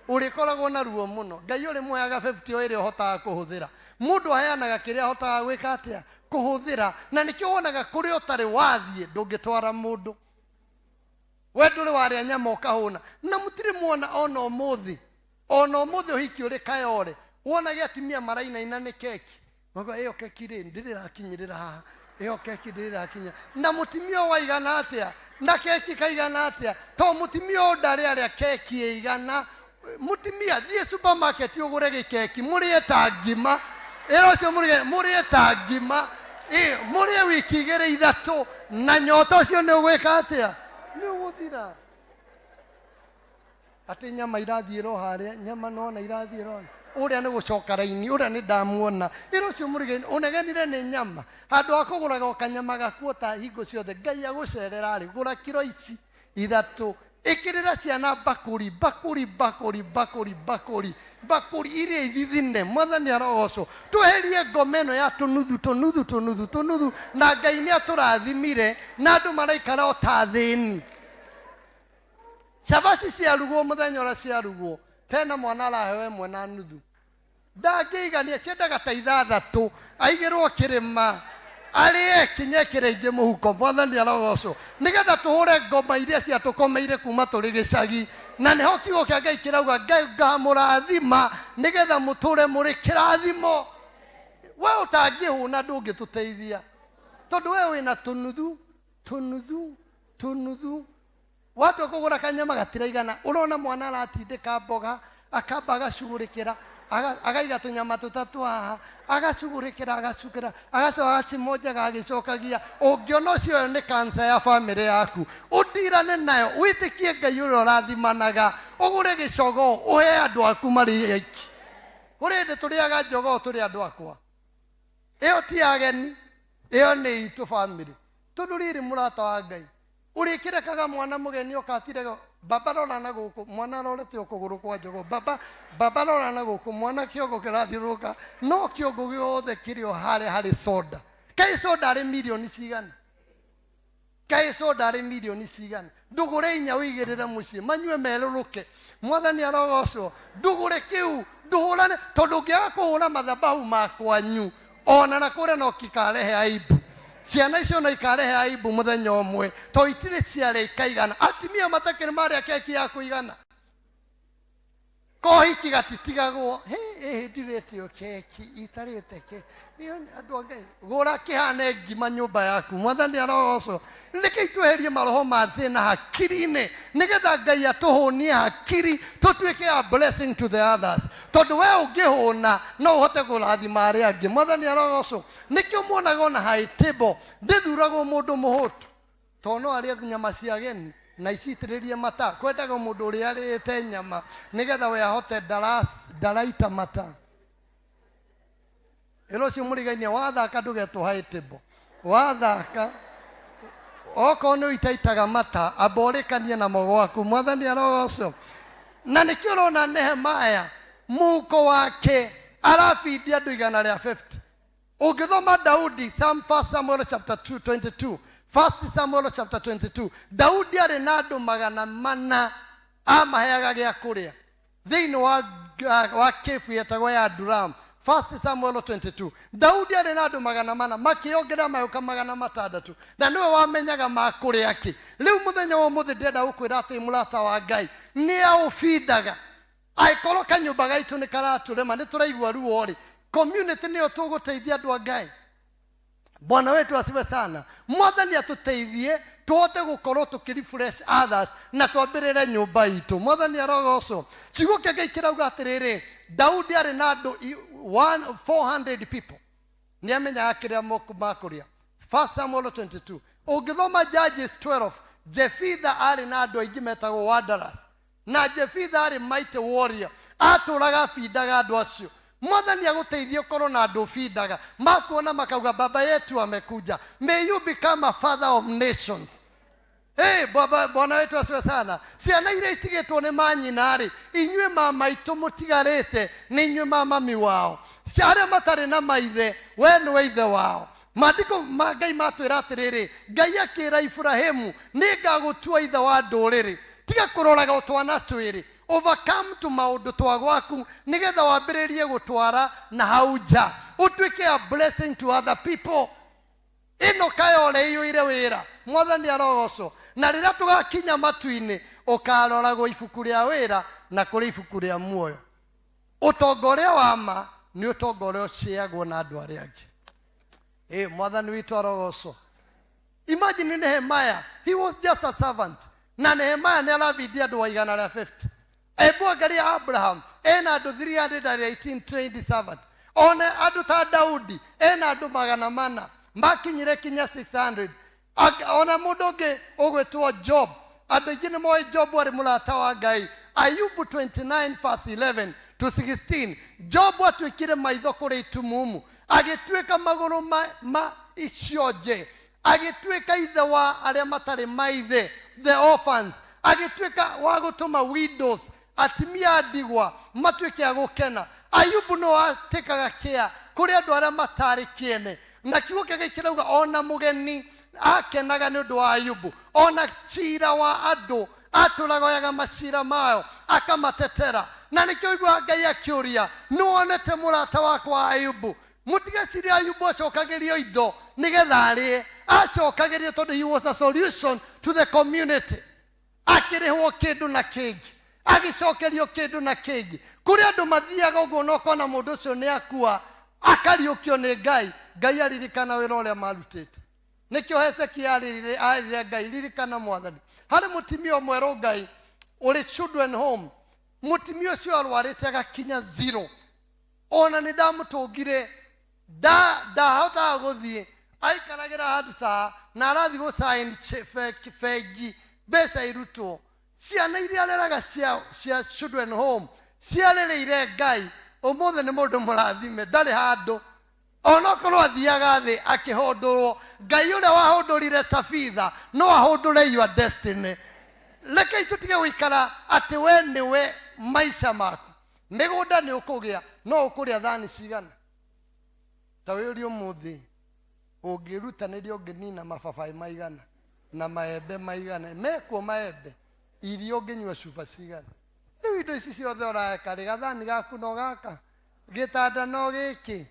Ũrĩkoragwo na ruo mũno. Ngai ũrĩmũheaga 50 o ĩrĩa ũhotaga kũhũthĩra. Mũndũ aheanaga kĩrĩa ahotaga gwĩka atĩa? Kũhũthĩra. Na nĩkĩo wonaga kũrĩa ũtarĩ wathiĩ ndũngĩtwara mũndũ. We ndũrĩ warĩa nyama ũkahũna. Na mũtirĩ muona ona ũmũthĩ, ona ũmũthĩ ũhiki ũrĩ Kayole, wonage atimia marainaina nĩ keki. Mauga ĩyo keki rĩ, ndĩrĩ ĩrakinyĩrĩra haha, ĩyo keki ndĩrĩ ĩrakinya. Na mũtimia ũyũ aigana atĩa? Na keki kaigana atĩa? To mũtimia ũyũ ndarĩ arĩa keki ĩigana. Mũtimia, thiĩ supermarket ũgũre gĩkeki, mũrĩe ta ngima. Ĩra ũcio mũrĩe, mũrĩe ta ngima. Ĩ, mũrĩe wiki igĩrĩ ithatũ, na nyota ũcio nĩ ũgwĩka atĩa? Nĩ ũgũthira. Atĩ nyama irathiĩra o harĩa, nyama nona irathiĩra o ũrĩa nĩ gũcoka raini, ũrĩa nĩ ndamuona. Ĩra ũcio mũrĩge, ũnegenire nĩ nyama. Handũ ha kũgũraga o kanyama gakuo ta hingo ciothe, Ngai agũcerera rĩ, gũra kiro ici ithatũ, ĩkĩrĩra ciana mbakũri, mbakũri, mbakũri, mbakũri, mbakũri, mbakũri iria ithithine. Mwathani arogocwo. Tweherie ngoma ĩno ya tũnuthu, tũnuthu, tũnuthu, tũnuthu, na Ngai nĩ atũrathimire, na andũ maraikara o ta athĩni. Cabaci ciarugwo mũthenya ũrĩa ciarugwo, tena mwana araheo ĩmwe na nuthu. Ndangĩigania, ciendaga ta ithathatũ, aigĩrwo kĩrĩma, arĩe kinya ĩkĩre ingĩ mũhuko. Mwathani arogocwo. Nĩgetha tũhũre ngoma iria ciatũkomeire kuma tũrĩ gĩcagi. Na nĩho kiugo kĩa Ngai kĩrauga, Ngai ngamũrathima nĩgetha mũtũre mũrĩ kĩrathimo. We ũtangĩhũna ndũngĩtũteithia, tondũ we wĩna tũnuthu, tũnuthu, tũnuthu. Watua kũgũra kanyama gatiraigana, ũrona mwana aratindĩka mboga, akamba agacugurĩkĩra, agaiga tũnyama tũtatũ haha, agacugurĩkĩra, agacukĩra, agacoka agacimonjaga agĩcokagia. Ũngĩona ũcio ũyũ nĩ cancer ya bamĩrĩ yaku, ũndirane nayo, wĩtĩkie Ngai ũrĩa ũrathimanaga, ũgũre gĩcogoo, ũhe andũ aku marĩe aiki. Kũrĩ hĩndĩ tũrĩaga njogoo tũrĩ andũ akwa. Ĩyo ti ya ageni, ĩyo nĩ itũ bamĩrĩ. Tondũ rĩrĩ mũrata wa Ngai, ũrĩkĩrekaga mwana mũgeni oka atirega, baba rora na gũkũ, mwana arorete o kũgũrũ kwa njogoo, baba, baba rora na gũkũ, mwana kĩongo kĩrathiũrũrũka, no kĩongo gĩothe kĩrĩ o harĩa harĩ soda. Kaĩ soda arĩ mirioni cigana? Kaĩ soda arĩ mirioni cigana? Ndũgũre inya ũigĩrĩre mũciĩ, manyue merũrũke. Mwathani arogocwo. Ndũgũre kĩu, ndũhũrane, tondũ ũngĩaga kũhũra mathabahu ma kwanyu, ona na kũrĩa no kikarehe aibu. Ciana icio no ikarehe aibu mũthenya ũmwe, to itirĩ ciarĩa ikaigana. Atumia matakĩrĩ marĩa keki ya kũigana. Kohiki gatitigagwo. Hĩ, ĩhĩ ndirĩtio keki, itarĩte keki. Ĩyo nĩ andũ a Ngai. Gũra kĩhane ngima nyũmba yaku. Mwathani arogocwo. Nĩkĩ tweherie maroho ma thĩna hakiri-inĩ, nĩgetha Ngai atũhũnie hakiri, tũtuĩke a blessing to the others. Tondũ we ũngĩhũna, no ũhote kũrathima arĩa angĩ. Mwathani arogocwo. Nĩkĩo muonaga ona high table, ndĩthuragwo mũndũ mũhũtu. Tondũ no arĩe nyama cia ageni na icitĩrĩrie mata. Kwendaga mũndũ ũrĩa arĩte nyama, nĩgetha we ahote ndaraita mata. Ĩra ũcio mũrigainie, wathaka ndũgetwo high table. Wathaka, okorwo nĩ ũitaitaga mata, amba ũrĩkanie namo gwaku. Mwathani arogocwo. Na nĩkĩo ũrona Nehemiah, mũhuko wake arabindia andũ igana rĩa 50. Ũngĩthoma Daudi, Psalm, First Samuel chapter 2, 22. First Samuel chapter 22. Daudi arĩ na andũ magana mana amaheaga gĩa kũrĩa thĩinĩ wa kĩbu yetagwo ya Adulam. First Samuel 22. Daudi arĩ na andũ magana mana makĩongerera magĩũka magana matandatũ, na nĩwe wamenyaga ma kũrĩa kĩ. Rĩu mũthenya wa ũmũthĩ ndĩrenda gũkwĩra atĩ mũrata wa Ngai nĩ aũbindaga. Angĩkorwo kanyũmba gaitũ nĩ karatũrema, nĩ tũraigua ruo rĩ, community nĩyo tũgũteithia andũ a Ngai. Bwana wetu asiwe sana. Mwathani atũteithie tũhote gũkorwo tũkĩ refresh others na twambĩrĩre nyũmba itũ. Mwathani arogocwo. Kiugo kĩa Ngai kĩrauga atĩrĩrĩ, Daudi arĩ na andũ one, 400 people. Nĩ amenyaga kĩrĩa makũrĩa. First Samuel 22. Ũngĩthoma Judges 12, Jefitha arĩ na andũ aingĩ metagwo wanderers. Na Jefitha arĩ mighty warrior, atũraga abindaga andũ acio. Mwathani agũteithie ũkorwo na andũ ũbindaga, makuona makauga baba yetu amekuja. May you become a father of nations. Hey, baba, Bwana wetu asiwe sana. Ciana iria itigĩtwo nĩ manyina rĩ, inyuĩ mama itũ mũtigarĩte, nĩ inyuĩ mamami wao. Arĩa matarĩ na maithe, we nĩwe ithe wao. Maandĩko ma Ngai matwĩra atĩrĩrĩ, Ngai akĩra Iburahĩmu, nĩngagũtua ithe wa ndũrĩrĩ. Tiga kũroraga o twana twĩrĩ, overcome tũmaũndũ twa gwaku nĩgetha wambĩrĩrie gũtwara na hau nja, ũtuĩke a blessing to other people. Ĩno kayore ĩiyũire wĩra, Mwathani arogocwo. Na rĩrĩa tũgakinya matu-inĩ, ũkaroragwo ibuku rĩa wĩra na kũrĩ ibuku rĩa muoyo. Ũtonga ũrĩa wa ma nĩ ũtonga ũrĩa ũciagwo na andũ arĩa angĩ. Mwathani witũ arogocwo. Imagine Nehemiah, he was just a servant. Na Nehemiah nĩ aravindia andũ wa igana rĩa 50. Ebu angalia Abraham, ena andũ 318 trained servant. One andũ ta Daudi, ena andũ magana mana, makinyire kinya 600. Ona mũndũ ũngĩ ũgwĩtwo Job, andũ aingĩ nĩ moĩ Job arĩ mũrata wa Ngai. Ayubu 29 verse 11 to 16, Job atuĩkire maitho kũrĩ itumumu, agĩtuĩka magũrũ ma icionje, agĩtuĩka ithe wa arĩa matarĩ maithe, the orphans, agĩtuĩka wa gũtũma widows, atimia a ndigwa matuĩke a gũkena. Ayubu no atĩkaga kĩa kũrĩ andũ arĩa matarĩ kĩene, na kiugo kĩa Ngai kĩrauga ona mũgeni akenaga nĩ ũndũ wa Ayubu, ona cira wa andũ atũraga oyaga macira mayo akamatetera. Na nĩkĩo ũiguaga Ngai akĩũria, nĩwonete mũrata wakwa Ayubu? Mũtigecirie Ayubu acokagĩrio indo nĩgetha arĩe, acokagĩrio tondũ he was a solution to the community. Akĩrĩhwo kĩndũ na kĩngĩ, agĩcokerio kĩndũ na kĩngĩ. Kũrĩ andũ mathiaga ũguo na ũkona mũndũ ũcio nĩ akua, akariũkio nĩ Ngai. Ngai aririkana wĩra ũrĩa marutĩte. Nĩkĩo Hezekia arĩrire Ngai, ririkana Mwathani. Harĩ mũtumia ũmwe Rongai ũrĩ children home, mũtumia ũcio arwarĩte agakinya zero. Ona nĩ ndamũtũngire, ndahotaga gũthiĩ, aikaragĩra handũ ta na arathiĩ gũsign bengi mbeca irutwo. Ciana iria areraga cia children home ciarĩrĩire Ngai, ũmũthĩ nĩ mũndũ mũrathime, ndarĩ handũ. Onokorwo athiaga thĩ akĩhũndũrwo, Ngai ũrĩa wahũndũrire Tabitha no ahũndũre your destiny. Rekei tũtige gũikara atĩ we nĩwe maica maku. Mĩgũnda nĩ ũkũgĩa, no ũkũrĩa thani cigana? Ta wĩyũrie ũmũthĩ, ũngĩrutanĩria ũngĩnina mababaĩ maigana? Na maembe maigana mekuo maembe irio ũngĩnyua cuba cigana rĩu indo ici ciothe ũreka rĩ gathani gaku no gaka gĩtanda no gĩkĩ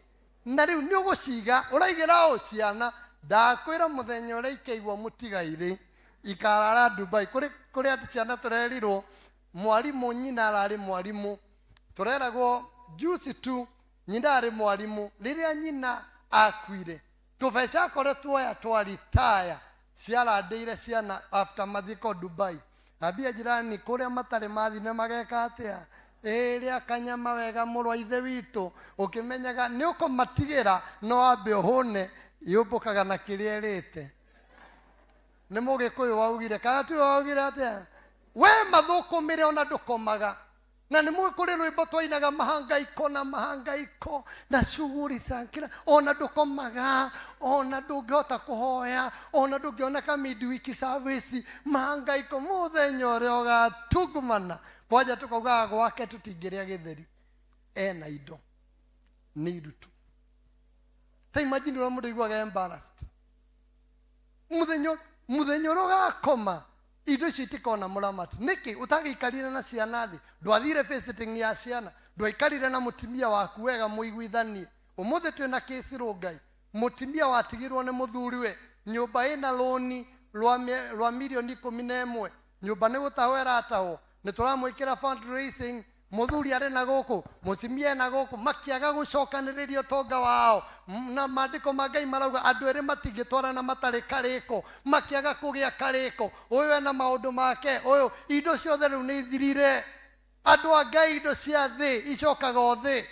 na rĩu nĩ ũgũciga ũraigĩra ũ ciana ndakwĩra mũthenya ũrĩa ikaigua mũtigairĩ ikarara Dubai kũrĩ kũrĩ andũ ciana tũrerirwo mwarimũ nyina ararĩ mwarimũ tũreragwo juice tu nyina arĩ mwarimũ rĩrĩa nyina akuire tũbeca akoretwo oya twa ritaya ciarandĩire ciana after mathiko Dubai ambia jirani kũrĩa matarĩ mathi nĩ mageka atĩa ĩrĩa kanyama wega mũrũ wa ithe witũ ũkĩmenyaga nĩ ũkũmatigĩra no wambe ũhũne yũmbũkaga na kĩrĩa ĩrĩte nĩ mũgĩkũyũ waugire kana tiwe waugire atĩa we mathũkũmĩre ona ndũkomaga na nĩ mũĩ kũrĩ rwĩmbo twainaga mahangaiko na mahangaiko na shughuli za kila ona ndũkomaga ona ndũngĩhota kũhoya ona ndũngĩoneka midweek service mahangaiko mũthenya ũrĩa ũgatungumana kwanja tũkaugaga gwake tũtingĩrĩa gĩtheri ena indo nĩ irutu ta imagine ũrĩa mũndũ aiguaga embarrassed muthenya muthenya ũrĩa ũgakoma indo icio itikona mũramati nĩkĩ ũtagĩikarire na ciana thĩ ndwathire visiting ya ciana ndwaikarire na mũtumia waku wega mũiguithanie ũmũthĩ twĩna kĩci rũngai mũtumia watigirwo nĩ mũthuriwe nyũmba ĩna lũni rwa mirioni 11 nyũmba nĩ gũtahwo ĩratahwo nĩ tũramwĩkĩra fundraising mũthuri arĩ na gũkũ mũtumia ena gũkũ makĩaga gũcokanĩrĩria ũtonga wao na maandĩko ma Ngai marauga andũ erĩ matingĩtwarana matarĩ karĩko makĩaga kũgĩa karĩko ũyũ ena maũndũ make ũyũ indo ciothe rĩu nĩ ithirire andũ a Ngai indo cia thĩ icokaga o thĩ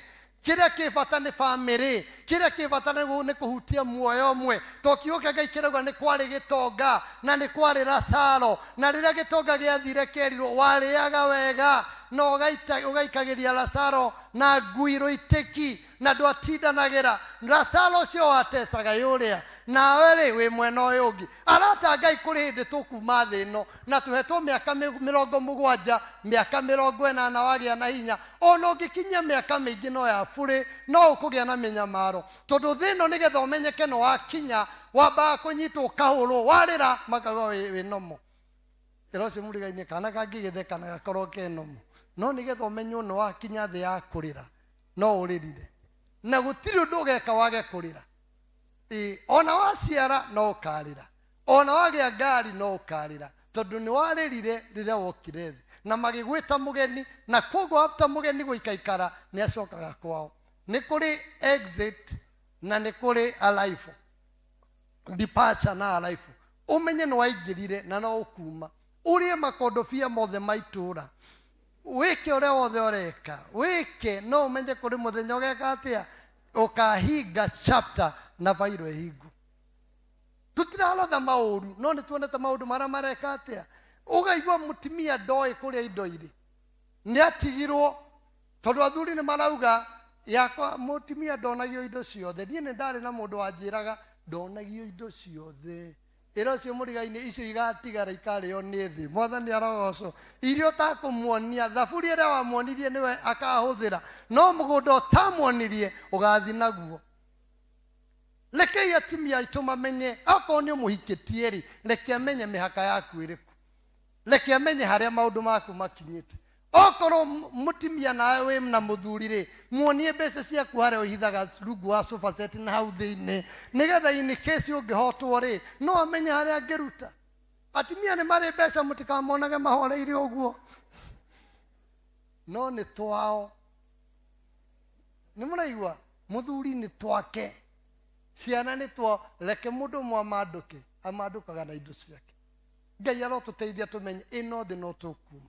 kĩrĩa kĩ bata nĩ bamĩrĩ kĩrĩa kĩ bata nĩ kũhutia muoyo ũmwe to kiugo kĩa Ngai kĩrauga nĩ kwarĩ gĩtonga na nĩ kwarĩ Lazaro na rĩrĩa gĩtonga gĩathire kĩerirwo warĩaga wega na ũgaikagĩria Lazaro na ngui rũitĩki na ndwatindanagĩra Lazaro ũcio watecaga yũrĩa nawe rĩ wĩ mwena ũyũ ũngĩ arata Ngai kũrĩ hĩndĩ tũkuma thĩ ĩno na tũhetwo mĩaka 70 mĩaka 80 wagĩa na hinya ona ũngĩkinyia mĩaka mĩingĩ no ya burĩ no ũkũgĩa na mĩnyamaro tondũ thĩ ĩno nĩgetha ũmenyeke no wakinya wambaga kũnyitwo ũkahũrwo warĩra makauga wĩ nomo ĩra ũcio mũrigaine kana kangĩgĩtheka na gakorwo ke nomo no nĩgetha ũmenywo no wakinya thĩ ya kũrĩra no ũrĩrire na gũtirĩ ũndũ ũgeka wage kũrĩra ona waciara no ũkarĩra ona wagĩa ngari no ũkarĩra tondũ nĩ warĩrire rĩrĩa wokire thĩ na magĩgwĩta mũgeni na koguo after mũgeni gũikaikara nĩ acokaga kwao nĩ kũrĩ exit na nĩ kũrĩ arrival departure na arrival ũmenye nĩ waingĩrire na no ũkuma ũrĩe makondobia mothe ma itũũra wĩke ũrĩa wothe ũreka wĩke no ũmenye kũrĩ mũthenya ũgeka atĩa ũkahinga chapter na bairo ĩhingwo tũtiraratha maũru no nĩ tuonete maũndũ marĩa mareka atĩa ũgaigua mũtumia ndoĩ kũrĩa indo irĩ nĩ atigirwo tondũ athuri nĩ marauga yakwa mũtumia ndonagio indo ciothe niĩ nĩ ndarĩ na mũndũ wanjĩraga ndonagio indo ciothe ĩra ũcio mũrigainĩ icio igatigara ikarĩo nĩ thĩ mwathani arogocwo iria ũtakũmuonia thaburi ĩrĩa wamuonirie nĩwe akahũthĩra no mũgũnda ũtamuonirie ũgathi naguo rekei atumia aitũ mamenye akorwo nĩ ũmũhikĩtie rĩ reke amenye mĩhaka yaku ĩrĩkũ reke amenye harĩa maũndũ maku makinyĩte okorwo mũtumia nawe wĩ na mũthuri rĩ muonie mbeca ciaku harĩa ũhithaga rungu wa sofa set na hau thĩinĩ nĩgetha in case ũngĩhotwo rĩ no amenye harĩa angĩruta atumia nĩ marĩ mbeca mũtikamonage mahoreire ũguo no nĩ twao nĩ mũraigua mũthuri nĩ twake ciana nĩ twao reke mũndũ ũmwe amandũke amandũkaga na indo ciake Ngai arotũteithia tũmenye ĩno thĩ no tũkuma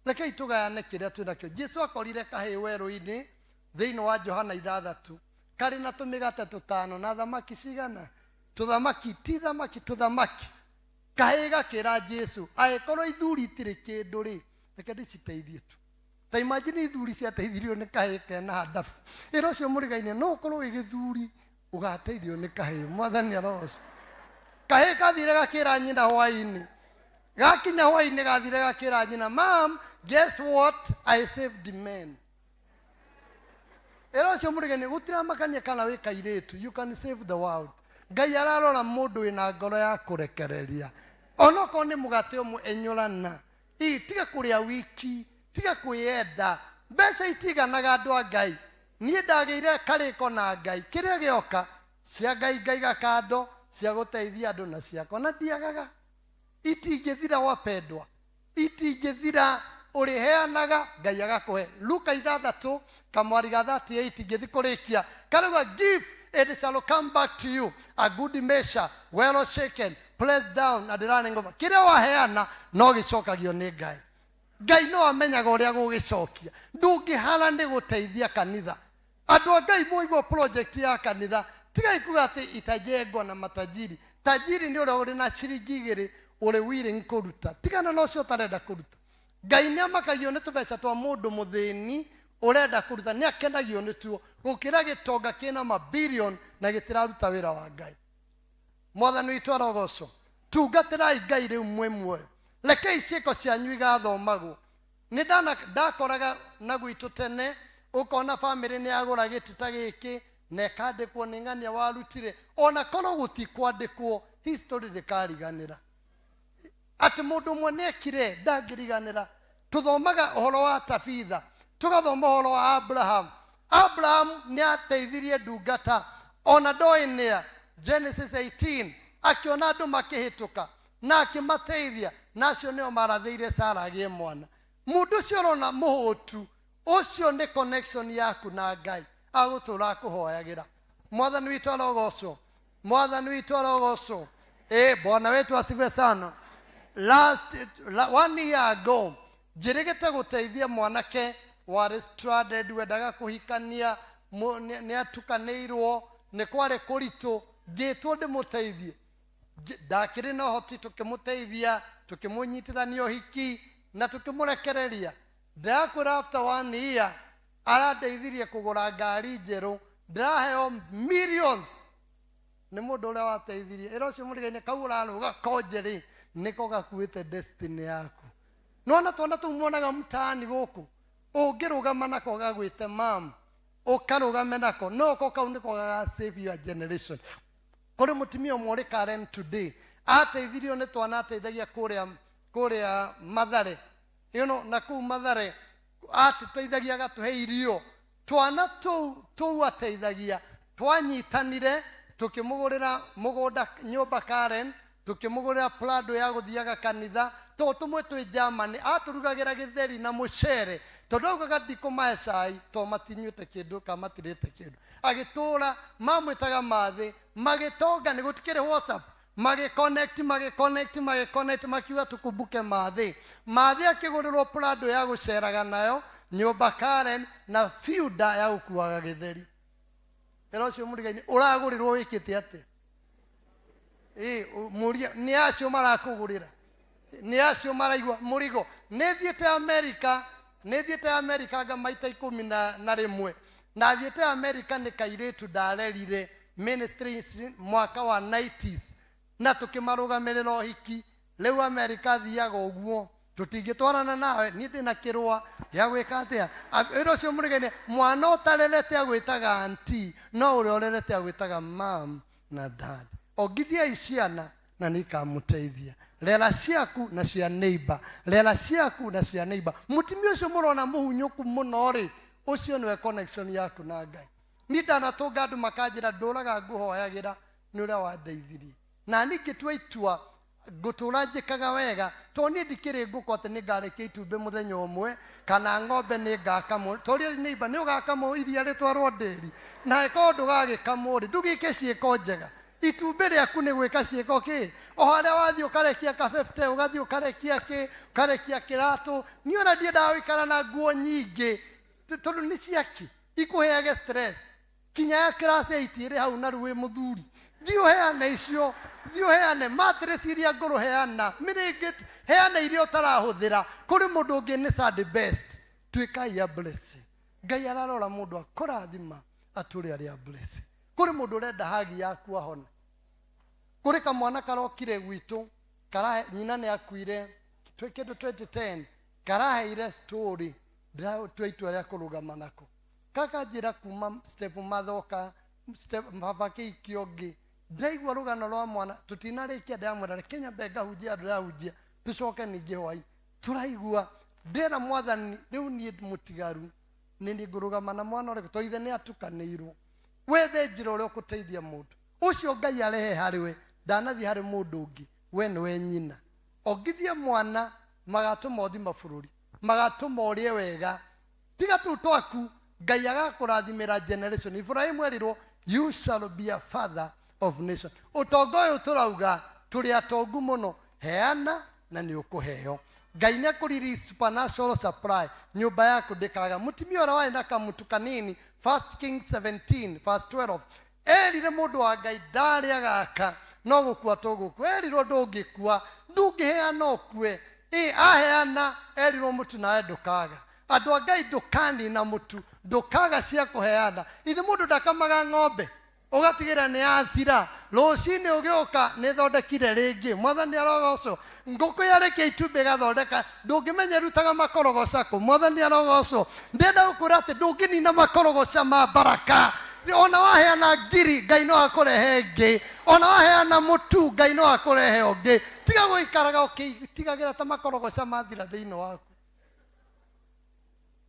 rekei tũgayane kĩrĩa twĩnakĩo Jesu akorire kahĩĩ werũ-inĩ thĩinĩ wa Johana 6 karĩ na tũmĩgate tũtano na thamaki cigana tũthamaki ti thamaki tũthamaki kahĩĩ gakĩra Jesu angĩkorwo ithuri itirĩ kĩndũ rĩ reke ndĩciteithie tu ta imagine ithuri ciateithirio nĩ kahĩĩ kena handabu ĩra ũcio mũrigaine no ũkorwo wĩ gĩthuri ũgateithio nĩ kahĩĩ mwathani arogocwo kahĩĩ kathire gakĩra nyina hwaĩ-inĩ gakinya hwaĩ-inĩ gathire gakĩra nyina mam guess what I saved men ĩra ũcio mũrigani gũtiramakania kana wĩ kairĩtu you can save the world Ngai ararora mũndũ wĩna ngoro ya kũrekereria Onokorwo nĩ mũgate ũmwe enyũrana. Ĩ, tiga kũrĩa wiki, tiga kwĩyenda. Mbeca itiganaga andũ a Ngai. Niĩ ndagĩire karĩko na Ngai. Kĩrĩa gĩoka, cia Ngai ngaiga kando, cia gũteithia andũ na ciakwa. Na ndiagaga. Itingĩthira wapendwa. Itingĩthira. Ũrĩheanaga, Ngai agakũhe. Luka ithathatũ, kamwari ga 38, ngĩthi kũrĩkia. Karauga, give, it shall come back to you. A good measure, well shaken, pressed down and running over. Kĩrĩa waheana, no gĩcokagio nĩ Ngai. Ngai no amenyaga ũrĩa gũgĩcokia. Ndũngĩhara nĩ gũteithia kanitha. Andũ a Ngai mwaigua project ya kanitha, tigai kuga atĩ itajengwa na matajiri. Tajiri nĩ ũrĩa ũrĩ na ciringi igĩrĩ ũrĩ willing kũruta. Tigana na ũcio ũtarenda kũruta. Ngai nĩ amakagio nĩ tũbeca twa mũndũ mũthĩni ũrenda kũruta, nĩ akenagio nĩ tuo gũkĩra gĩtonga kĩna mabilion na gĩtiraruta wĩra wa Ngai. Mwathani witũ arogocwo. Tungatĩrai Ngai rĩu mwĩ muoyo. Rekei ciĩko cianyu igathomagwo. Nĩ ndakoraga na gwitũ tene, ũkona bamĩrĩ nĩ yagũra gĩtĩ ta gĩkĩ na ĩkandĩkwo nĩ ng'ania warutire, ona korwo gũtikwandĩkwo, history ndĩkariganĩra. Atĩ mũndũ ũmwe nĩekire ndangĩriganĩra. Tũthomaga ũhoro wa Tabitha, tũgathoma ũhoro wa Abraham. Abraham nĩ ateithirie ndungata ona ndoĩ nĩa. Genesis 18 akĩona andũ makĩhĩtũka na akĩmateithia, na acio nĩo marathĩire Sara agĩe mwana. Mũndũ ũcio ũrona mũhũtu, ũcio nĩ connection yaku na Ngai, agũtũra akũhoyagĩra. Mwathani witũ arogocwo. Mwathani witũ arogocwo. Bwana wetu asifiwe sana. Last 1 year ago, njĩrĩgĩte gũteithia mwanake warĩ stranded, wendaga kũhikania, nĩ atukanĩirwo, nĩ kwarĩ kũritũ, ngĩtwo ndĩmũteithie. Ndakĩrĩ na ũhoti, tũkĩmũteithia, tũkĩmũnyitithania ũhiki, na tũkĩmũrekereria. Ndĩrakwĩra after 1 year, arandeithirie kũgũra ngari njerũ, ndĩraheo millions. Nĩ mũndũ ũrĩa wateithirie. Ĩra ũcio mũrigaine kau ũrarũga konje rĩ, nĩko gakuĩte destiny yaku. Nĩwona twana tũu muonaga mtaani gũkũ, ũngĩrũgama nako gagwĩte mam, ũkarũgame nako, no ko kau nĩko gaga save your generation. Kũrĩ mũtumia ũmwe ũrĩ Karen today, ateithirio nĩ twana ateithagia kũrĩa Mathare. You know, na kũu Mathare, atũteithagia agatũhe irio. Twana tũu ateithagia, twanyitanire, tũkĩmũgũrĩra mũgũnda nyũmba Karen, tũkĩmũgũrĩra Prado ya gũthiaga kanitha, tondũ tũmwe twĩ Germany, atũrugagĩra gĩtheri na mũcere, tondũ augaga ndikũmahe cai, tondũ matinyuĩte kĩndũ kana matirĩte kĩndũ. Agĩtũra, mamwĩtaga Mathĩ, magĩtonga, nĩ gũtikĩrĩ WhatsApp, magĩconnect, magĩconnect, magĩconnect, makiuga tukumbuke Mathĩ. Mathĩ akĩgũrĩrwo Prado ya gũceraga nayo, nyũmba Karen, na fiuda ya gũkuaga gĩtheri. Ĩra ũcio mũrigainĩ, ũragũrĩrwo wĩkĩte atĩa? Mũria, nĩ acio marakũgũrĩra, nĩ acio maraigua mũrigo. Nĩ thiĩte Amerika, nĩ thiĩte Amerika anga maita ikũmi na rĩmwe. Na thiĩte Amerika nĩ kairĩtu ndarerire ministry mwaka wa 90s, na tũkĩmarũgamĩrĩra ũhiki. Rĩu Amerika thiaga ũguo, tũtingĩtwarana nawe, niĩ ndĩna kĩrũa gĩa gwĩka atĩa? Ĩra ũcio mũrigaine, mwana ũtarerete agwĩtaga auntie, no ũrĩa ũrerete agwĩtaga mam na dad. Ongithiai ciana na nĩikamũteithia. Rera ciaku na cia neighbor, rera ciaku na cia neighbor. Mũtumia ũcio mũrona mũhunyũku mũno rĩ, ũcio nĩwe connection yaku na Ngai. Niĩ ndanatũnga andũ makanjĩra ndũraga ngũhoyagĩra nĩ ũrĩa wandeithirie. Na niĩ ngĩtua itua ngũtũra njĩkaga wega, tondũ niĩ ndikĩrĩ ngũkũ atĩ nĩngarekia itumbĩ mũthenya ũmwe, kana ng'ombe nĩngakamwo. Tũria neighbor, nĩ ũgakamwo iria rĩtwarwo ndĩri? Na angĩkorwo ndũgagĩkamwo rĩ, ndũgĩke ciĩko njega. Itumbĩ rĩaku nĩ gwĩka ciĩko kĩ? O harĩa wathiĩ ũkarekia kabebte, ũgathiĩ ũkarekia kĩ, ũkarekia kĩratũ. Niĩ ona ndiendaga gũikara na nguo nyingĩ, tondũ nĩ ciaki, ikũheage stress. Kinya ya class 8 ĩrĩ hau na rĩu wĩ mũthuri. Thiĩ ũheane icio, thiĩ ũheane mattress iria ngũrũ, heana mĩrĩngĩti, heana iria ũtarahũthĩra. Kũrĩ mũndũ ũngĩ nĩ sad best. Tuĩkai a blessing. Ngai ararora mũndũ akũrathima atũre arĩ a blessing. Kũrĩ mũndũ ũrenda hagi yaku ahone. Kũrĩ kamwana karokire gwitũ, nyina nĩ akuire kĩndũ 2010, karaheire story, ndĩratua itua rĩa kũrũgama nako. Kaka njĩra kuma step mother oka, step baba kĩikio ũngĩ. Ndaigua rũgano rwa mwana tũtinarĩkia, ndamwĩra reke nyambe ngahunjia andũ ndĩrahunjia, tũcoke ningĩ hwaĩ tũraigua. Ndĩra Mwathani, rĩu niĩ mũtigaru nĩ niĩ ngũrũgama na mwana ũrĩkũ? Tondũ ithe nĩ atukanĩirwo. Wethe njĩra ũrĩa ũkũteithia mũndũ ũcio Ngai arehe harĩ we, ndanathiĩ harĩ mũndũ ũngĩ, we nĩwe nyina. Ongithie mwana, magatũma ũthi mabũrũri, magatũma ũrĩe wega, tiga tu twaku, Ngai agakũrathimĩra generation. Ibrahimu erirwo, you shall be a father of nation. Ũtonga ũyũ tũrauga tũrĩ atongu mũno, heana na nĩ ũkũheo. Ngai nĩ akũriri supernatural supply, nyũmba yaku ndĩkaga. Mũtumia ũrĩa warĩ na kamũtu kanini, First Kings 17 verse 12, erire mũndũ wa Ngai ndarĩa gaka no gũkua tũgũkua. Erirwo ndũngĩkua, ndũngĩheana ũkue. Ĩ aheana, erirwo mũtu nawe ndũkaga. Andũ a Ngai, ndũkanina mũtu, ndũkaga cia kũheana. Ithe mũndũ ndakamaga ng'ombe ũgatigĩra nĩ yathira, rũcinĩ ũgĩũka nĩ thondekire rĩngĩ. Mwathani arogocwo. Ngũkũ yarĩkia itumbĩ ĩgathondeka, ndũngĩmenya ĩrutaga makorogoca kũ. Mwathani arogocwo. Ndĩrenda gũkwĩra atĩ ndũngĩnina makorogoca ma baraka. Ona waheana ngiri, Ngai no akũrehe ĩngĩ. Ona waheana mũtu, Ngai no akũrehe ũngĩ. Tiga gũikaraga ũkĩtigagĩra ta makorogoca mathira thĩinĩ waku,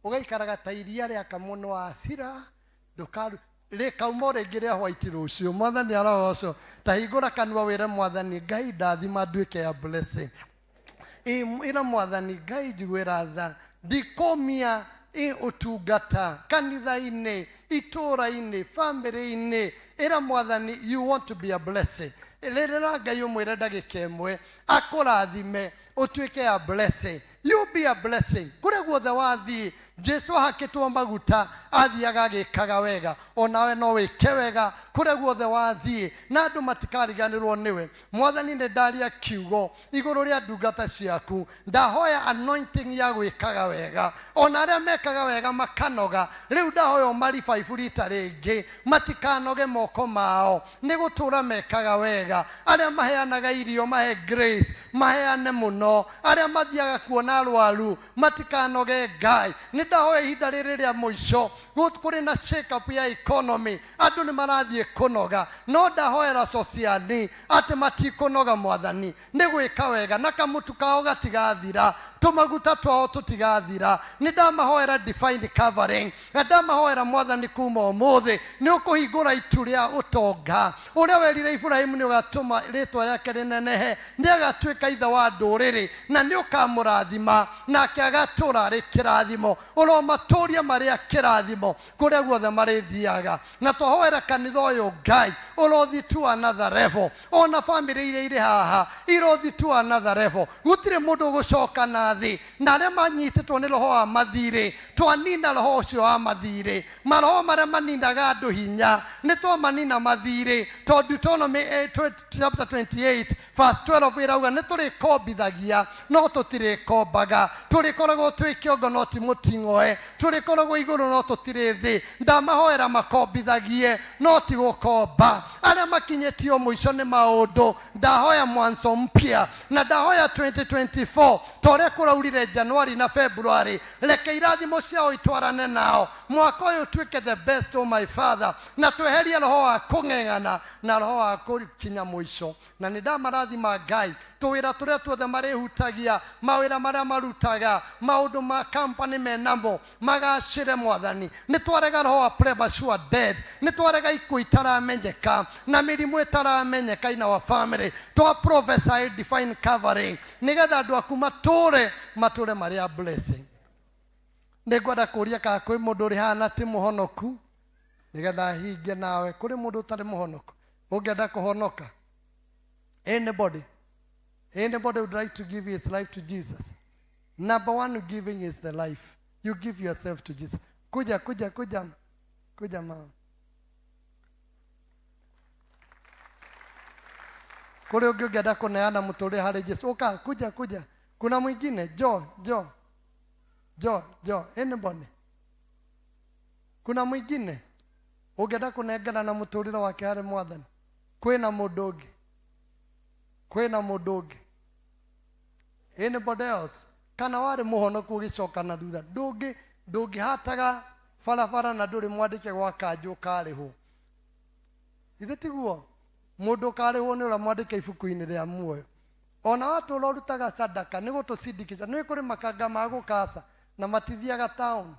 ũgaikaraga ta iria rĩakamwo nĩ wathira, ndũkaru rĩkauma o rĩngĩ rĩa white rũciũ. Mwathani arogocwo. Ta hingũra kanua wĩre Mwathani Ngai, ndathima nduĩke ya blessing. Ĩra Mwathani Ngai, njiguĩra tha, ndikũmia ĩ ũtungata kanitha-inĩ, itũũra-inĩ, famĩlĩ-inĩ. Ĩra Mwathani you want to be a blessing. Rĩrĩra Ngai ũmwĩre ndagĩka ĩmwe akũrathime ũtuĩke a blessing. You be a blessing kũrĩa guothe wathiĩ. Jesu ahakĩtwo maguta athiaga agĩkaga wega, onawe no wĩke wega kũrĩa guothe wathiĩ na andũ matikariganĩrwo nĩwe. Mwathani, nĩ ndaria kiugo igũrũ rĩa ndungata ciaku, ndahoya anointing ya gwĩkaga wega. Ona arĩa mekaga wega makanoga, rĩu ndahoya ũmaribaibu rita rĩngĩ, matikanoge moko mao nĩ gũtũra mekaga wega. Arĩa maheanaga irio, mahe grace maheane mũno. Arĩa mathiaga kuona arwaru matikanoge. Ngai, nĩ ndahoya ihinda rĩrĩ rĩa mũico kũrĩ na shake up ya economy, andũ nĩ marathiĩ kũnoga, no ndahoera sociani atĩ matikũnoga, Mwathani, nĩ gwĩka wega, na kamũtu kao gatigathira, tũmaguta twao tũtigathira. Nĩ ndamahoera divine covering, na ndamahoera Mwathani, kuma ũmũthĩ nĩ ũkũhingũra itu rĩa ũtonga ũrĩa werire Ibrahimu nĩ ũgatũma rĩtwa rĩake rĩnenehe, nĩ agatuĩka ithe wa ndũrĩrĩ, na nĩ ũkamũrathima nake agatũra arĩ kĩrathimo. Ũromatũria marĩ a kĩrathimo kũrĩa guothe marĩthiaga. Na twahoera kanitha ũyũ, Ngai, ũrothi to another level. Ona bamĩrĩ iria irĩ haha irothi to another level. Gũtirĩ mũndũ ũgũcoka na thĩ, na arĩa manyitĩtwo nĩ roho wa mathirĩ, twanina roho ũcio wa mathirĩ. Maroho marĩa maninaga andũ hinya nĩ twamanina mathirĩ, tondũ Deuteronomy chapter 28 verse 12 ĩrauga nĩ tũrĩkombithagia no tũtirĩkombaga, tũrĩkoragwo twĩ kĩongo no ti mũting'oe, tũrĩkoragwo igũrũ no tũtirĩ thĩ. Ndamahoera makombithagie no ti gũkomba. Arĩa makinyĩtio mũico nĩ maũndũ, ndahoya mwanzo mpya, na ndahoya 2024 ta ũrĩa kũraurire January na February, reke irathimo ciao itwarane nao. Mwaka ũyũ ũtuĩke the best, oh my Father, na tweherie roho wa kũng'eng'ana na roho wa kũkinya mũico. Na nĩ ndamarathima, Ngai, tũwĩra tũrĩa tuothe marĩhutagia, mawĩra marĩa marutaga, maũndũ ma company menamo magacĩre. Mwathani, nĩ twarega roho wa premature death, nĩ twarega ikuũ itaramenyeka na mĩrimũ ĩtaramenyeka in our family. Twa prophesy divine covering nĩgetha andũ aku matũre matũre marĩ a blessing. Nĩ ngwenda kũria kana kwĩ mũndũ ũrĩ haha na ti mũhonoku, nĩgetha hinge nawe. Kũrĩ mũndũ ũtarĩ mũhonoku ũngĩenda kũhonoka? Anybody, anybody would like to give his life to Jesus? Number one, giving is the life. You give yourself to Jesus. Kuja, kuja, kuja, kuja, mama. Kũrĩ ũngĩ ũngĩenda kũneana mũtũrĩre harĩ Jesu? Ũka, kuja, kuja. Kuna mwingine? Jo, jo, jo, jo. Anybody? Kuna mwingine ũngĩenda kũnengera na mũtũrĩre wake harĩ Mwathani? Kwĩna mũndũ ũngĩ? Kwĩna mũndũ ũngĩ? Anybody else? Kana warĩ mũhonoku ũgĩcoka na thutha? Ndũngĩhataga barabara na ndũrĩ mwandĩke gwa kanjũ ũkarĩhwo, ithe tiguo? Mũndũ ũkarĩhwo nĩ ũrĩa mwandĩke ibuku-inĩ rĩa muoyo. Ona watũra ũrutaga sadaka nĩ gũtũcindikisha. Nĩ kũrĩ makanga ma gũkaca na matithiaga town.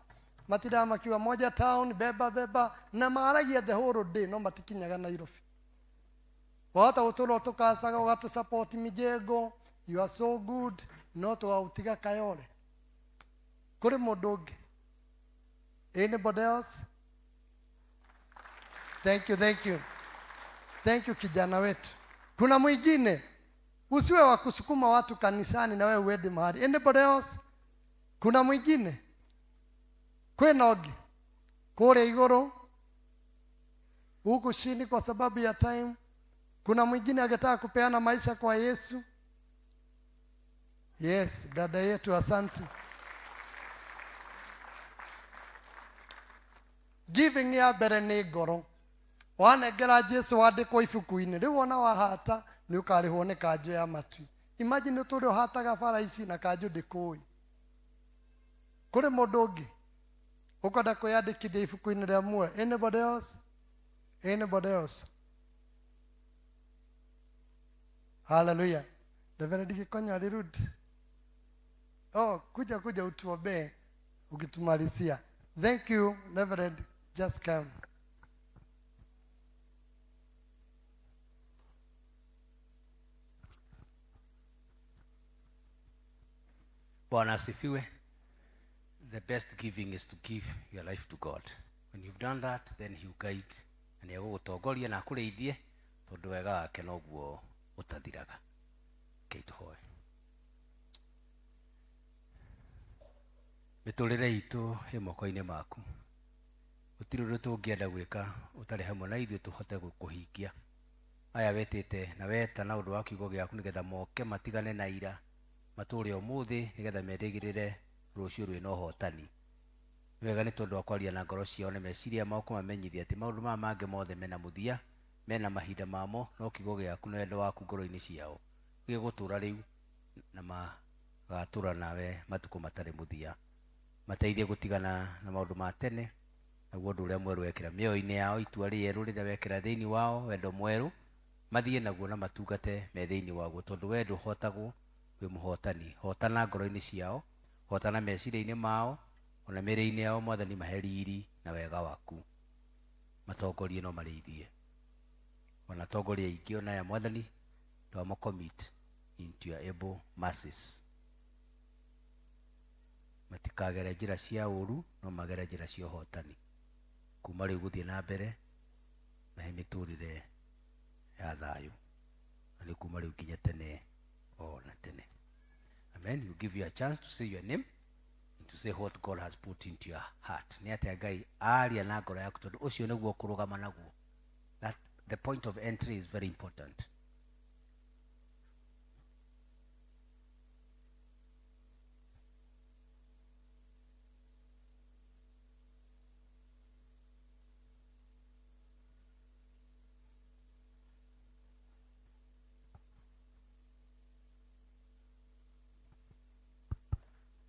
Matindaga makiuga moja town, beba beba, na maragia the whole day no matikinyaga Nairobi. Wahota gũtũra ũtũkacaga ũgatũsupport mijengo, you are so good, no tũgagũtiga Kayole. Kũrĩ mũndũ ũngĩ? Anybody else? Thank you, thank you. Thank you kijana wetu. Kuna mwingine? Usiwe wa kusukuma watu kanisani na wewe uende mahali. Anybody else? Kuna mwingine? Kwĩna ũngĩ? Kũrĩa igũrũ huku chini kwa sababu ya time. Kuna mwingine angetaka kupeana maisha kwa Yesu? Yes, dada yetu, asante. Giving ya mbere nĩ ngoro. Wanengera Jesu wandĩkwo ibuku-inĩ, rĩu ona wahata nĩ ũkarĩhwo nĩ kanjũ ya matu. Imagine ũtũre ũhataga bara ici na kanjũ ndĩkũĩ. Kũrĩ mũndũ ũngĩ ũkwenda kwĩyandĩkithia ibuku-inĩ rĩa muoyo? Anybody else? Anybody else? Hallelujah. Reverend Gikonyo alirudi. Oh, kuja kuja utuombee ukitumalizia. Thank you, Reverend. Just come. Bwana asifiwe. The best giving is to give your life to God. When you've done that, then he will guide na nĩ egũgũtongoria na akũrĩithie tondũ wega wake noguo ũtathiraga. Rekei tũhoe. Mĩtũrĩre itũ ĩ moko-inĩ maku. Gũtirĩ ũndũ tũngĩenda gwĩka ũtarĩ hamwe na ithuĩ tũhote kũhingia. Aya wetĩte na weta na ũndũ wa kiugo gĩaku nĩgetha moke matigane na ira matũre ũmũthĩ nĩgetha merĩgĩrĩre rũciũ rwĩna ũhotani. Nĩ wega nĩ tondũ wa kwaria na ngoro ciao na meciria mao kũmamenyithia atĩ maũndũ maya mangĩ mothe mena mũthia, mena mahinda mamo, no kiugo gĩaku na wendo waku ngoro-inĩ ciao gĩgũtũra rĩu na magatũra nawe matukũ matarĩ mũthia. Mateithie gũtigana na maũndũ ma tene, naguo ũndũ ũrĩa mwerũ wekĩra mĩoyo-inĩ yao, itua rĩerũ rĩrĩa wekĩra thĩinĩ wao, wendo mwerũ, mathiĩ naguo na matungate me thĩinĩ waguo, tondũ we ndũhotagwo, wĩ mũhotani. Hotana ngoro-inĩ ciao, hotana meciria-inĩ mao, ona mĩĩrĩ-inĩ yao, Mwathani mahe riri na wega waku. Matongorie no marĩithie. Ona atongoria aingĩ ona aya Mwathani, twamo commit into your able mercies. Matikagere njĩra cia ũru, no magere njĩra cia ũhotani. Kuma rĩu gũthiĩ na mbere, mahe mĩtũrĩre ya thayũ. Na nĩ kuma rĩu nginya tene o na tene. Amen. You give you a chance to say your name and to say what God has put into your heart. Nĩ atĩa Ngai aria na ngoro yaku, tondũ ũcio nĩguo ũkũrũgama naguo. That the point of entry is very important.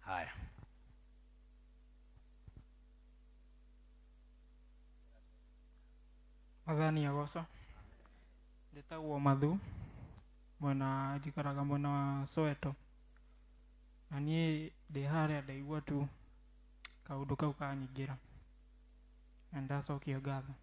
Haya. Mwathani agocwo. Njĩtagwo Mathu, mwena njikaraga mwena wa Soweto. Na niĩ ndĩ harĩa ndaigua tu kaũndũ kau kanyingĩra. Na ndacokia ngatho.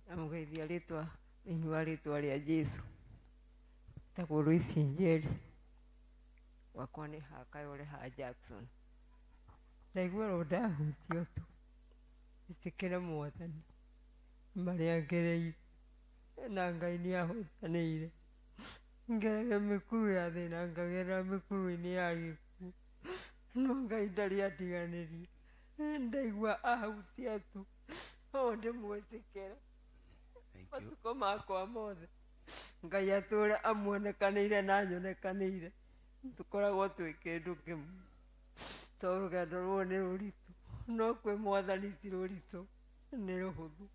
Ndamũgeithia rĩtwa thĩinĩ wa rĩtwa rĩa Jesũ. Njĩtagwo Lois Njeri, gwakwa nĩ ha Kayole ha Jackson. Ndaigua ro ndahutio tu, njĩtĩkĩre Mwathani marĩa ngereire na Ngai nĩ ahotanĩire. Ngerere mĩkuru ya thĩna, ngagerera mĩkuru-inĩ ya gĩkuũ, no Ngai ndarĩ andiganĩria. Ndaigua ahutia tu, o ndĩmwĩtĩkĩre matukũ makwa mothe. Ngai atũre amuonekanĩire na anyonekanĩire, tũkoragwo twĩ kĩndũ kĩmwe, tondũ rũgendo rũrũ nĩ rũritũ, no kwĩ Mwathani ti rũritũ, nĩ rũhũthũ.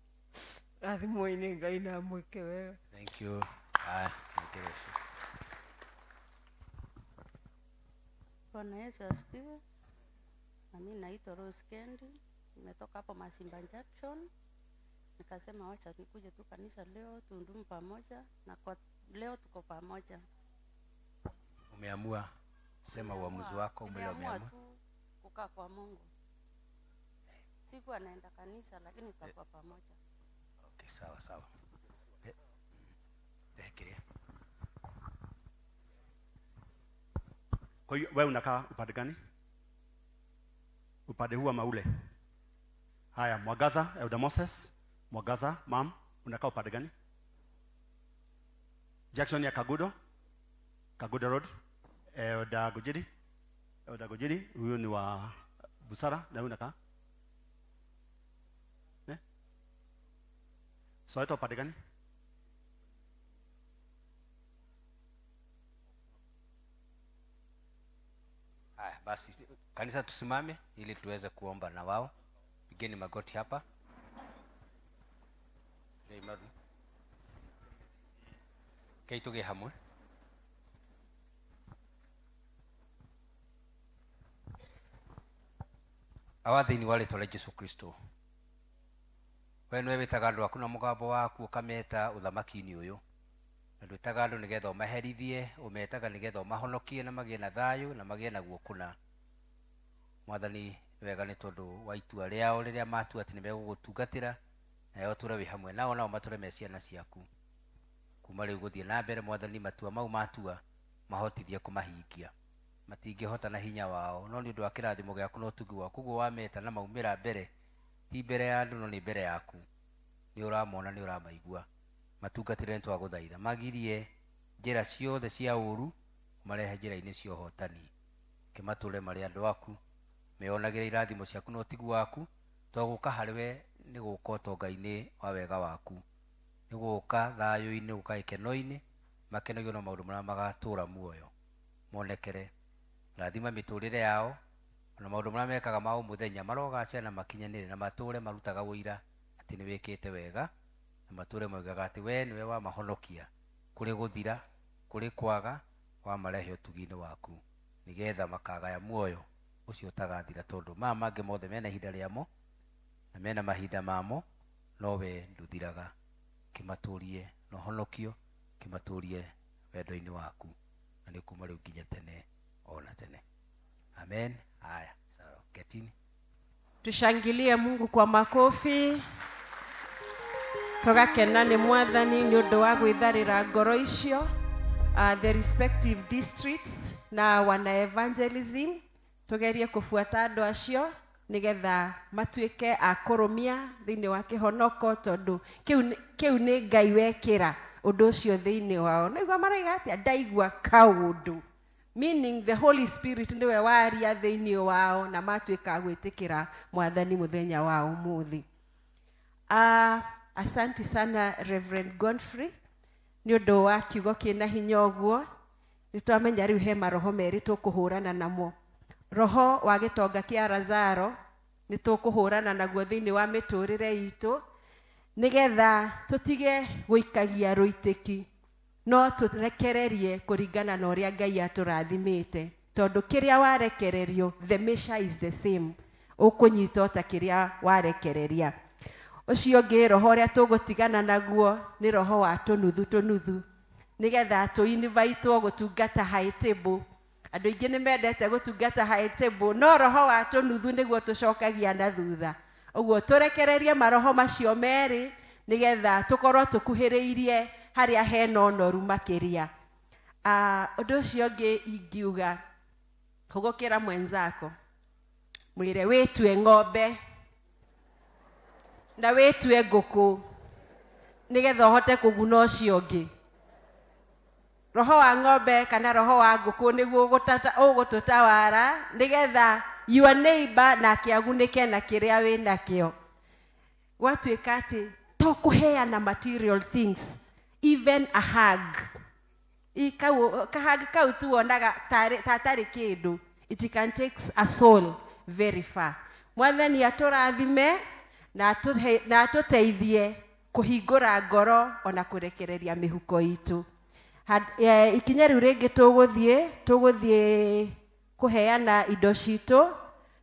Rathimwo-inĩ Ngai na amwĩke wega. Thank you. Haya, nĩkĩrĩcio. Bwana Yesu asifiwe. Na mimi naitwa Rose Kendi, nimetoka hapo Masimba Junction. Nikasema wacha nikuje tu kanisa leo tuhudumu pamoja, na kwa leo tuko pamoja. Umeamua, sema uamuzi wako, mwile Nimeamua umeamua. tu kukaa kwa Mungu. Sikuwa naenda kanisa lakini tutakuwa pamoja. Okay, sawa sawa. Rekeria. Kwa hiyo wewe unakaa upande gani? Upande huu ama ule? Haya, Mwangaza, Elder Moses, Mwangaza, mam, unakaa upande gani? Jackson ya Kagudo, Kagudo Road. Elder Gojiri, Elder Gojiri, huyu ni wa Busara, na wewe unakaa? Eh? Soweto upande gani? Haya, basi kanisa tusimame ili tuweze kuomba na wao. Pigeni magoti hapa. Kei tuge hamwe. Awa thĩinĩ wa rĩtwa rĩa Jesu Kristo, we nĩwe wĩtaga andũ aku na mũgambo waku ũkameta ũthamaki-inĩ ũyũ, na ndwĩtaga andũ nĩgetha ũmaherithie, ũmetaga nĩgetha ũmahonokie na magĩe na thayũ na magĩe naguo kũna. Mwathani, nĩ wega nĩ tondũ wa itua rĩao rĩrĩa matua atĩ nĩmegũgũtungatĩra, nawe ũtũre wĩ hamwe nao, nao matũre me ciana ciaku. Kuma rĩu gũthiĩ na mbere, Mwathani, matua mau matua mahotithie kũmahingia. Matingĩhota na hinya wao, no nĩ ũndũ wa kĩrathimo gĩaku na ũtugi waku, koguo wameta na maumĩra mbere, ti mbere ya andũ no nĩ mbere yaku. Nĩ ũramona, nĩ ũramaigua. Matungatĩre nĩ twagũthaitha, magirie njĩra ciothe cia ũru, marehe njĩra-inĩ cia ũhotani. Kĩmatũre marĩ andũ aku, meyonagĩre irathimo ciaku na ũtugi waku, twagũka harĩ we nĩ gũka ũtonga-inĩ wa wega waku, nĩ gũka thayũ-inĩ, gũka gĩkeno-inĩ, makenagio na maũndũ marĩa magatũra muoyo monekere. Rathima mĩtũrĩre yao ona maũndũ marĩa mekaga ma o mũthenya, marogacĩra na makinyanĩre, na matũre marutaga ũira atĩ nĩ wĩkĩte wega, na matũre moigaga atĩ we nĩwe wamahonokia kũrĩ gũthira, kũrĩ kwaga, wamarehe ũtugi-inĩ waku, nĩgetha makagaya muoyo ũcio ũtagathira, tondũ maya mangĩ mothe mena ihinda rĩamo na mena mahinda mamo, no we ndũthiraga. Kĩmatũrie na ũhonokio, kĩmatũrie wendo-inĩ waku, na nĩ kuma rĩu nginya tene ona tene. Amen. Haya, sawa, ketini. Tushangilie Mungu kwa makofi. Tũgakena nĩ Mwathani nĩ ũndũ wa gwĩtharĩra ngoro icio, the respective districts na wana evangelism. Tugerie kũbuata andũ acio nĩgetha matuĩke a kũrũmia thĩinĩ wa kĩhonoko, tondũ kĩu nĩ Ngai wekĩra ũndũ ũcio thĩinĩ wao. Naigua maraiga atĩa? Ndaigua kaũndũ, meaning the Holy Spirit nĩwe waria thĩinĩ wao na matuĩka a gwĩtĩkĩra Mwathani mũthenya wa ũmũthĩ. Asanti sana Reverend Godfrey nĩ ũndũ wa kiugo kĩna hinya ũguo. Nĩ twamenya rĩu he maroho merĩ tũkũhũrana namo. Roho wa gĩtonga kĩa Lazaro nĩ tũkũhũrana naguo thĩinĩ wa mĩtũrĩre itũ, nĩgetha tũtige gũikagia rũitĩki, no tũrekererie kũringana na ũrĩa Ngai atũrathimĩte, tondũ kĩrĩa warekererio, the measure is the same, ũkũnyita o ta kĩrĩa warekereria. Ũcio ũngĩ roho ũrĩa tũgũtigana naguo nĩ roho wa tũnuthu tũnuthu, nĩgetha tũ-invitwo gũtungata high table. Andũ aingĩ nĩ mendete gũtungata high table, no roho wa tũnuthu nĩguo tũcokagia na thutha. Ũguo tũrekererie maroho macio merĩ nĩgetha tũkorwo tũkuhĩrĩirie harĩa hena ũnoru makĩria. Ũndũ ũcio ũngĩ ingiuga, hũgũkĩra mwenzako, mwĩre wĩtue ng'ombe na wĩtue ngũkũ nĩgetha ũhote kũguna ũcio ũngĩ. Roho wa ng'ombe kana roho wa ngũkũ nĩguo ũgũtũtawara nĩgetha your neighbor nake agunĩke na kĩrĩa wĩnakĩo. Gwatuĩka atĩ to kũheana material things, even a hug. Kahug kau tu wonaga tatarĩ kĩndũ, it can take a soul very far. Mwathani atũrathime na atũteithie kũhingũra ngoro ona kũrekereria mĩhuko itũ. Ikinya rĩu rĩngĩ tũgũthiĩ Kũheana indo citũ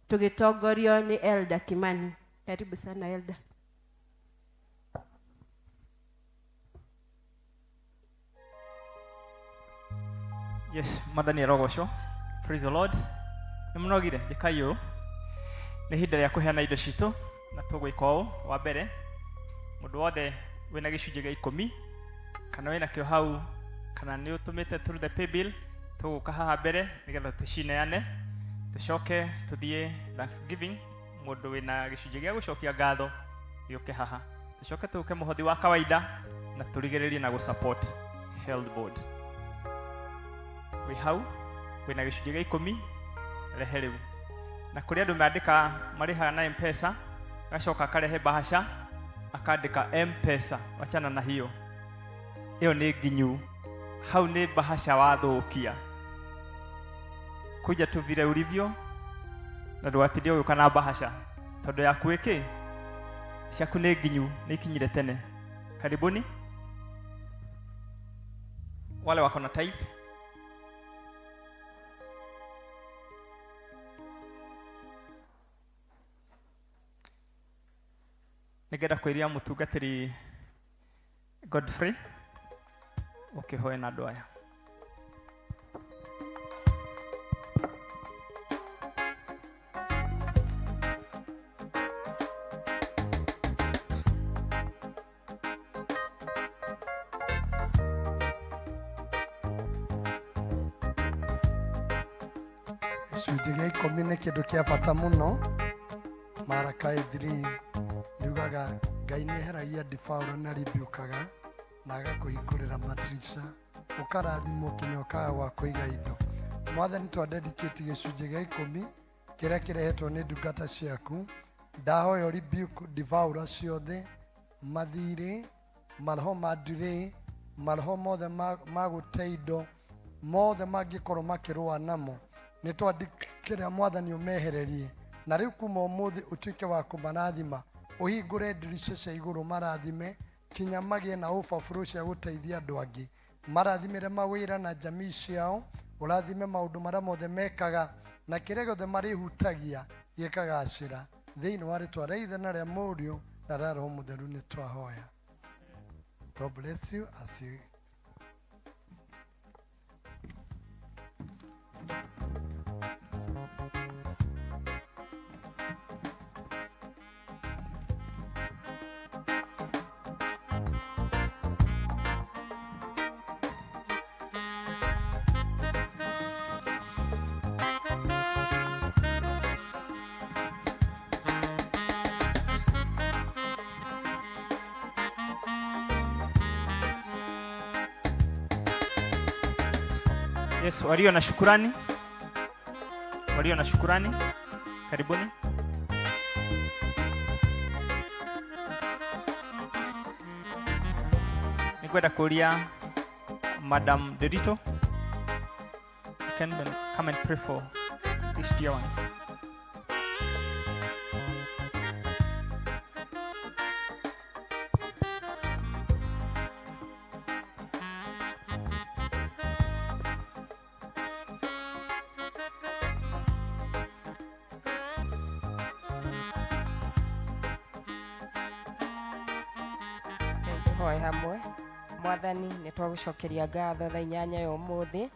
tũgĩtongorio nĩ Elder Kimani. Karibu sana Elder. Yes, mwathani arogocwo. Praise the Lord. Nĩ mũnogire njĩkai ũũ. Nĩ ihinda rĩa kũheana indo citũ na tũgwĩka ũũ. Wa mbere, mũndũ wothe wĩna gĩcunjĩ gĩa ikũmi kana wĩna kĩo hau kana nĩ ũtũmĩte through the pay bill, tũgũka haha mbere nĩgetha tũcineane, tũcoke tũthiĩ Thanksgiving. Mũndũ wĩna gĩcunjĩ gĩa gũcokia ngatho gĩũke haha, tũcoke tũke mũhothi wa kawaida na tũrigĩrĩrie na gũ-support health board. Wĩ hau wĩna gĩcunjĩ gĩa ikũmi, rehe rĩu. Na kũrĩ andũ mandĩka marĩhaga na M-Pesa, agacoka akarehe bahasha akandĩka M-Pesa. Wachana na hiyo, ĩyo nĩ nginyu. Hau nĩ bahasha wathũkia. Kuja tu vile ulivyo na ndũgatinde ũgĩũka na bahasha tondũ yaku ĩkĩ ciaku nĩ nginyu, nĩ ikinyire tene. Karibuni wale wako na tithe. Nĩngenda kwĩria mũtungatĩri Godfrey ũkĩhoe na andũ aya. Gĩcunjĩ gĩa ikũmi nĩ kĩndũ kĩa bata mũno. Marakai 3 yugaga Ngai nĩ eheragia ndibaũra na ribiũkaga na agakũhingũrĩra matirica, ũkarathimwo kinya ũkaga gwa kũiga indo. Mwathani, twa dedicate gĩcunjĩ gĩa ikũmi kĩrĩa kĩrehetwo nĩ ndungata ciaku. Ndahoya rebuke ndibaũra ciothe, mathirĩ, maroho ma delay, maroho mothe ma gũte indo mothe mangĩkorwo makĩrũa namo, nĩ twandĩkĩra Mwathani ũmehererie, na rĩu kuma ũmũthĩ ũtuĩke wa kũmarathima, ũhingũre ndirica cia igũrũ, marathime kinya magĩe na overflow cia gũteithia andũ angĩ. Marathimĩre mawĩra na jamii ciao, ũrathime maũndũ marĩa mothe mekaga na kĩrĩa gĩothe marĩhutagia gĩkagacĩra. Thĩinĩ wa rĩtwa rĩa Ithe na rĩa Mũriũ na rĩa Roho Mũtheru nĩ twahoya. God bless you as you. Yes, walio na shukurani, walio na shukurani, karibuni. Nĩngwenda kũria Madam Derito, you can come and pray for these dear ones. Tũhoe hamwe. Mwathani, nĩ twagũcokeria ngatho thaa inyanya ya ũmũthĩ.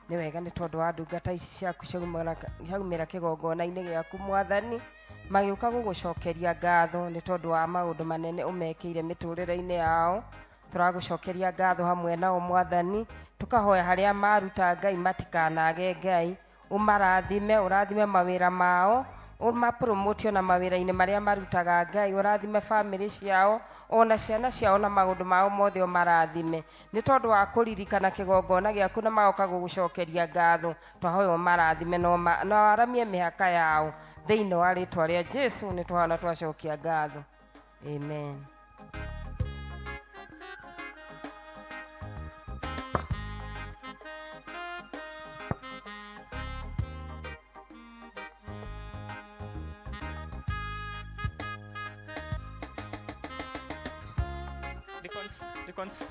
Nĩ wega nĩ tondũ wa ndungata ici ciaku ciaumĩra kĩgongona-inĩ gĩaku Mwathani, magĩũka gũgũcokeria ngatho nĩ tondũ wa maũndũ manene ũmekĩire mĩtũrĩre-inĩ yao. Tũragũcokeria ngatho hamwe nao Mwathani, tũkahoya harĩa maruta Ngai matikanage Ngai, ũmarathime, ũrathime mawĩra mao, ũmapromote ona mawĩra-inĩ marĩa marutaga Ngai, ũrathime bamĩrĩ ciao ona ciana ciao na maũndũ mao mothe ũmarathime. Nĩ tondũ wa kũririkana kĩgongona gĩaku na magoka gũgũcokeria ngatho, twahoya ũmarathime na waramie mĩhaka yao. Thĩinĩ wa rĩtwa rĩa Jesu nĩ twahoya twacokia ngatho. Amen. Deacons, deacons.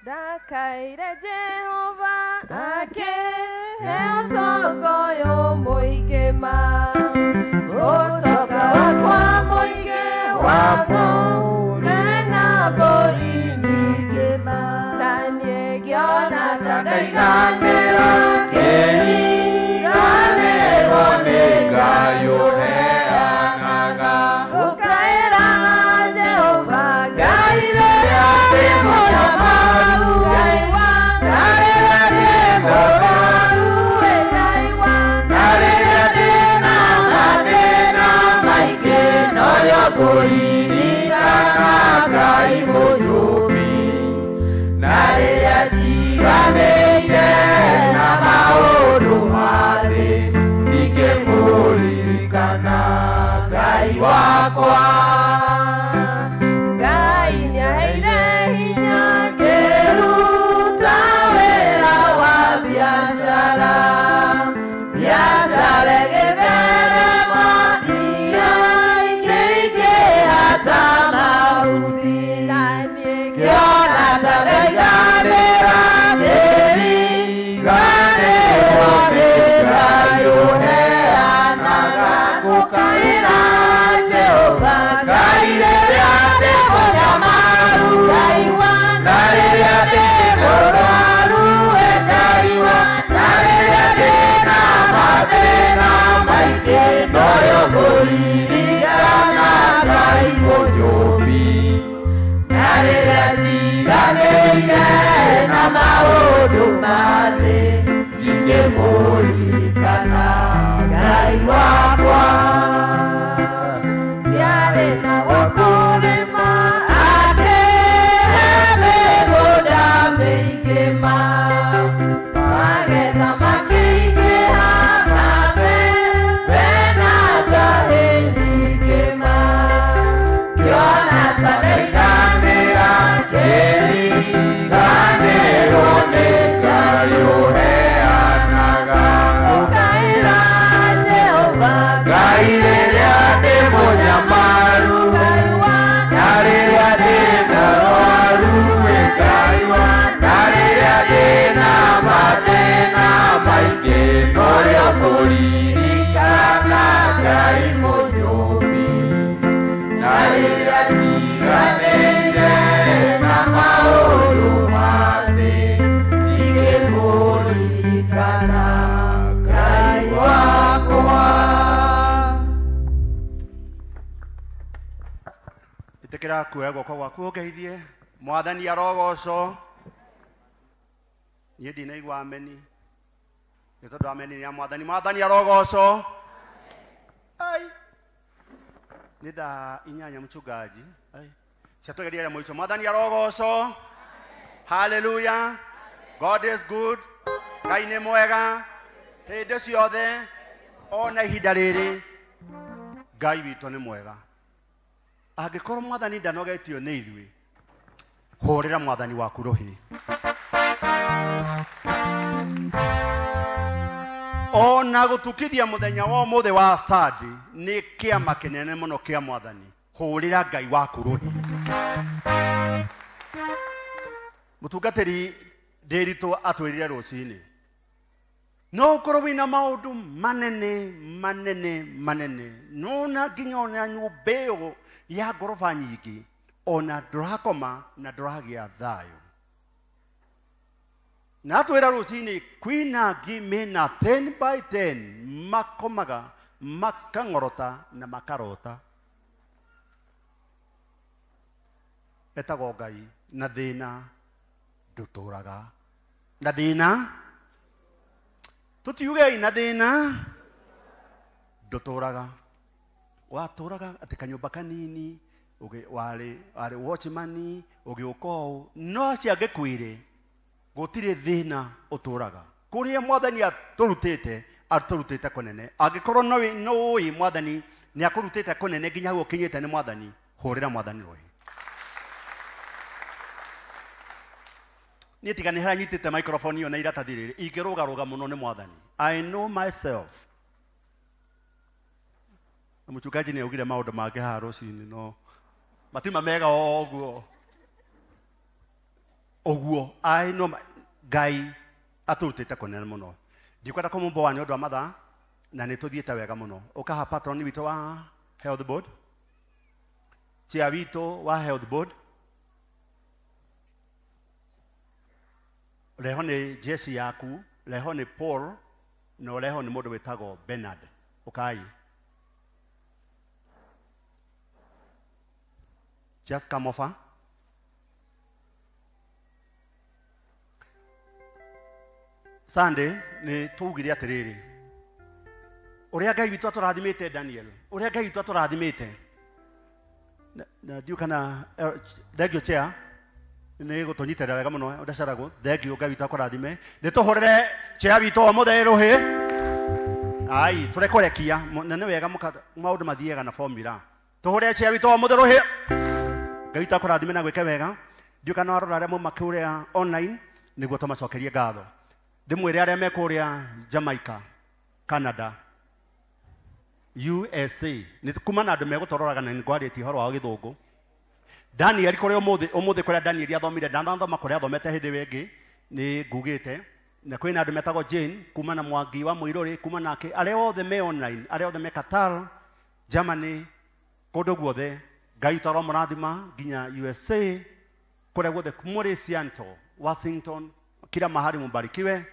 Ndakaire Jehova akĩhe ũtonga ũyũ mũingĩ ma ũtonga wakwa mũingĩ wa ng'ombe na mbũri nyingĩ ma na niĩ ngĩona ta ndaiganĩra ngĩriganĩrwo nĩ Ngai ũheanaga ngũkaĩra Jehova Ngai rĩrĩa ndĩ mũnyamaru Ngai wa na rĩrĩa ndĩ mũrwaru ĩ Ngai wa na rĩrĩa ndĩ na mathĩna maingĩ norĩo ngũririkana Ngai mũnyũmbi na rĩrĩa njiganĩire na maũndũ ma thĩ ndingĩmũririkana Ngai wakwa Ngai nĩaheire hinya ngĩruta wĩra wa biacara biacara ĩgĩtherema mbia ikĩingĩha ta mahuti na niĩ ngĩona ta ndaiganĩra ngĩriganĩrwo nĩ Ngai ũheanaga ngũkaĩra Jehova Ngai rĩrĩa ndĩ mũnyamaru Ngai wa na rĩrĩa ndĩ mũrwaru ĩ Ngai wa na rĩrĩa ndĩ na mathĩna maingĩ norĩo ngũririkana Ngai mũnyũmbi na rĩrĩa njiganĩire na maũndũ ma thĩ ndingĩmũririkana Ngai wakwa ndiarĩ na gwa kũrĩma akĩhe mĩgũnda mĩingĩ ma magetha makĩingĩha na mbembe na njahĩ nyingĩ ma ngĩona ta ndaiganĩra ngĩriganĩrwo nĩ Ngai ũheanaga ngũkaĩra Jehova Ngai rĩrĩa ndĩ mũnyamaru Ngai wa na rĩrĩa ndĩ mũrwaru ĩ Ngai wa na rĩrĩa ndĩ na mathĩna maingĩ norĩo ngũririkana Ngai mũnyũmbi na rĩrĩa njiganĩire na maũndũ ma thĩ ndingĩmũririkana Ngai wakwa. Ĩtĩkĩra kuoya guoko gwaku ũngeithie mwathani arogocwo niĩ ndinaigua ameni nĩ tondũ ameni nĩ ya mwathani mwathani arogocwo ai nĩ thaa inyanya mchungaji ai ciatũgeria rĩa mũico mwathani arogocwo haleluya god is good ngai nĩ mwega hĩndĩ ciothe ona ihinda rĩrĩ ngai witũ nĩ mwega angĩkorwo mwathani ndanogetio nĩ ithuĩ hũrĩra mwathani waku rũhĩ ona gũtukithia mũthenya wa ũmũthĩ wa Sunday nĩ kĩama kĩnene mũno kĩa mwathani hũrĩra ngai waku rũhĩ mũtungatĩri ndĩritũ atwĩrire rũcinĩ no ũkorwo wĩna maũndũ manene manene manene nona nginya ona nyũmba ĩyo ya ngoroba nyingĩ ona ndũrakoma na ndũragĩa thayũ na atwĩra rũcinĩ kwĩna angĩ mena 10 by 10 makomaga makang'orota na makarota etagwo ngai na thĩna ndũtũraga na thĩna tũtiugei na thĩna ndũtũraga watũraga atĩ kanyũmba kanini ũgĩ- warĩ warĩ watchman ũgĩũka ũũ no acio angĩkwĩre gũtirĩ thĩna ũtũraga kũrĩa mwathani atũrutĩte atũrutĩte kũnene angĩkorwo no no ũĩ mwathani nĩ akũrutĩte kũnene nginya hau ũkinyĩte nĩ mwathani hũrĩra mwathani rũhĩ niĩ tiga nĩ harĩa nyitĩte microphone ĩyo na iratathi rĩrĩ ingĩrũgarũga mũno nĩ mwathani i know myself na mũchungaji nĩ augire maũndũ mangĩ haha rũcinĩ no matima mega o ũguo Ũguo ai no Ngai atũrutĩte kũnene mũno. Ndikwenda kũmũmboa nĩ ũndũ wa mathaa na nĩ tũthiĩte wega mũno. Ũkaha patron witũ wa health board, chair witũ wa health board, reho nĩ jeshi yaku, reho nĩ Paul na ũreho nĩ mũndũ wĩtagwo Bernard. Ũkai. Just come over. Sunday nĩ twaugire atĩrĩrĩ, ũrĩa Ngai witũ atũrathimĩte Daniel, ũrĩa Ngai witũ atũrathimĩte na ndiũ kana thengio chair nĩ gũtũnyitĩrĩra wega mũno ndacaragwo thengio Ngai witũ akũrathime. Nĩ tũhũrĩre chair witũ o mũthee rũhĩ ai tũrekũrekia na nĩ wega maũndũ mathiaga na formula. Tũhũrĩre chair witũ o mũthee rũhĩ. Ngai witũ akũrathime na gwĩke wega. Ndiũ kana warora arĩa mauma kũrĩa online nĩguo tũmacokerie ngatho. Ndĩmwĩre arĩa me kũrĩa Jamaica, Canada, USA, nĩ kuma na andũ megũtũroraga na nĩngwarĩtie ũhoro wao gĩthũngũ. Daniel kũrĩa ũmũthĩ, ũmũthĩ kũrĩa Daniel athomire, ndanathoma kũrĩa athomete hĩndĩ ĩyo ĩngĩ, nĩ ngugĩte. Na kwĩna andũ metagwo Jane, kuma na Mwangi wa Mũirũrĩ, kuma nake, arĩa othe me online, arĩa othe me Qatar, Germany, kũndũ guothe, Ngai witũ aromũrathima nginya USA, kũrĩa guothe mũrĩ, Seattle, Washington, kila mahali mũbarikiwe.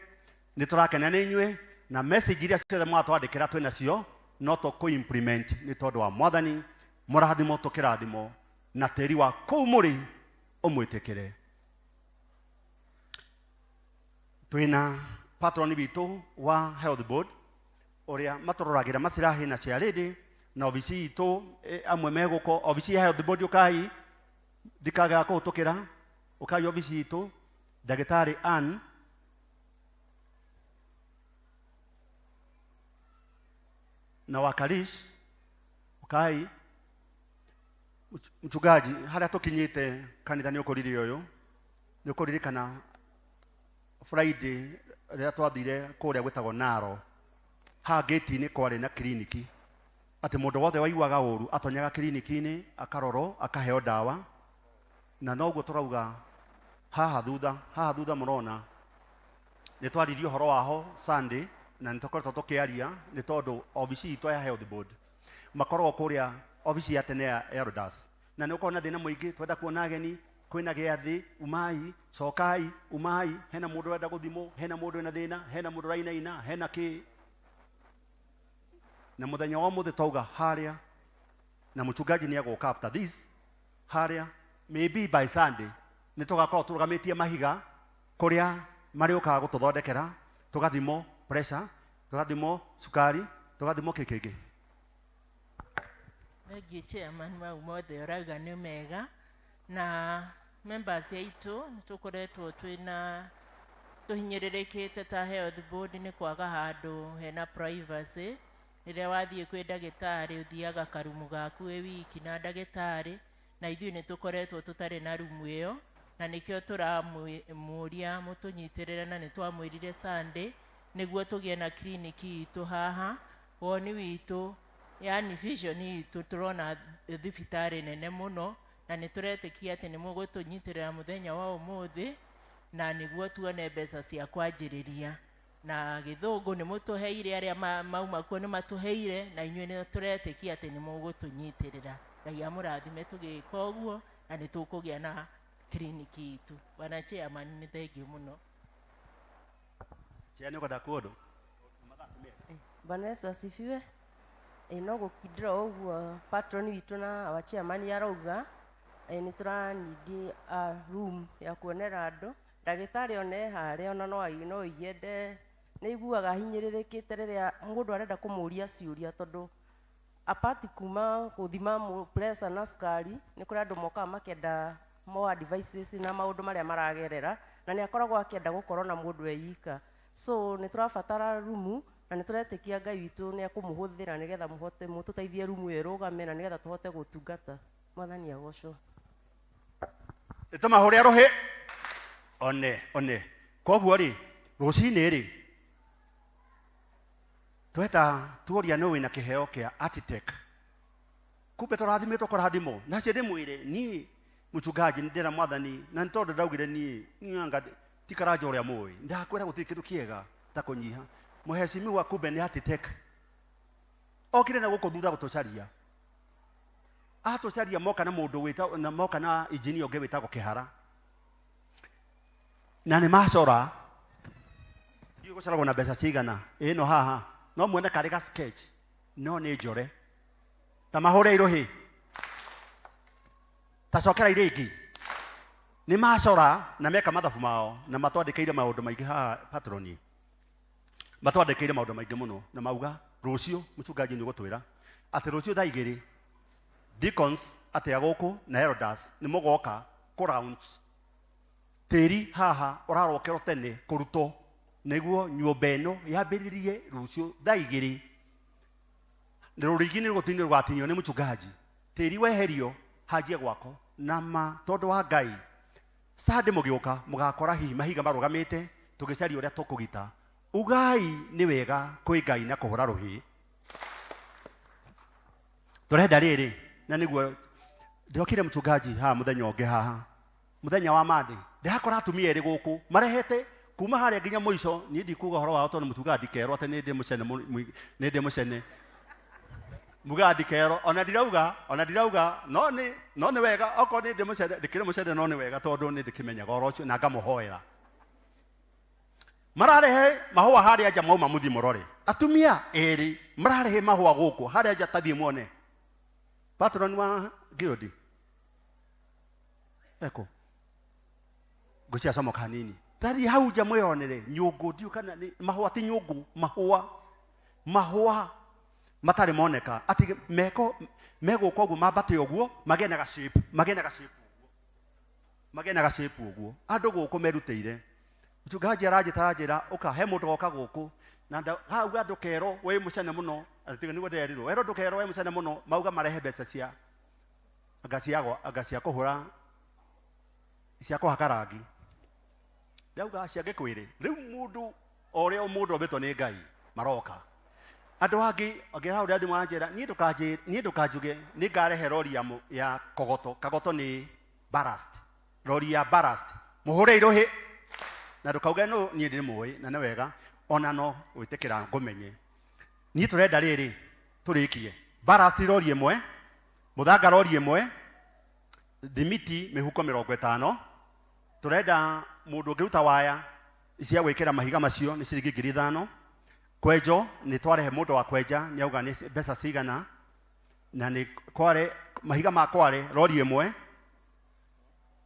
Nĩ tũrakena nĩ inyuĩ na message iria ciothe mwatwandĩkĩra twĩ nacio no tũkũ implement nĩ tondũ wa Mwathani. Mũrathimo tũkĩrathimo na tĩri wa kũu mũrĩ ũmwĩtĩkĩre. Twĩna patron witũ wa health board ũrĩa matũroragĩra macirahi na chairlady na obici itũ, amwe megũko obici ya health board. Ũkai, ndikagaga kũhũtũkĩra, ũkai obici itũ. Ndagĩtarĩ Ann na wakarish, ũkai. Mchungaji, harĩa tũkinyĩte kanitha nĩ ũkũrire ũyũ nĩ ũkũririkana Friday rĩrĩa twathire kũrĩa gwĩtagwo Naro, haha gate-inĩ kwarĩ na kiriniki atĩ mũndũ wothe waiguaga ũru atonyaga kiriniki-inĩ akarorwo akaheo ndawa, na noguo tũrauga haha thutha, haha thutha mũrona nĩ twaririe ũhoro waho Sunday na nĩ tũkoretwo tũkĩaria nĩ tondũ obici itũ ya health board makoragwo kũrĩa obici ya tene ya elders, na nĩ ũkoragwo na thĩna mũingĩ. Twenda kuona ageni, kwĩna gĩathĩ, umai cokai, umai, hena mũndũ ũrenda gũthimwo, hena mũndũ wĩna thĩna, hena mũndũ ũrainaina, hena kĩ. Na mũthenya wa ũmũthĩ twauga harĩa na mũchungaji nĩ egũka after this harĩa maybe by Sunday nĩ tũgakorwo tũrũgamĩtie mahiga kũrĩa marĩũkaga gũtũthondekera, tũgathimwo pressure, tũgathimwo cukari, tũgathimwo kĩ kĩngĩ. Thengiũ chairman, mau mothe ũrauga nĩ mega, na members aitũ nĩ tũkoretwo twĩna tũhinyĩrĩrĩkĩte ta health board nĩ kwaga handũ hena privacy. Rĩrĩa wathiĩ kwĩ ndagĩtarĩ ũthiaga karumu gaku wĩ wiki na ndagĩtarĩ, na ithuĩ nĩ tũkoretwo tũtarĩ na rumu ĩyo, na nĩkĩo tũramũria mũtũnyitĩrĩre, na nĩ twamwĩrire Sunday nĩguo tũgĩe na kiriniki itũ haha. Woni witũ, yani vision itũ, tũrona thibitarĩ nene mũno, na nĩ tũretĩkia atĩ nĩ mũgũtũnyitĩrĩra mũthenya wa ũmũthĩ, na nĩguo tuone mbeca cia kwanjĩrĩria. Na gĩthũngũ nĩ mũtũheire, arĩa mauma kuo nĩ matũheire, na inyuĩ nĩ tũretĩkia atĩ nĩ mũgũtũnyitĩrĩra. Ngai amũrathime tũgĩka ũguo, na nĩ tũkũgĩa na kiriniki itũ. Bwana chairman, nĩ thengiũ mũno. Chair, nĩ ũkwenda kuo ũndũ? Bwana Yesu asifiwe. No gũkindĩra o ũguo patron witũ na our chairman arauga, nĩ tũranindi a room ya kuonera andũ. Ndagĩtarĩ ona e harĩa ona no aiende, nĩ aiguaga ahinyĩrĩrĩkĩte rĩrĩa mũndũ arenda kũmũria ciũria, tondũ apart kuma gũthima pressure na cukari, nĩ kũrĩ andũ mokaga makenda more advices na maũndũ marĩa maragerera, na nĩ akoragwo akĩenda gũkorwo na mũndũ e ika. So nĩ tũrabatara rumu, na nĩ tũretĩkia Ngai witũ nĩ ekũmũhũthĩra nĩgetha mũhote mũtũteithie rumu ĩyo ĩrũgame, na nĩgetha tũhote gũtungata. Mwathani agocwo. Nĩtũmahũre rũhĩ one one. Koguo rĩ, rũcinĩ rĩ tweta tuoria nũ wĩna kĩheo kĩa architect, kumbe tũrathimĩtwo kũrathimwo. Na cio ndĩmwĩre niĩ Mchungaji ndĩra mwathani na nĩ tondũ ndaugire niĩ niĩ anga ti karanja ũrĩa mũĩ ndakwĩra gũtirĩ kĩndũ kĩega ta kũnyiha. Mheshimiwa kumbe nĩ heart attack okire na gũkũ thutha gũtũcaria, atũcaria moka na mũndũ wĩta na moka na engineer ũngĩ wĩtagwo Kĩhara, na nĩ macora ndiũĩ gũcoragwo na mbeca cigana ĩno haha, no muone karĩ ga sketch no nĩ njore ta mahũre irũhĩ ta cokera irĩngĩ nĩ macora na meka mathabu mao na matwandĩkĩire maũndũ maingĩ haha patroni matwandĩkĩire maũndũ maingĩ mũno na mauga rũciũ mchungaji nĩ ũgũtwĩra atĩ rũciũ thaa igĩrĩ deacons atĩa gũkũ na elders nĩ mũgoka kũ round tĩri haha ũrarokerwo tene kũrutwo nĩguo nyũmba ĩno yambĩrĩrie rũciũ thaa igĩrĩ na rũrigi nĩ rũgũtinio rũgatinio nĩ mchungaji tĩri weherio hanjie gwako na ma tondũ wa Ngai Sunday mũgĩũka mũgakora hihi mahiga marũgamĩte tũgĩcaria ũrĩa tũkũgita. Ugai nĩ wega kwĩ Ngai na kũhũra rũhĩ. Tũrenda rĩrĩ na nĩguo ndokire mchungaji haha mũthenya ũngĩ haha mũthenya wa Monday ndĩrakora atumia erĩ gũkũ marehete kuma harĩa nginya mũico. Niĩ ndikuga ũhoro wao tondũ mũtugaga ndikerwo atĩ nĩ ndĩ mũcene, nĩ ndĩ mũcene mugaga ndikerwo, ona ndirauga, ona ndirauga, no nĩ no nĩ wega okorwo nĩ ndĩ mũcene, ndĩkĩrĩ mũcene, no nĩ wega tondũ nĩ ndĩkĩmenyaga ũhoro ũcio na ngamũhoera. Mararehe mahũa harĩa nja mauma mũthiĩ mũrore atumia erĩ mararehe mahũa gũkũ harĩa nja, tathiĩ muone patron wa Gildi eko ngũcia comoka hanini, tathiĩ hau nja mwĩyonere nyũngũ ndiũ kana nĩ mahũa ti nyũngũ, mahũa mahũa matarĩ moneka atĩ meko megũka ũguo mambate ũguo magĩe na ga-shape, magĩe na ga-shape ũguo, magĩe na ga-shape ũguo. Andũ gũkũ merutĩire. Mchungaji aranjĩta aranjĩra ũka he mũndũ woka gũkũ na hauga ndũkerwo wĩ mũcene mũno, atĩ nĩguo nderirwo werwo ndũkerwo wĩ mũcene mũno, mauga marehe mbeca cia anga cia anga cia kũhũra cia kũhaka rangi. Ndauga cia ngĩkwĩre rĩu mũndũ o ũrĩa mũndũ ombĩtwo nĩ Ngai maroka andũ angĩ angĩ hau ndĩrathimũ anjĩra niĩ ndũkanjĩ niĩ ndũkanjuge nĩ ngarehe rori ya, ya kogoto. Kagoto nĩ ballast, rori ya ballast mũhũre irũhĩ na ndũkauge no niĩ ndĩ mũĩ na nĩ wega ona no gwĩtĩkĩra ngũmenye. Niĩ tũrenda rĩrĩ tũrĩkie ballast rori ĩmwe, mũthanga rori ĩmwe, thimiti mĩhuko 50. Tũrenda mũndũ ũngĩruta waya cia gwĩkĩra mahiga macio nĩ ciringi 5,000. Kwenjo nĩ twarehe mũndũ wa kwenja nĩ auga nĩ mbeca cigana, na nĩ kware mahiga ma kware rori ĩmwe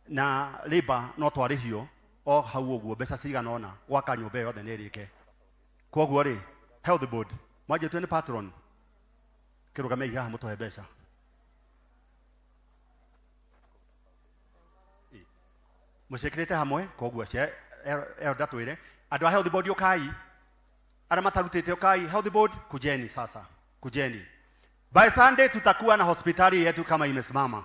na labor no twarĩhio o hau ũguo mbeca cigana ũna gwaka nyũmba ĩyo yothe nĩ ĩrĩke. Koguo rĩ health board mwanjĩtue nĩ patron kĩrũgamei haha mũtũhe mbeca mũciĩkĩrĩte hamwe. Koguo elder twĩre andũ a health board ũkai, arĩa matarutĩte ũkai. Health board kujeni sasa, kujeni. By Sunday tutakuwa na hospitali yetu kama imesimama.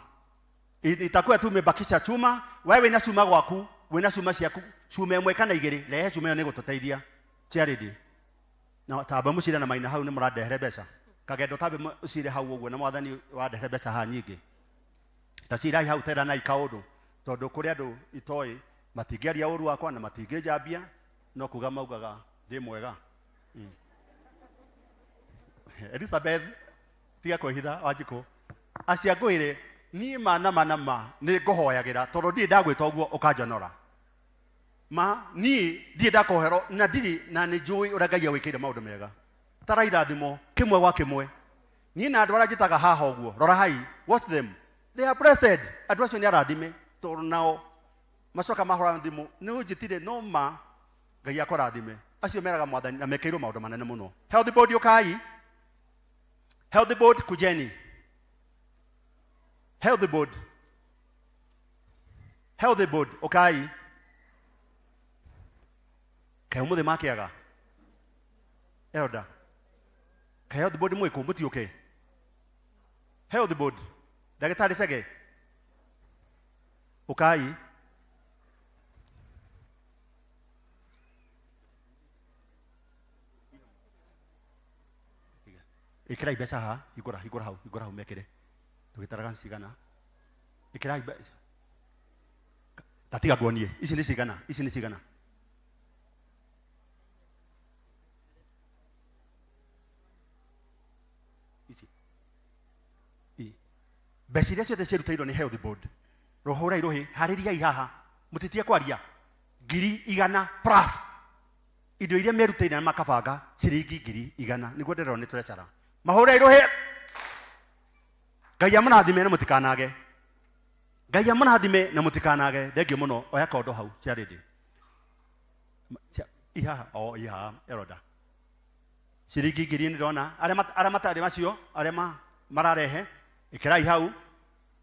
Itakuwa tu imebakisha chuma. Wewe wĩna chuma gwaku, wĩna chuma ciaku, chuma ĩmwe kana igĩrĩ, rehe chuma ĩyo nĩ gũtũteithia. Charity na tamba mũcire na maina hau nĩ mũrandehere mbeca kagendo, tambe mũcire hau ũguo na mwathani wandehere mbeca haha nyingĩ ta cirai hau teranai kaũndũ tondũ kũrĩ andũ itoĩ matingĩaria ũru wakwa na matingĩnjambia no kuga maugaga ndĩ mwega. Elizabeth tiga kwĩhitha Wanjikũ acia ngwĩre niĩ ma na ma na ma nĩ ngũhoyagĩra tondũ ndirĩ ndagwĩta ũguo ũkanjonora ma niĩ ndirĩ ndakũhero na ndirĩ na nĩ njũĩ ũrĩa Ngai agwĩkĩire maũndũ mega tara irathimo kĩmwe gwa kĩmwe. Niĩ na andũ arĩa njĩtaga haha ũguo, rora hai, watch them, they are blessed. Andũ acio nĩ arathime tondũ nao macoka mahũra thimũ nĩ ũnjĩtire no ma Ngai akũrathime. Acio meraga mwathani na mekĩirwo maũndũ manene mũno. Health board ũkai, health board kujeni, health board, health board ũkai. Kaĩ ũmũthĩ makĩaga elder? Kaĩ health board mwĩkũ mũtiũke? Health board ndagĩtarĩ Chege ũkai. Ĩkĩrai mbeca haha, hingũra, hingũra hau, hingũra hau mekĩre tũgĩtaraga cigana. Ĩkĩrai mbeca. Tatiga nguonie. Ici nĩ cigana? Ici nĩ cigana? Ici. I. Mbeca iria ciothe ciarutĩirwo nĩ health board. Rũhũrai rũhĩ, harĩriai haha. Mũtitige kwaria. 100,000 plus. Indo iria merutĩire na makabanga ciringi 100,000. Nĩguo ndĩrona nĩ tũrecara. Mahũrei rũhĩ. Ngai amũrathime na mũtikanage. Ngai amũrathime na mũtikanage. Thengiũ mũno. Oya kondo hau cia rĩndĩ. Ihaha, o ihaha, eroda. Ciringi ngiri nĩ ndona. Arĩa arĩa matarĩ macio, arĩa mararehe, ĩkĩrai hau.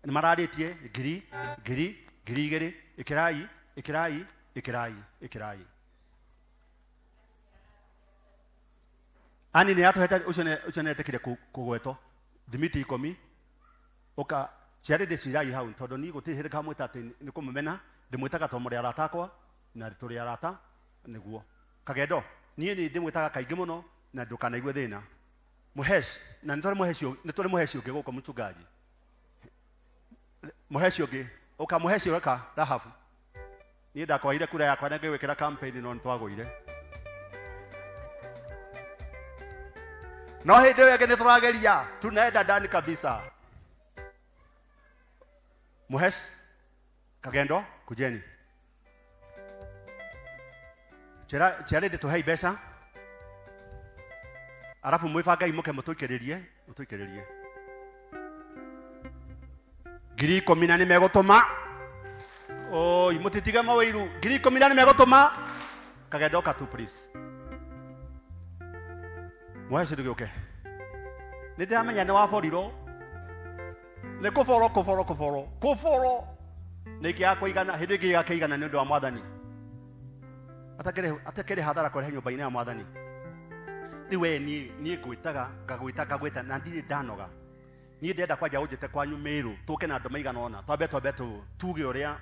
Nĩ mararĩtie ngiri, ngiri, 2,000, ĩkĩrai, ĩkĩrai, ĩkĩrai, ĩkĩrai. Ani nĩ atũhete ũcio nĩ ũcio nĩ etĩkire kũgwetwo thimiti 10 ũka ciarĩ ndĩcirai hau tondũ niĩ gũtirĩ hĩndĩ ngamwĩta atĩ nĩ kũmũmena ndĩmwĩtaga tondũ mũrĩ arata akwa na tũrĩ arata nĩguo kagendo niĩ nĩ ndĩmwĩtaga kaingĩ mũno na ndũkanaigue thĩna mũheshi na nĩ tũrĩ mũheshi nĩ tũrĩ mũheshi ũngĩ gũkũ mchungaji mũheshi ũngĩ ũka mũheshi ũreka Rahabu niĩ ndakwaire kura yakwa na ngĩgwĩkĩra campaign no nĩtwagũire no hĩndĩ ĩyo ĩngĩ nĩtũrageria tunaenda ndani kabisa Muhesh Kagendo kujeni Chera chiarĩndĩ tũhei mbeca arabu mwĩbangai mũke mũtũikĩrĩrie mũtũikĩrĩrie 10,000 na nĩmegũtũma oi mũtitige mawĩiru 10,000 na nĩmegũtũma Kagendo ka tu please Muhesh ndũgĩũke nĩ ndĩramenya nĩ waborirwo nĩ kũboro kũboro kũboro kũboro nĩ kĩaga kũigana hĩndĩ ĩngĩ gĩgakĩigana nĩ ũndũ wa mwathani atakĩrĩ atakĩrĩ hathara kũrehe nyũmba-inĩ ya mwathani rĩu we niĩ niĩ ngwĩtaga ngagwĩta ngagwĩta na ndirĩ ndanoga niĩ ndĩrenda kwanja ũnjĩte kwanyu Meru tũke na andũ maigana ũna twambe twambe tuge ũrĩa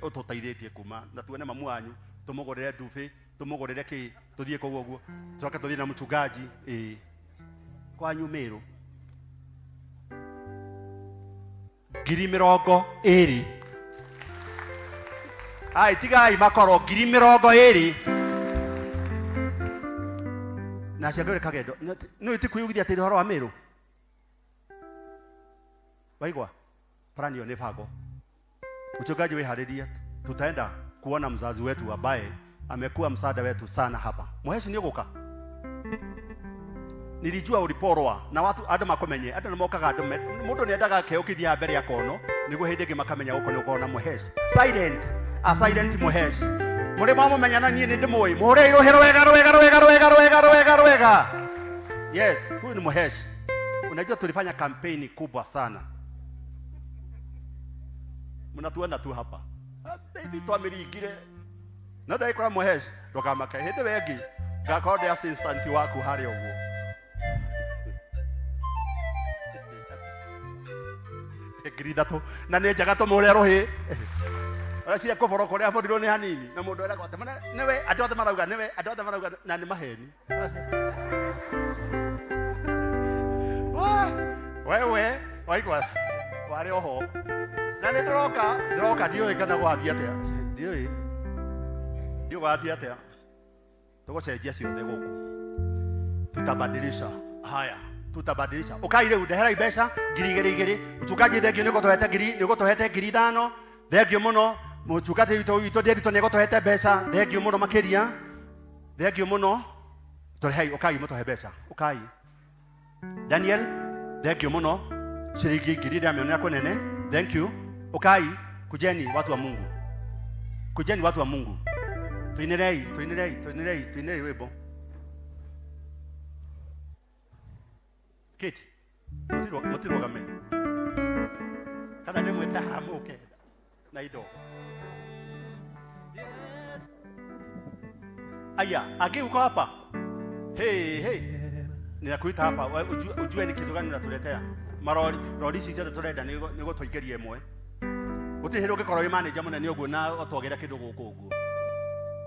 ũtũteithĩtie kuma na tuone mamu wanyu tũmũgũrĩre ndubi tũmũgũrĩre kĩ tũthiĩ kũu ũguo tũcoke tũthiĩ na mchungaji ĩĩ kwanyu Meru 20,000 ai tigai makoro 20,000 na ciangĩrĩ kagendo nĩ ti kwĩyugithia atĩ ũhoro wa Meru waigua plani hiyo ni bango mchungaji wĩharĩrie tutaenda kuona mzazi wetu ambaye amekuwa msaada wetu sana hapa Muheshi nĩ ũgũka nilijua uliporwa na watu andũ makũmenye andũ nĩmokaga andũ mũndũ nĩendaga kĩo kĩthiaga mbere akono nĩguo hĩndĩ ĩngĩ makamenya gũkũ nĩ ũkorwo na Muheshi silent a silent Muheshi mũrĩ mwamũmenya na niĩ nĩ ndĩmũĩ mũhũrei rũhĩ rwega rwega rwega rwega rwega rwega rwega yes huyu ni Muheshi unajua tulifanya kampeni kubwa sana mnatuona tu hapa ithuĩ twamĩringire no ndagĩkora Muheshi ndũkamake hĩndĩ ĩyo ĩngĩ ngakorwo ndĩ assistant waku harĩa ũguo 3,000 na nĩ njega tũmũre rũhĩ ũreciria kũboro kũrĩa aborirwo nĩ hanini na mũndũ eragwo atĩ mana nĩwe andũ othe marauga nĩwe andũ othe marauga na nĩ maheni Wah, wewe waigua warĩ oho na nĩ ndĩroka ndĩroka ndiũĩ kana gwathiĩ atĩa ndiũĩ ndiũĩ gwathiĩ atĩa tũgũcenjia ciothe gũkũ tutabadilisha haya tutabadilisha ukai rĩu ndeherai mbeca 2,000 igĩrĩ mchungaji thengiũ nĩ ũgũtũhete ngiri nĩ ũgũtũhete 5,000 thengiũ mũno mũtungatĩri witũ witũ Nderitu nĩ egũtũhete mbeca thengiũ mũno makĩria thengiũ mũno tũrehei ukai mũtũhe mbeca ukai Daniel thengiũ mũno ciringi ngiri ndĩramĩonera kũnene thank you ukai kujeni watu wa Mungu kujeni watu wa Mungu tuinirei tuinirei tuinirei tuinirei wimbo Kate mũtirũgame kana ndĩmwĩte haha mũke na indo aya angĩ uko hapa hey hey ninakuita hapa ujue ni kitu gani unatuletea marori rori ici ciothe tũrenda nĩ gũtũingĩria ĩmwe gũtirĩ hĩndĩ ũngĩkorwo wĩ manager mũnene ũguo na ũtwagĩra kĩndũ gũkũ ũguo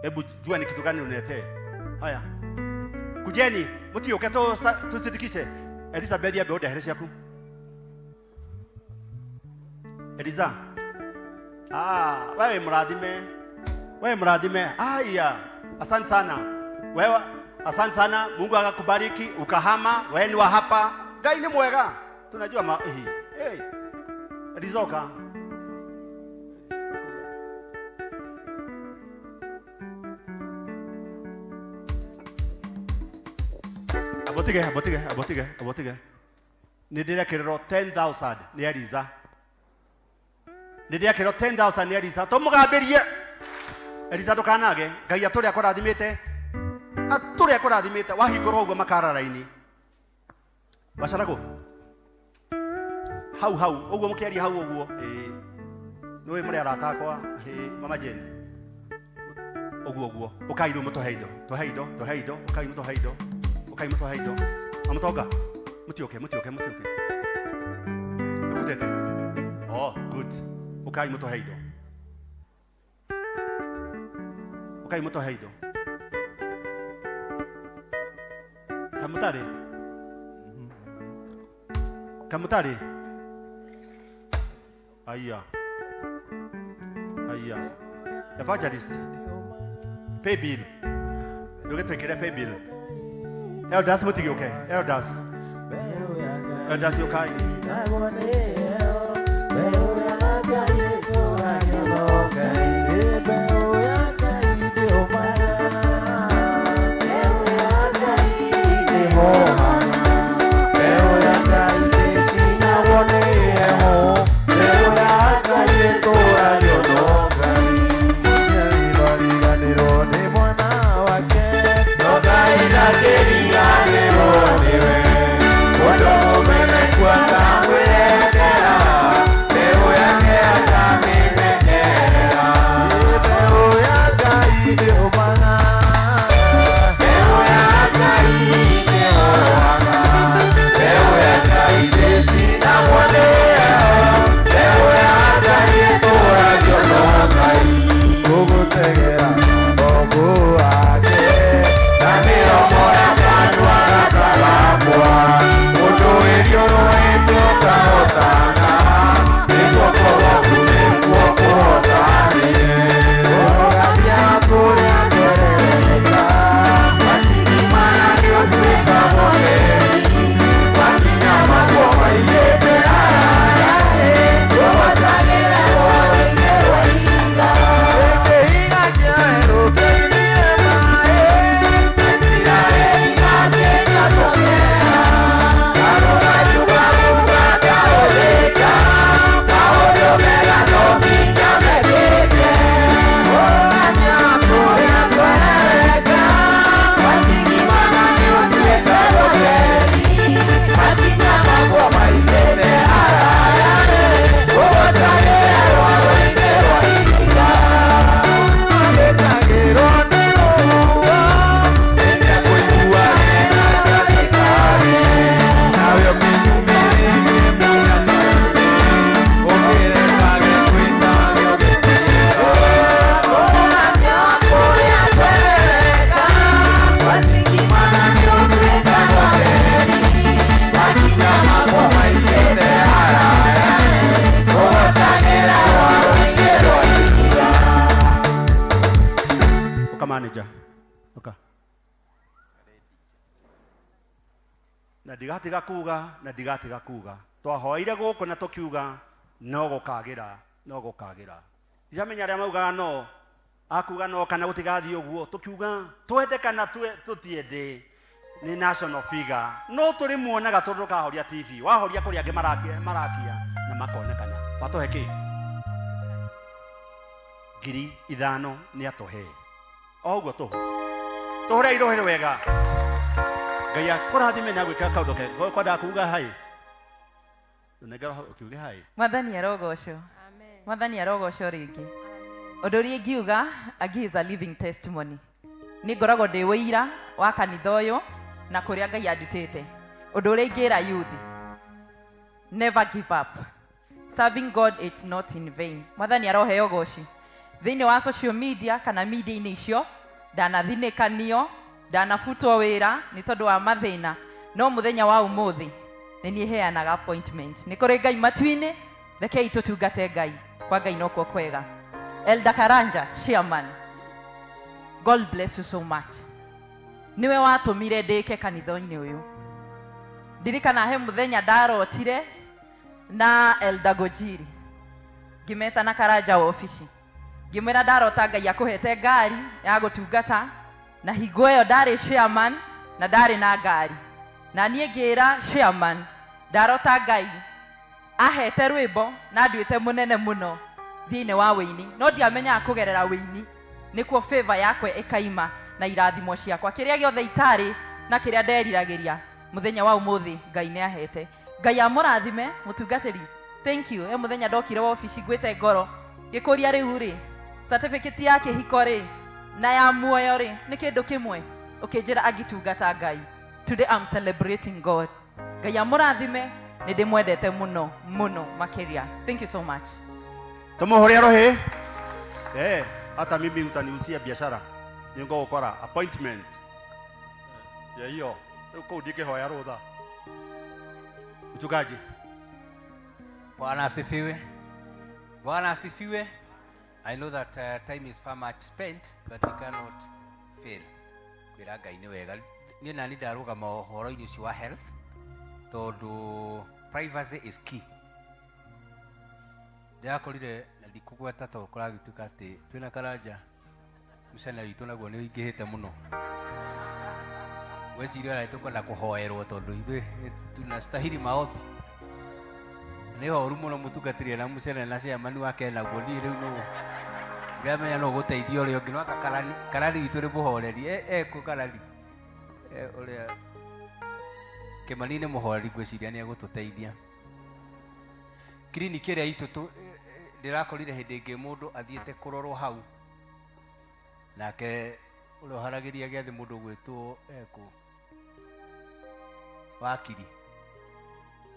hebu jua ni kitu gani uniletee haya kujeni mũtiũke tũsindikishe Elizabeth ambe ũndehere ciaku Eliza Ah, wewe mrathime, wewe mrathime. Aya, asante sana wewe, asante sana. Mungu akakubariki ukahama, wewe ni wa hapa. Ngai ni mwega, tunajua ma hey, hey. Rizoka abotige abotige abotige abotige nä ndä rekä 10000 nä Eliza nä ndä rekä 10000 nä Eliza tå må gambä rie Eliza ndå kanage Ngai atå rä a kå rathimä te atå rä a kå rathimä te wahingå rwo å guo makarara-inä wacaragå hau hau å guo må kä aria hau å guo nä å må rä arata akwa mama Jane å guo å guo å kai rä u må tå he indo tå he indo tå he indo å kai må tå he indo å kai må tå he indo amũtonga mũtiũke mũtiũke mũtiũke ndũkutete oh good ũkai mũtũhe indo ũkai mũtũhe indo kamũtarĩ kamũtarĩ aya aya evangelist pay bill ndũgĩtwĩkĩre pay bill elders mũtigĩũke elders elders ũkai Uka manager uka na ndigatiga kuga na ndigatiga kuga twahoire guku na tukiuga no gukagira no gukagira ndiramenya aria maugaga no akuga no kana gutigathii uguo tukiuga twende kana tutiende ni national figure no turi muonaga tondu kahoria TV wahoria kuria angi marakia marakia na makonekana watuhe ki 5,000 ni atuhe o uguo tuhu tuhure irohere wega Ngai akũrathime na gwĩka kaũndũ kega kwendaga kuuga hai nengera ũkiuge hai Mwathani arogocwo. Mwathani arogocwo rĩngĩ. Ũndũ ũrĩa ingiuga, Agi is a living testimony. Nĩ ngoragwo ndĩ wĩira wa kanitha ũyũ na kũrĩa Ngai andutĩte. Ũndũ ũrĩa ingĩra youth, never give up. Serving God it's not in vain. Mwathani aroheo goci. Thĩinĩ wa social media kana media-inĩ icio ndanathinĩkanio ndanabutwo wĩra nĩ tondũ wa mathĩna no mũthenya wa ũmũthĩ nĩ niĩ heanaga appointment nĩ kũrĩ Ngai matu-inĩ rekei tũtungate Ngai Kwa Ngai nokuo kwega. Elder Karanja, chairman, God bless you so much. Niwe watũmire ndĩke kanitha-inĩ ũyũ. Ndirikana he mũthenya ndarotire na Elder Gojiri, ngĩmeta na Karanja wabici, ngĩmwĩra ndarota Ngai akũhete ngari ya gũtungata, na hingo ĩyo ndarĩ chairman na ndarĩ na ngari. Na niĩ ngĩra chairman ndarota Ngai ahete rwĩmbo na nduĩte mũnene mũno thĩinĩ wa wĩini, no ndiamenyaga kũgerera wĩini nĩkuo favor yakwa ĩkaima na irathimo ciakwa, kĩrĩa gĩothe itarĩ na kĩrĩa nderiragĩria mũthenya wa ũmũthĩ Ngai nĩ ahete. Ngai amũrathime mũtungatĩri. Thank you. E mũthenya ndokire wabici ngwĩte ngoro ngĩkũria rĩu rĩ, certificate ya kĩhiko rĩ na ya muoyo rĩ nĩ kĩndũ kĩmwe, ũkĩnjĩra angĩtungata Ngai. Today I'm celebrating God. Ngai amũrathime, nĩ ndĩmwendete mũno mũno makĩria. Thank you so much. Tumuhuria ruhi. Hata mimi utaniusia biashara, ningũgũkora appointment ya hiyo rĩu kũu ndingĩhoya rũtha. Mchungaji. Bwana asifiwe. Bwana asifiwe. I know that time is far much spent, but you cannot fail. Kwĩra Ngai nĩ wega. Niĩ nani ndarũgama ũhoro-inĩ ũcio wa health, tondũ privacy is key. Ndĩrakorire na ndikũgweta tondũ kũragĩtuĩka atĩ twĩna Karanja mũcene witũ naguo nĩ ũingĩhĩte mũno. Gwĩciria ona nĩtũkwenda kũhoerwo tondũ ithuĩ tunastahili maombi. Nĩ horu mũno mũtungatĩri na mũcene na chairman wake naguo niĩ rĩu nũ ndĩramenya no gũteithia ũrĩa ũngĩ, no anga karani, karani witũ nĩ mũhoreri. Ekũ karani? Ũrĩa Kĩmani nĩ mũhoreri, ngwĩciria nĩ egũtũteithia. Kiriniki ĩrĩa itũ ndĩrakorire hĩndĩ ĩngĩ mũndũ athiĩte kũrorwo hau, nake ũrĩa ũharagĩria gĩathĩ mũndũ ũgwĩtwo ekũ wakiri,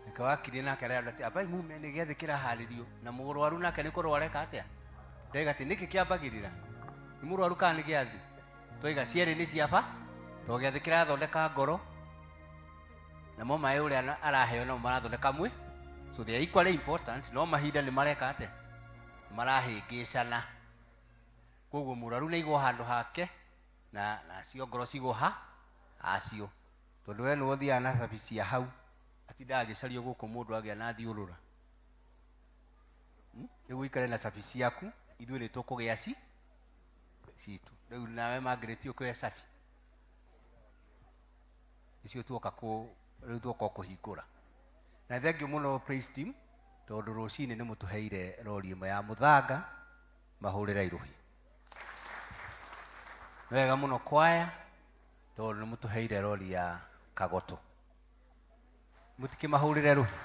nake wakiri nake arenda atĩ ambai mume nĩ gĩathĩ kĩraharĩrio, na mũrwaru nake nĩ kũrwo areka atĩa, ndaiga atĩ nĩkĩ kĩambagĩrĩra, nĩ mũrwaru kana nĩ gĩathĩ? Twaiga cierĩ nĩ ciaba, tondũ gĩathĩ kĩrathondeka ngoro, namo maĩ ũrĩa araheo namo marathondeka mwĩ, so they are equally important, no mahinda nĩ mareka atĩa, marahĩngĩcana. Koguo mũrwaru nĩ aigwo handũ hake na nacio ngoro cigwo ha acio, tondũ we nĩwe ũthiaga na cabi cia hau, atindaga agĩcario gũkũ mũndũ agĩa na thiũrũra. Rĩu ũikare na cabi ciaku, ithuĩ nĩ tũkũgĩa citũ. Rĩu nawe Margaret ũkĩoe cabi icio tuoka kũ rĩu tuoka kũhingũra. Na thank you mũno praise team, tondũ rũcinĩ nĩ mũtũheire rori ĩmwe ya mũthanga, mahũrĩra irũhi. Nĩ wega mũno kwaya, tondũ nĩ mũtũheire rori ya kagoto, mũtikĩmahũrĩre rũhi.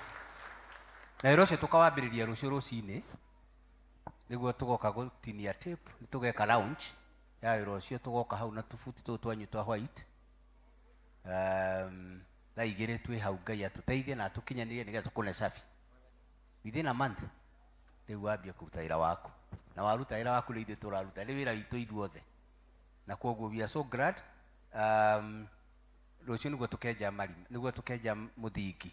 Na wĩra ũcio tũkawambĩrĩria rũciũ rũcinĩ, nĩguo tũgoka gũtinia tape, nĩ tũgeka launch ya wĩra ũcio, tũgoka hau na tũbuti tũtũ twanyu twa white. Thaa 2 twĩ hau, Ngai atũteithie na atũkinyanĩrie nĩgetha tũkũne cabi within a month. Rĩu wambie kũruta wĩra waku, na waruta wĩra waku nĩ ithuĩ tũraruta, nĩ wĩra witũ ithuothe, na koguo we are so glad. Rũciũ nĩguo tũkenja marima, nĩguo tũkenja mũthingi,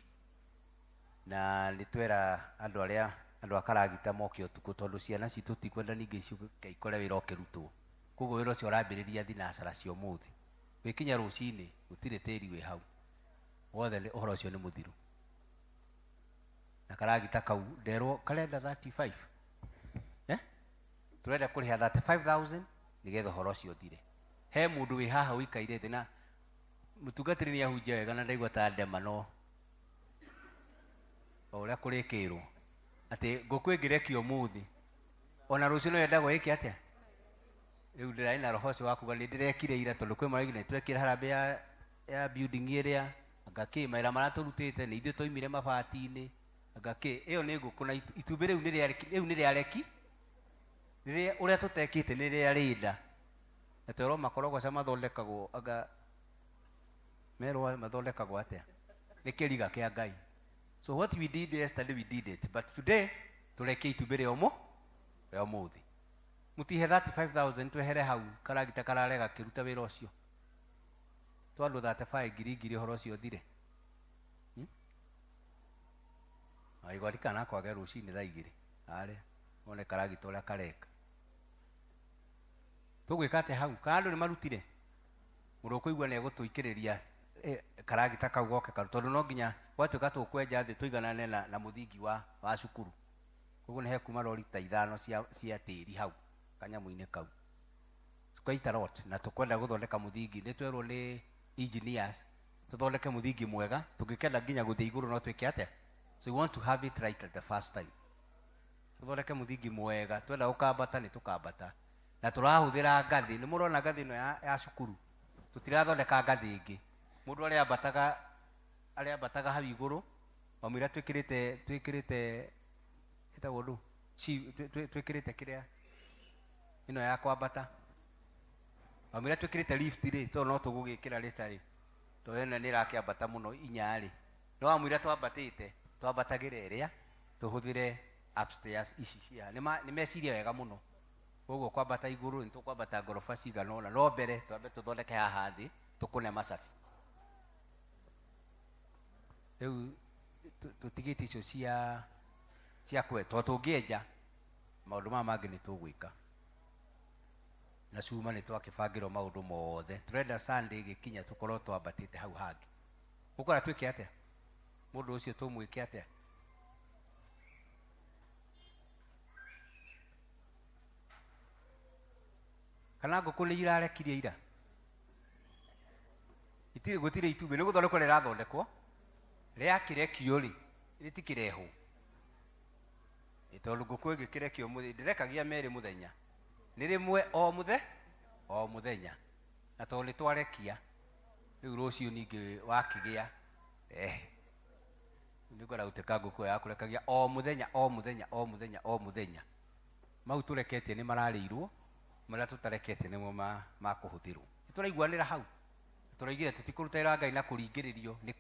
na nĩ twera andũ arĩa andũ a karagita moke ũtukũ, tondũ ciana citũ tikwenda ningĩ ciũke ikore wĩra ũkĩrutwo. Koguo wĩra ũcio ũrambĩrĩria thinacara cia ũmũthĩ, gwĩkinya rũcinĩ gũtirĩ tĩri wĩ hau wothe, nĩ ũhoro ũcio nĩ mũthiru. Na karagita kau nderwo karenda 35, eh? Turenda kũrĩha 35,000 nĩgetha ũhoro ũcio ũthire. He mũndũ wĩ haha ũikaire thĩ na mũtungatĩri nĩ ahunjia wega na ndaigua ta ndema, no o ũrĩa kũrĩkĩrwo atĩ ngũkũ ĩngĩrekio ũmũthĩ ona rũciũ no yendagwo ĩke atĩa. Rĩu ndĩrarĩ na roho ũcio wa kuga nĩ ndĩrekire ira, tondũ kwĩ maraigire nĩ twekire harambee ya building ĩrĩa anga kĩ mawĩra marĩa tũrutĩte nĩ ithuĩ twaimire mabati-inĩ anga kĩ, ĩyo nĩ ngũkũ na itumbĩ rĩu nĩ rĩa rĩu nĩ rĩa reki rĩrĩa ũrĩa tũtekĩte nĩ rĩa rĩnda, na twerwo makorogoca mathondekagwo anga merwo mathondekagwo atĩa nĩ kĩriga kĩa Ngai. So what we did yesterday, we did it, but today tũrekie itumbĩ rĩa ũmũ rĩa ũmũthĩ. Mũtihe 35,000 twehere hau karagita kararega kĩruta wĩra ũcio, twandũ 35 ngiri ngiri ũhoro ũcio ũthire. Waigua ndikana kwage rũcinĩ thaa 2 arĩa. Wone karagita ũrĩa kareka. Tũgwĩka atĩa hau? Kana andũ nĩ marutire? Mũndũ ũkũigua nĩ egũtũikĩrĩria karagita kau goke karu, tondũ no nginya gwatuĩka tũkwenja thĩ tũiganane na mũthingi wa cukuru. Koguo nĩ hekuma rori ta 5 cia tĩri hau kanyamũ-inĩ kau. It's quite a lot, na tũkwenda gũthondeka mũthingi. Nĩ twerwo nĩ engineers tũthondeke mũthingi mwega, tũngĩkenda nginya gũthiĩ igũrũ no twĩke atĩa? So we want to have it right at the first time. Tũthondeke mũthingi mwega, twenda gũkambata nĩ tũkambata. Na tũrahũthĩra ngathĩ, nĩ mũrona ngathĩ ĩno ya cukuru, tũtirathondeka ngathĩ ĩngĩ. Mũndũ arĩambataga hau igũrũ, wamwĩra twĩkĩrĩte, ĩtagwo ndũ? Twĩkĩrĩte kĩrĩa ĩno ya kwambata. Wamwĩra twĩkĩrĩte lift rĩ, tondũ no tũgũgĩkĩra rĩta rĩ, tondũ ĩno nĩ ĩrakĩambata mũno inya rĩ. No wamwĩra twambatĩte, twambatagĩra ĩrĩa, tũhũthĩre upstairs ici cia. Nĩ meciria wega mũno. Koguo kwambata igũrũ nĩ tũkwambata ngoroba cigana ũna, no mbere twambe tũthondeke haha thĩ, tũkũne macabi. Rĩu tũtigĩte icio cia kwe, tondũ tũngĩenja maũndũ maya mangĩ nĩ tũgwĩka. Na cuma nĩ twakĩbangĩrwo maũndũ mothe. Tũrenda Sunday ĩgĩkinya tũkorwo twambatĩte hau hangĩ. Mũkwenda twĩke atĩa? Mũndũ ũcio tũmwĩke atĩa? Kana ngũkũ nĩ irarekirie ira? Itirĩ, gũtirĩ itumbĩ, nĩ gũthondekwo rĩrathondekwo. Rĩakĩrekio rĩ, rĩtikĩrehwo. Ĩ tondũ ngũkũ ĩngĩkĩrekio mũthenya, ndĩrekagia merĩ mũthenya. Nĩ rĩmwe o mũthenya. Na tondũ nĩ twarekia, rĩu rũciũ ningĩ wakĩgĩa, Nĩ ngwenda gũtuĩka ngũkũ ĩyo ya kũrekagia o mũthenya, o mũthenya, o mũthenya, o mũthenya. Mau tũreketie nĩ mararĩirwo, marĩa tũtareketie nĩmo makũhũthĩrwo. Nĩ tũraiguanĩra hau? Tũraigire tũtikũruta wĩra wa Ngai na kũringĩrĩrio nĩ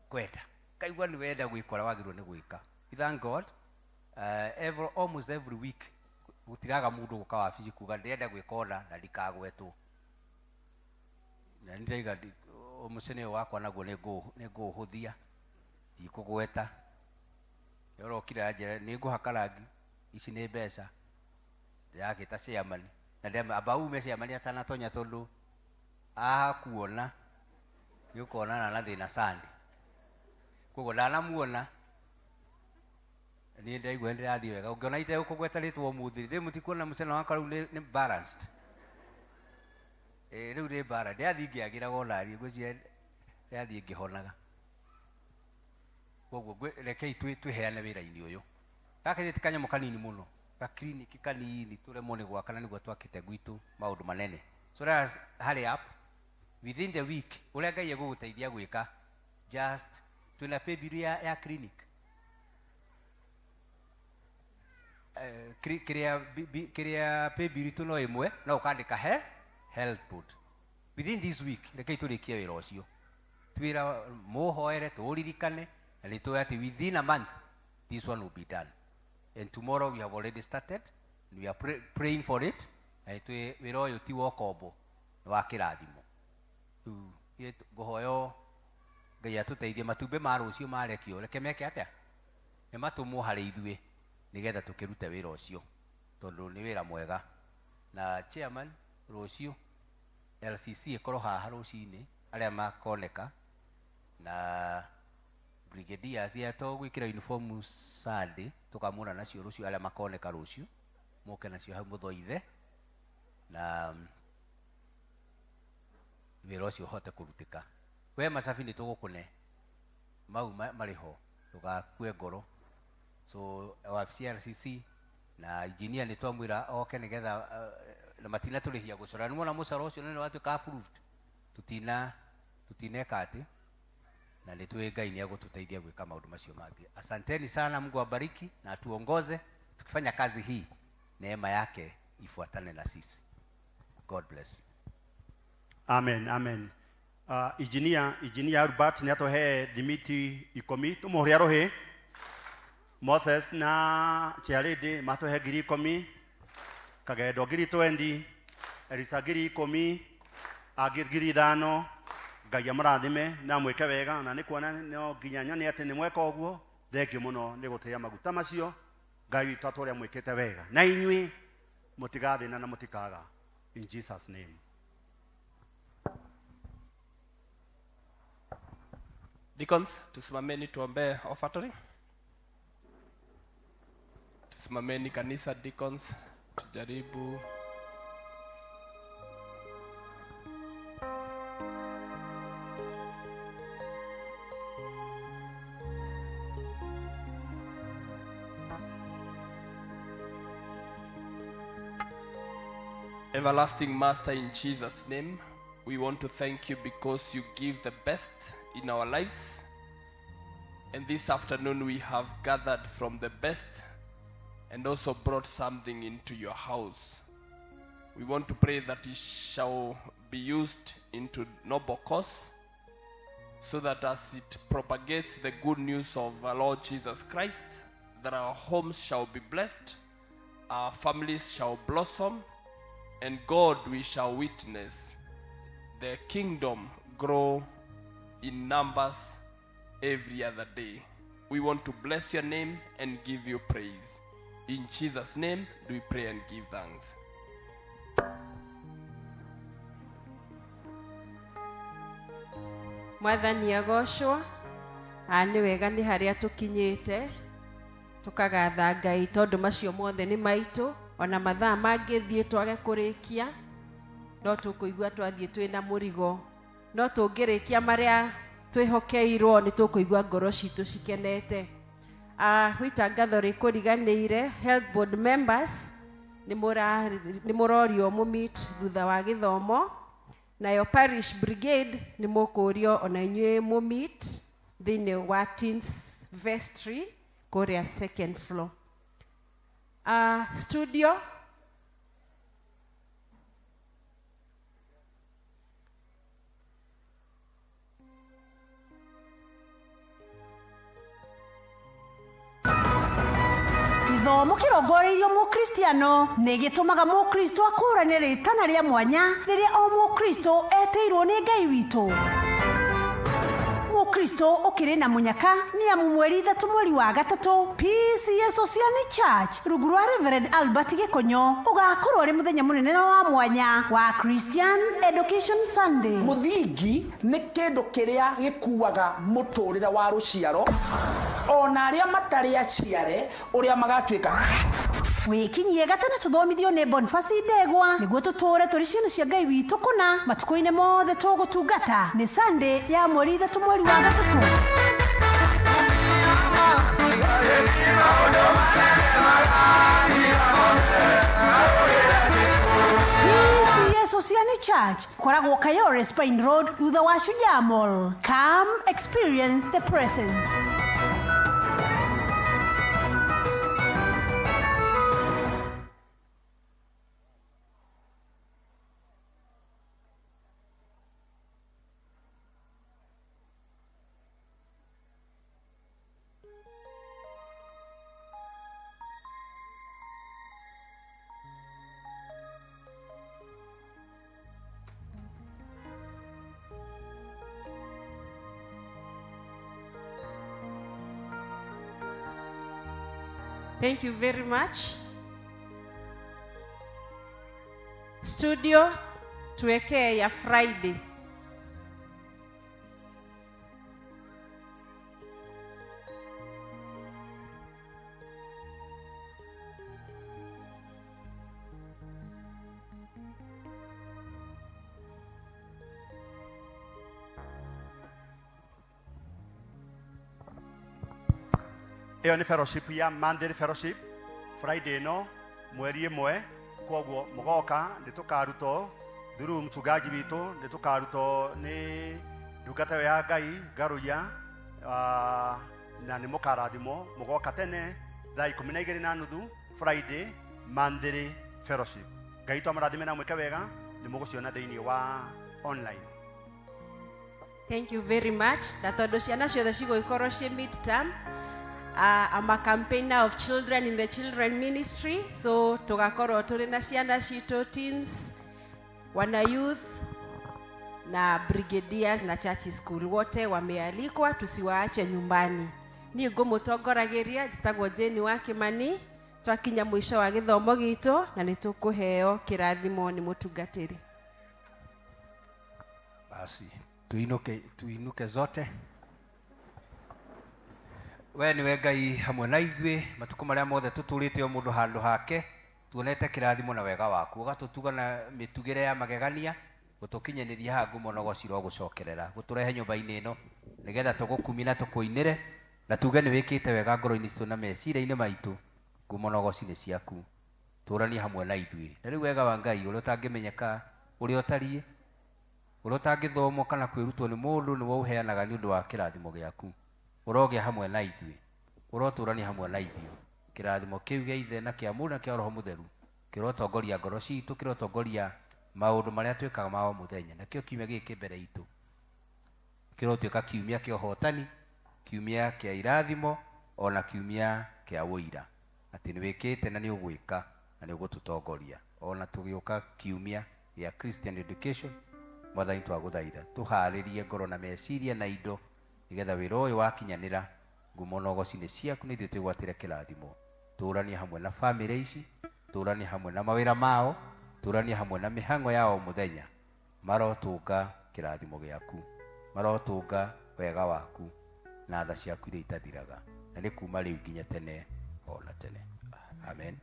kwenda. Kaigua nĩ wenda gwĩka ũrĩa wagĩrĩirwo nĩ gwĩka. We thank God, almost every week gũtiraga mũndũ gũka wabici kuga ndĩrenda gwĩka ũna na ndikagwetwo. Na nĩ ndĩraiga mũcene ũyũ wakwa naguo nĩ ngũũhũthia, ndikũgweta. Ũrokire anjĩra nĩ ngũhaka rangi, ici nĩ mbeca, ndĩrakĩta chairman, na ndĩramwĩra amba ume chairman atanatonya tondũ akuona nĩ ũkonana na thĩna Sunday. Koguo ndanamuona niĩ ndaigua nĩ ndĩrathiĩ wega. Ũngĩona itegũkũgweta rĩtwa ũmũthĩ, rĩ mũtikuona mũcene wakwa rĩu nĩ balanced. Rĩu nĩ balanced. Ndĩrathiĩ ngĩagĩraga ona niĩ, ngwĩciria ndĩrathiĩ ngĩhonaga. Koguo rekei twĩheane wĩra-inĩ ũyũ. Gaka ti kanyamũ kanini mũno, ga clinic kanini tũremwo nĩ gwaka na nĩguo twakĩte gwitũ maũndũ manene. So let us hurry up within the week, ũrĩa Ngai egũgũteithia gwĩka, just twĩna pay bill ya clinic. Kĩrĩa pay bill itũ no ĩmwe, no ũkandĩka health board. Within this week, rekei tũrĩkie wĩra ũcio. Twĩra mũhoere, tũũririkane, na nĩ tũĩ atĩ within a month, this one will be done. And tomorrow we have already started, and we are praying for it. Na nĩ tũĩ wĩra ũyũ ti wa ũkombo, nĩ wa kĩrathimo. Rĩu, ithuĩ ngũhoya Ngai atũteithie, matumbĩ ma rũciũ marekio, reke meke atĩa? Nĩ matũmwo harĩ ithuĩ, nĩgetha tũkĩrute wĩra ũcio, tondũ nĩ wĩra mwega. Na chairman, rũciũ, LCC ĩkorwo haha rũcinĩ, arĩa makoneka, na brigadiers ya to gwĩkĩra uniform Sunday, tũkamuona nacio rũciũ, arĩa makoneka rũciũ, moke nacio hau mũthoithe, na wĩra ũcio ũhote kũrutĩka. We macabi nĩ tũgũkũne, mau marĩ ho, ndũgakue ngoro. So wabici ya LCC na engineer nĩ twamwĩra oke nĩgetha, na matinatũrĩhia gũcora. Nĩ muona mũcoro ũcio nĩ watuĩka approved. Tutineka atĩ, na nĩ tũĩ Ngai nĩ egũtũteithia gwĩka maũndũ macio mangĩ. Asanteni sana, Mungu awabariki na atuongoze tukifanya kazi hii, neema yake ifuatane na sisi. God bless you. Amen, amen. Engineer Albert nĩ atũhe thimiti ikũmi, tũmũhũre rũhĩ. Moses na Chairlady matũhe ngiri ikũmi, Kagendo ngiri twendi, Elisa ngiri ikũmi, angĩ ngiri ithano. Ngai amũrathime na amwĩke wega, na nĩ kuona no nginya nyone atĩ nĩ mweka ũguo. Thengiũ mũno nĩ gũtĩĩa maguta macio. Ngai witũ atũrĩa mwĩkĩte wega na inyuĩ mũtigathĩna na mũtikaga, in Jesus name. Deacons, tusimameni tuombee offertory. Tusimameni kanisa, deacons, tujaribu. Everlasting Master, in Jesus' name, we want to thank you because you give the best in our lives. And this afternoon we have gathered from the best and also brought something into your house. We want to pray that it shall be used into noble cause, so that as it propagates the good news of our Lord Jesus Christ, that our homes shall be blessed, our families shall blossom, and God, we shall witness the kingdom grow in numbers every other day. We want to bless your name and give you praise. In Jesus' name, do we pray and give thanks. Mwathani agocwo. A nĩ wega nĩ harĩa tũkinyĩte tũkagatha Ngai tondũ macio mothe nĩ maitũ, ona mathaa mangĩthiĩ twage kũrĩkia no tũkũigua twathiĩ twĩna mũrigo, no tũngĩrĩkia marĩa twĩhokeirwo nĩ tũkũigua ngoro citũ cikenete. Itangatho rĩkũriganĩire, health board members nĩ mũrorio mũmeet thutha wa gĩthomo, nayo parish brigade nĩ mũkũrio ona inyuĩ mũmeet thĩinĩ wa teens vestry kũrĩa second floor. Studio Gĩthomo kĩrongoreirio mũkristiano nĩ gĩtũmaga mũkristo akũrane rĩtana rĩa mwanya rĩrĩa o mũkristo etĩirwo nĩ Ngai witũ. Mũkristo ũkĩrĩ na mũnyaka nĩ amu mweri 3 mweri wa 3 PCEA Sociani Church rungu rwa Reverend Albert Gĩkonyo ũgakorwo arĩ mũthenya mũnene na wa mwanya wa Christian Education Sunday. Mũthingi nĩ kĩndũ kĩrĩa gĩkuaga mũtũrĩre wa rũciaro ona arĩa matarĩ aciare ũrĩa magatuĩka. Wĩkinyie gatene tũthomithio nĩ Boniface Ndegwa nĩguo tũtũre tũrĩ ciana cia Ngai witũ kũna matukũ-inĩ mothe tũgũtungata. Nĩ Sunday ya mweri 3 mweri wa 3. PCEA Sociani Church koragwo Kayore Spine Road thutha wa Shujaa Mall. Come experience the presence. Thank you very much. Studio tuwekee ya Friday. Ĩyo nĩ fellowship ya monthly fellowship Friday ĩno mweri 1, koguo mũgoka nĩ tũkarutwo through mchungaji witũ, nĩ tũkarutwo nĩ ndungata ĩyo ya Ngai Ngaruiya, na nĩ mũkarathimwo. Mũgoka tene thaa 12:30 Friday monthly fellowship. Ngai witũ amũrathime na mwĩke wega, nĩ mũgũciona thĩinĩ wa online. Thank you very much. Na tondũ ciana ciothe cigũgĩkorwo ciĩ midterm, I'm a campaigner of children in the children ministry, so tũgakorwo tũrĩ na ciana citũ, teens, wana youth na brigadiers na church school, wote wamealikwa, tusiwaache nyumbani. Niĩ ngũmũtongorageria, njĩtagwo Jane wa Kimani. Twakinya mũico wa gĩthomo gitũ na nĩ tũkũheo kĩrathimo nĩ mũtungatĩri. Basi tuinuke, tuinuke zote. We nĩwe Ngai hamwe na ithuĩ matukũ marĩa mothe tũtũrĩte o mũndũ handũ hake, tuonete kĩrathimo na wega waku, ũgatũtuga na mĩtugĩre ya magegania, gũtũkinyanĩria haha ngumo na ũgoci gũcokerera gũtũrehe nyũmba-inĩ ĩno nĩgetha tũgũkumie na tũkũinĩre na tuge nĩ wĩkĩte wega ngoro-inĩ citũ na meciria-inĩ maitũ. Ngumo na ũgoci nĩ ciaku, tũranie hamwe na ithuĩ. Na rĩu wega wa Ngai ũrĩa ũtangĩmenyeka ũrĩa ũtariĩ, ũrĩa ũtangĩthomwo kana kwĩrutwo nĩ mũndũ, nĩwe ũheanaga nĩ ũndũ wa kĩrathimo gĩaku, ũrogĩa hamwe na ithuĩ, ũrotũrania hamwe na ithuĩ. Kĩrathimo kĩu gĩa Ithe na kĩa Mũriũ na kĩa Roho Mũtheru kĩrotongoria ngoro citũ, kĩrotongoria maũndũ marĩa twĩkaga ma o mũthenya. Nakĩo kiumia gĩkĩ mbere itũ kĩrotuĩka kiumia kĩa ũhotani, kiumia kĩa irathimo, ona kiumia kĩa ũira atĩ nĩ wĩkĩte na nĩ ũgwĩka na nĩ ũgũtũtongoria ona tũgĩũka kiumia gĩa Christian Education. Mwathani, twagũthaitha tũharĩrie ngoro na meciria na indo nĩgetha wĩra ũyũ wakinyanĩra, ngumo na ũgoci nĩ ciaku na ithuĩ twĩgwatĩre kĩrathimo. Tũranie hamwe na bamĩrĩ ici, tũranie hamwe na mawĩra mao, tũranie hamwe na mĩhang'o ya o mũthenya. Marotũnga kĩrathimo gĩaku, marotũnga wega waku na tha ciaku iria itathiraga, na nĩ kuma rĩu nginya tene ona tene. Amen.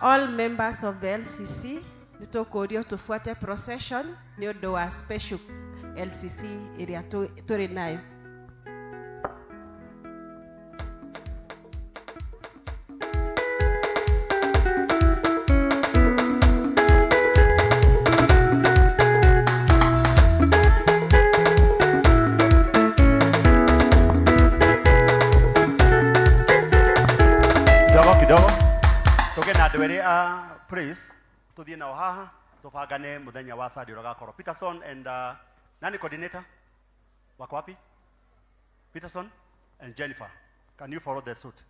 All members of the LCC nĩ tũkũrio tũbuate procession nĩ ũndũ wa special LCC ĩrĩa tũrĩ nayo. Kidogo kidogo tuge na andũ erĩ a praise, tuthiĩ nao haha tũbangane mũthenya wa Sunday ũrĩa ũgakorwo. Peterson and nani coordinator wako wapi? Peterson and Jennifer, can you follow the suit?